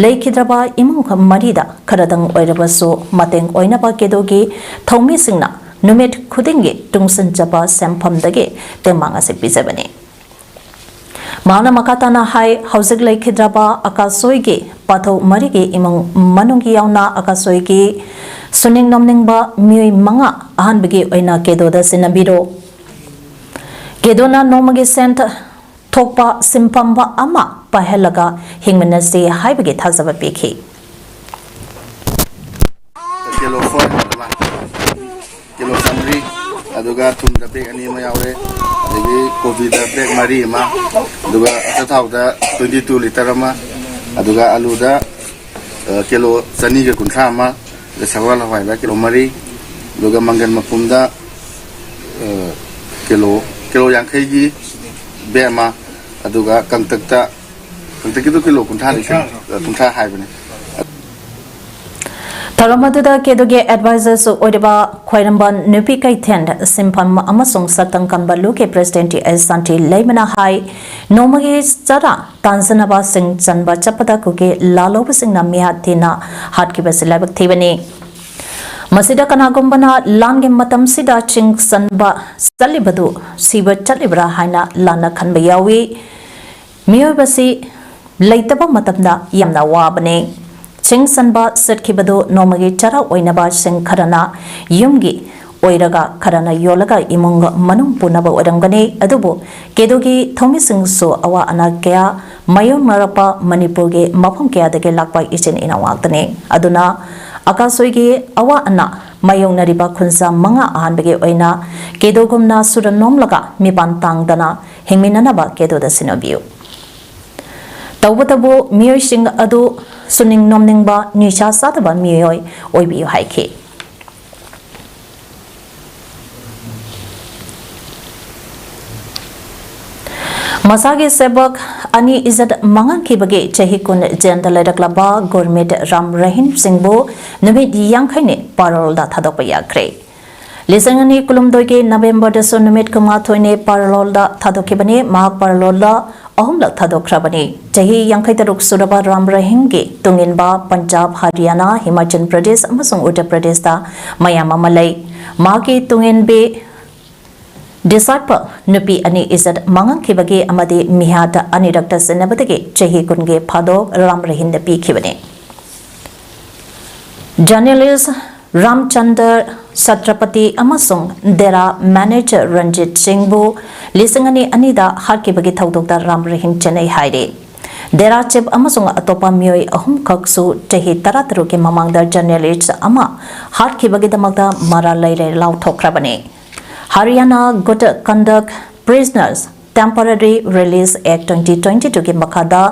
ꯂꯩꯈꯤꯗ꯭ꯔꯕ ꯏꯃꯨꯡ ꯃꯔꯤꯗ ꯈꯔꯗꯪ ꯑꯣꯏꯔꯕꯁꯨ ꯃꯇꯦꯡ ꯑꯣꯏꯅꯕ ꯀꯦꯗꯣꯒꯤ ꯊꯧꯃꯤꯁꯤꯡꯅ ꯅꯨꯃꯤꯠ ꯈꯨꯗꯤꯡꯒꯤ ꯇꯨꯡꯁꯤꯟꯖꯕ ꯁꯦꯟꯐꯝꯗꯒꯤ ꯇꯦꯡꯕꯥꯡ ꯑꯁꯤ ꯄꯤꯖꯕꯅꯤ꯫ ꯃꯍꯥꯛꯅ ꯃꯈꯥ ꯇꯥꯅ ꯍꯥꯏ, ꯍꯧꯖꯤꯛ ꯂꯩꯈꯤꯗ꯭ꯔꯕ ꯑꯀꯥꯁꯣꯏꯒꯤ ꯄꯥꯊꯧ ꯃꯔꯤꯒꯤ ꯏꯃꯨꯡ ꯃꯅꯨꯡꯒꯤ ꯌꯥꯎꯅ ꯑꯀꯥꯁꯣꯏꯒꯤ ꯁꯨꯅꯤꯡ ꯅꯣꯝꯅꯤꯡꯕ ꯃꯤꯑꯣꯏ ꯃꯉꯥ ꯑꯍꯥꯟꯕꯒꯤ ꯑꯣꯏꯅ ꯀꯦꯗꯣꯗ ꯁꯤꯟꯅꯕꯤꯔꯣ꯫ ꯀꯦꯗꯣꯅ ꯅꯣꯡꯃꯒꯤ ꯁꯦꯟ ꯊꯣꯛꯄ ꯁꯤꯟꯐꯝ ꯑꯃ ꯄꯥꯏꯍꯜꯂꯒ ꯍꯤꯡꯃꯤꯟꯅꯁꯤ ꯍꯥꯏꯕꯒꯤ ꯊꯥꯖꯕ ꯄꯤꯈꯤ꯫ ꯀꯤꯂꯣ ꯐꯣꯔ ꯑꯃ, ꯀꯤꯂꯣ ꯆꯥꯝꯃꯔꯤ, ꯑꯗꯨꯒ ꯊꯨꯝꯗ ꯕꯦꯒ ꯑꯅꯤ ꯑꯃ ꯌꯥꯎꯔꯦ, ꯑꯗꯒꯤ ꯀꯣꯕꯤꯗ ꯕꯦꯒ ꯃꯔꯤ ꯑꯃ, ꯑꯗꯨꯒ ꯑꯆꯥꯊꯥꯎꯗ ꯇ꯭ꯋꯦꯟꯇꯤ ꯇꯨ ꯂꯤꯇꯔ ꯑꯃ, ꯑꯗꯨꯒ ꯑꯂꯨꯗ, ꯑ, ꯀꯤꯂꯣ ꯆꯅꯤꯒ ꯀꯨꯟꯊ꯭ꯔꯥ ꯑꯃ, ꯑꯗ ꯁꯒꯣꯜ ꯍꯋꯥꯏꯗ ꯀꯤꯂꯣ ꯃꯔꯤ, ꯑꯗꯨꯒ ꯃꯪꯒꯟ ꯃꯄꯨꯝꯗ, ꯑ, ꯀꯤꯂꯣ ꯀꯤꯂꯣ ꯌꯥꯡꯈꯩꯒꯤ ꯕꯦꯛ ꯑꯃ, ꯑꯗꯨꯒ ꯀꯪꯇꯛꯇ, ꯀꯪꯇꯛꯀꯤꯗꯨ ꯀꯤꯂꯣ ꯀꯨꯟꯊ꯭ꯔꯥꯅꯤ, ꯀꯨꯟꯊ꯭ꯔꯥ ꯍꯥꯏꯕꯅꯤ꯫ ꯊꯧꯔꯝ ꯑꯗꯨꯗ ꯀꯦꯗꯨꯒꯤ ꯑꯦꯗꯚꯥꯏꯖꯔꯁꯨ ꯑꯣꯏꯔꯤꯕ ꯈ꯭ꯋꯥꯏꯔꯝꯕꯟ ꯅꯨꯄꯤ ꯀꯩꯊꯦꯜ ꯁꯤꯟꯐꯝ ꯑꯃꯁꯨꯡ ꯁꯛꯇꯝ ꯀꯟꯕ ꯂꯨꯀꯤ ꯄ꯭ꯔꯦꯁꯤꯗꯦꯟꯠ ꯇꯤ ꯑꯦꯁ ꯁꯥꯟꯇꯤ ꯂꯩꯃꯅ ꯍꯥꯏ, ꯅꯣꯡꯃꯒꯤ ꯆꯔꯥ ꯇꯥꯟꯖꯅꯕ ꯁꯤꯡ ꯆꯟꯕ ꯆꯠꯄꯗ ꯀꯨꯀꯤ ꯂꯥꯜꯍꯧꯕꯁꯤꯡꯅ ꯃꯤꯍꯥꯠ ꯊꯤꯅ ꯍꯥꯠꯈꯤꯕꯁꯤ ꯂꯥꯏꯕꯛ ꯊꯤꯕꯅꯤ꯫ ꯃꯁꯤꯗ ꯀꯅꯥꯒꯨꯝꯕꯅ ꯂꯥꯟꯒꯤ ꯃꯇꯝꯁꯤꯗ ꯆꯤꯡ ꯆꯟꯕ ꯆꯠꯂꯤꯕꯗꯨ ꯁꯤꯕ ꯆꯠꯂꯤꯕ꯭ꯔꯥ ꯍꯥꯏꯅ ꯂꯥꯟꯅ ꯈꯟꯕ ꯌꯥꯎꯏ꯫ ꯃꯤꯑꯣꯏꯕꯁꯤ ꯂꯩꯇꯕ ꯃꯇꯝꯗ ꯌꯥꯝꯅ ꯋꯥꯕꯅꯤ꯫ ꯆꯤꯡ ꯆꯟꯕ ꯆꯠꯈꯤꯕꯗꯨ ꯅꯣꯡꯃꯒꯤ ꯆꯔꯥ ꯑꯣꯏꯅꯕ ꯁꯤꯡ ꯈꯔꯅ ꯌꯨꯝꯒꯤ ꯑꯣꯏꯔꯒ ꯈꯔꯅ ꯌꯣꯜꯂꯒ ꯏꯃꯨꯡ ꯃꯅꯨꯡ ꯄꯨꯅꯕ ꯑꯣꯏꯔꯝꯒꯅꯤ꯫ ꯑꯗꯨꯕꯨ ꯀꯦꯗꯨꯒꯤ ꯊꯧꯃꯤꯁꯤꯡꯁꯨ ꯑꯋꯥ ꯑꯅꯥ ꯀꯌꯥ ꯃꯥꯌꯣꯛꯅꯔꯛꯄ ꯃꯅꯤꯄꯨꯔꯒꯤ ꯃꯐꯝ ꯀꯌꯥꯗꯒꯤ ꯂꯥꯛꯄ ꯏꯆꯤꯟ ꯏꯅꯥꯎ ꯉꯥꯛꯇꯅꯤ꯫ ꯑꯗꯨꯅ ꯑꯀꯥꯁꯣꯏꯒꯤ ꯑꯋꯥ ꯑꯅꯥ ꯃꯥꯌꯣꯛꯅꯔꯤꯕ ꯈꯨꯟꯖꯥ ꯃꯉꯥ ꯑꯍꯥꯟꯕꯒꯤ ꯑꯣꯏꯅ ꯀꯦꯗꯨꯒꯨꯝꯅ ꯁꯨꯔ ꯅꯣꯝꯂꯒ ꯃꯤꯄꯥꯟ ꯇꯥꯡꯗꯅ ꯍꯤꯡꯃꯤꯟꯅꯅꯕ ꯀꯦꯗꯨꯗ ꯁꯤꯟꯅꯕꯤꯌꯨ꯫ ꯇꯧꯕꯇꯕꯨ ꯃꯤꯑꯣꯏꯁꯤꯡ ꯑꯗꯨ ꯁꯨꯅꯤꯡ ꯅꯣꯝꯅꯤꯡꯕ ꯅꯤꯁꯥ ꯆꯥꯗꯕ ꯃꯤꯑꯣꯏ ꯑꯣꯏꯕꯤꯌꯨ ꯍꯥꯏꯈꯤ꯫ ꯃꯁꯥꯒꯤ ꯁꯦꯕꯛ ꯑꯅꯤ ꯏꯖꯠ ꯃꯥꯡꯍꯟꯈꯤꯕꯒꯤ ꯆꯍꯤ ꯀꯨꯟ ꯖꯦꯜꯗ ꯂꯩꯔꯛꯂꯕ ꯒꯨꯔꯃꯤꯠ ꯔꯥꯝ ꯔꯍꯤꯝ ꯁꯤꯡꯕꯨ ꯅꯨꯃꯤꯠ ꯌꯥꯡꯈꯩꯅꯤ ꯄꯥꯔꯣꯜꯗ ꯊꯥꯗꯣꯛꯄ ꯌꯥꯈ꯭ꯔꯦ꯫ ꯂꯤꯁꯤꯡ ꯑꯅꯤ ꯀꯨꯟꯍꯨꯝꯗꯣꯏꯒꯤ ꯅꯕꯦꯝꯕꯔꯗꯁꯨ ꯅꯨꯃꯤꯠ ꯀꯨꯟꯃꯥꯊꯣꯏꯅꯤ ꯄꯥꯔꯣꯜꯗ ꯊꯥꯗꯣꯛꯈꯤꯕꯅꯤ꯫ ꯃꯍꯥꯛ ꯄꯥꯔꯣꯜꯗ ꯑꯍꯨꯝꯂꯛ ꯊꯥꯗꯣꯛꯈ꯭ꯔꯕꯅꯤ꯫ ꯆꯍꯤ ꯌꯥꯡꯈꯩ ꯇꯔꯨꯛ ꯁꯨꯔꯕ ꯔꯥꯝ ꯔꯍꯤꯝꯒꯤ ꯇꯨꯡꯏꯟꯕ ꯄꯟꯖꯥꯕ, ꯍꯔꯤꯌꯥꯅꯥ, ꯍꯤꯃꯥꯆꯜ ꯄ꯭ꯔꯗꯦꯁ ꯑꯃꯁꯨꯡ ꯎꯠꯇꯔ ꯄ꯭ꯔꯗꯦꯁꯇ ꯃꯌꯥꯝ ꯑꯃ ꯂꯩ꯫ ꯃꯍꯥꯛꯀꯤ ꯇꯨꯡꯏꯟꯕꯤ ꯗꯤꯁꯥꯏꯄꯜ ꯅꯨꯄꯤ ꯑꯅꯤ ꯏꯖꯠ ꯃꯥꯡꯍꯟꯈꯤꯕꯒꯤ ꯑꯃꯗꯤ ꯃꯤꯍꯥꯠ ꯑꯅꯤꯔꯛꯇ ꯁꯤꯟꯅꯕꯗꯒꯤ ꯆꯍꯤ ꯀꯨꯟꯒꯤ ꯐꯥꯗꯣꯛ ꯔꯥꯝ ꯔꯍꯤꯝꯗ ꯄꯤꯈꯤꯕꯅꯤ꯫ ꯖꯔꯅꯦꯂꯤꯁ ꯔꯥꯝꯆꯟꯗ꯭ꯔ ꯁꯇ꯭ꯔꯄꯇꯤ ꯑꯃꯁꯨꯡ ꯗꯦꯔꯥ ꯃꯦꯅꯦꯖꯔ ꯔꯟꯖꯤꯠ ꯁꯤꯡꯕꯨ ꯂꯤꯁꯤꯡ ꯑꯅꯤ ꯑꯅꯤꯗ ꯍꯥꯠꯈꯤꯕꯒꯤ ꯊꯧꯗꯣꯛꯇ ꯔꯥꯝ ꯔꯍꯤꯝ ꯆꯦꯟꯅꯩ ꯍꯥꯏꯔꯤ꯫ ꯗꯦꯔꯥ ꯆꯤꯞ ꯑꯃꯁꯨꯡ ꯑꯇꯣꯞꯄ ꯃꯤꯑꯣꯏ ꯑꯍꯨꯝꯈꯛꯁꯨ ꯆꯍꯤ ꯇꯔꯥꯇꯔꯨꯛꯀꯤ ꯃꯃꯥꯡꯗ ꯖꯔꯅꯦꯂꯤꯁ ꯑꯃ ꯍꯥꯠꯈꯤꯕꯒꯤꯗꯃꯛꯇ ꯃꯔꯥꯜ ꯂꯩꯔꯦ ꯂꯥꯎꯊꯣꯛꯈ꯭ꯔꯕꯅꯤ꯫ ꯍꯔꯤꯌꯥꯅꯥ Good Conduct Prisoners Temporary Release Act twenty twenty-two ꯒꯤ ꯃꯈꯥꯗ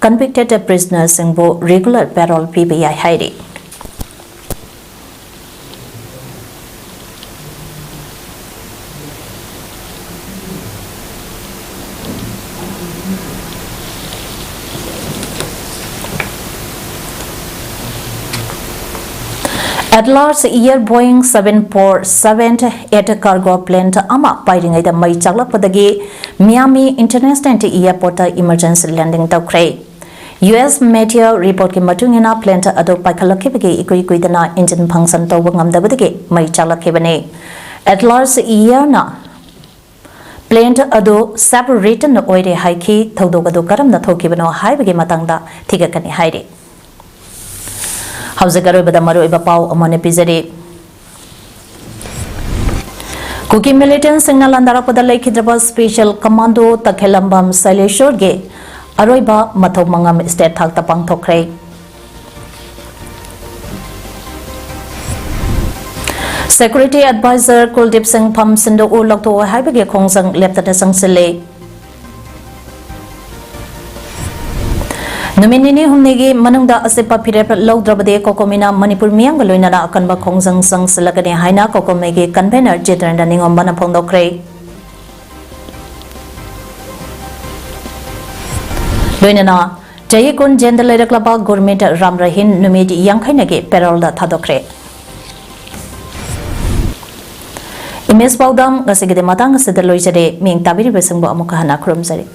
convicted prisoner ꯁꯤꯡꯕꯨ regular parole ꯄꯤꯕ ꯌꯥꯏ ꯍꯥꯏꯔꯤ꯫ Atlas Air Boeing seven four seven eight cargo plane ꯑꯃ ꯄꯥꯏꯔꯤꯉꯩꯗ ꯃꯩ ꯆꯥꯛꯂꯛꯄꯗꯒꯤ Miami International Airportꯇ emergency landing ꯇꯧꯈ꯭ꯔꯦ꯫ U S media reportꯀꯤ ꯃꯇꯨꯡ ꯏꯟꯅ, plane ꯑꯗꯨ ꯄꯥꯏꯈꯠꯂꯛꯈꯤꯕꯒꯤ ꯏꯀꯨꯏ ꯀꯨꯏꯗꯅ engine function ꯇꯧꯕ ꯉꯝꯗꯕꯗꯒꯤ ꯃꯩ ꯆꯥꯛꯂꯛꯈꯤꯕꯅꯤ꯫ Atlas Airꯅ plane ꯑꯗꯨ safe return ꯑꯣꯏꯔꯦ ꯍꯥꯏꯈꯤ꯫ ꯊꯧꯗꯣꯛ ꯑꯗꯨ ꯀꯔꯝꯅ ꯊꯣꯛꯈꯤꯕꯅꯣ ꯍꯥꯏꯕꯒꯤ ꯃꯇꯥꯡꯗ ꯊꯤꯒꯠꯀꯅꯤ ꯍꯥꯏꯔꯤ꯫ ꯍꯧꯖꯤꯛ ꯑꯔꯣꯏꯕꯗ ꯃꯔꯨꯑꯣꯏꯕ ꯄꯥꯎ ꯑꯃꯨꯛ ꯍꯟꯅ ꯄꯤꯖꯔꯤ꯫ ꯀꯨꯀꯤ militantꯁꯤꯡꯅ ꯂꯥꯟꯗꯥꯔꯛꯄꯗ ꯂꯩꯈꯤꯗ꯭ꯔꯕ special commando ꯇꯈꯦꯂꯝꯕꯝ ꯁꯩꯂꯦꯁꯣꯔꯒꯤ ꯑꯔꯣꯏꯕ ꯃꯊꯧ ꯃꯉꯝ state ꯊꯥꯛꯇ ꯄꯥꯡꯊꯣꯛꯈ꯭ꯔꯦ꯫ Security advisor ꯀꯨꯜꯗꯤꯞ ꯁꯤꯡ ꯐꯝ ꯁꯤꯟꯗꯣꯛꯎ ꯂꯧꯊꯣꯛꯑꯣ ꯍꯥꯏꯕꯒꯤ ꯈꯣꯡꯖꯪ ꯂꯦꯞꯇꯅ ꯆꯪꯁꯤꯜꯂꯤ꯫ ꯅꯨꯃꯤꯠ ꯅꯤꯅꯤ ꯍꯨꯝꯅꯤꯒꯤ ꯃꯅꯨꯡꯗ ꯑꯆꯦꯠꯄ ꯐꯤꯔꯦꯞ ꯂꯧꯗ꯭ꯔꯕꯗꯤ ꯀꯣꯀꯣꯃꯤꯅ ꯃꯅꯤꯄꯨꯔ ꯃꯤꯌꯥꯝꯒ ꯂꯣꯏꯅꯅ ꯑꯀꯟꯕ ꯈꯣꯡꯖꯪ ꯆꯪꯁꯤꯜꯂꯒꯅꯤ ꯍꯥꯏꯅ ꯀꯣꯀꯣꯃꯤꯒꯤ convener ꯖꯤꯇꯦꯟꯗ꯭ꯔ ꯅꯤꯉꯣꯝꯕꯅ ꯐꯣꯡꯗꯣꯛꯈ꯭ꯔꯦ꯫ ꯂꯣꯏꯅꯅ ꯆꯍꯤ ꯀꯨꯟ ꯖꯦꯜꯗ ꯂꯩꯔꯛꯂꯕ ꯒꯨꯔꯃꯤꯠ ꯔꯥꯝ ꯔꯍꯤꯟ ꯅꯨꯃꯤꯠ ꯌꯥꯡꯈꯩꯅꯒꯤ parole ꯊꯥꯗꯣꯛꯈ꯭ꯔꯦ꯫ Image ꯄꯥꯎꯗꯝ ꯉꯁꯤꯒꯤꯗꯤ ꯃꯇꯥꯡ ꯑꯁꯤꯗ ꯂꯣꯏꯖꯔꯦ꯫ ꯃꯤꯠꯌꯦꯡ ꯇꯥꯕꯤꯔꯤꯕꯁꯤꯡꯕꯨ ꯑꯃꯨꯛꯀ ꯍꯟꯅ ꯈꯨꯔꯨꯝꯖꯔꯤ꯫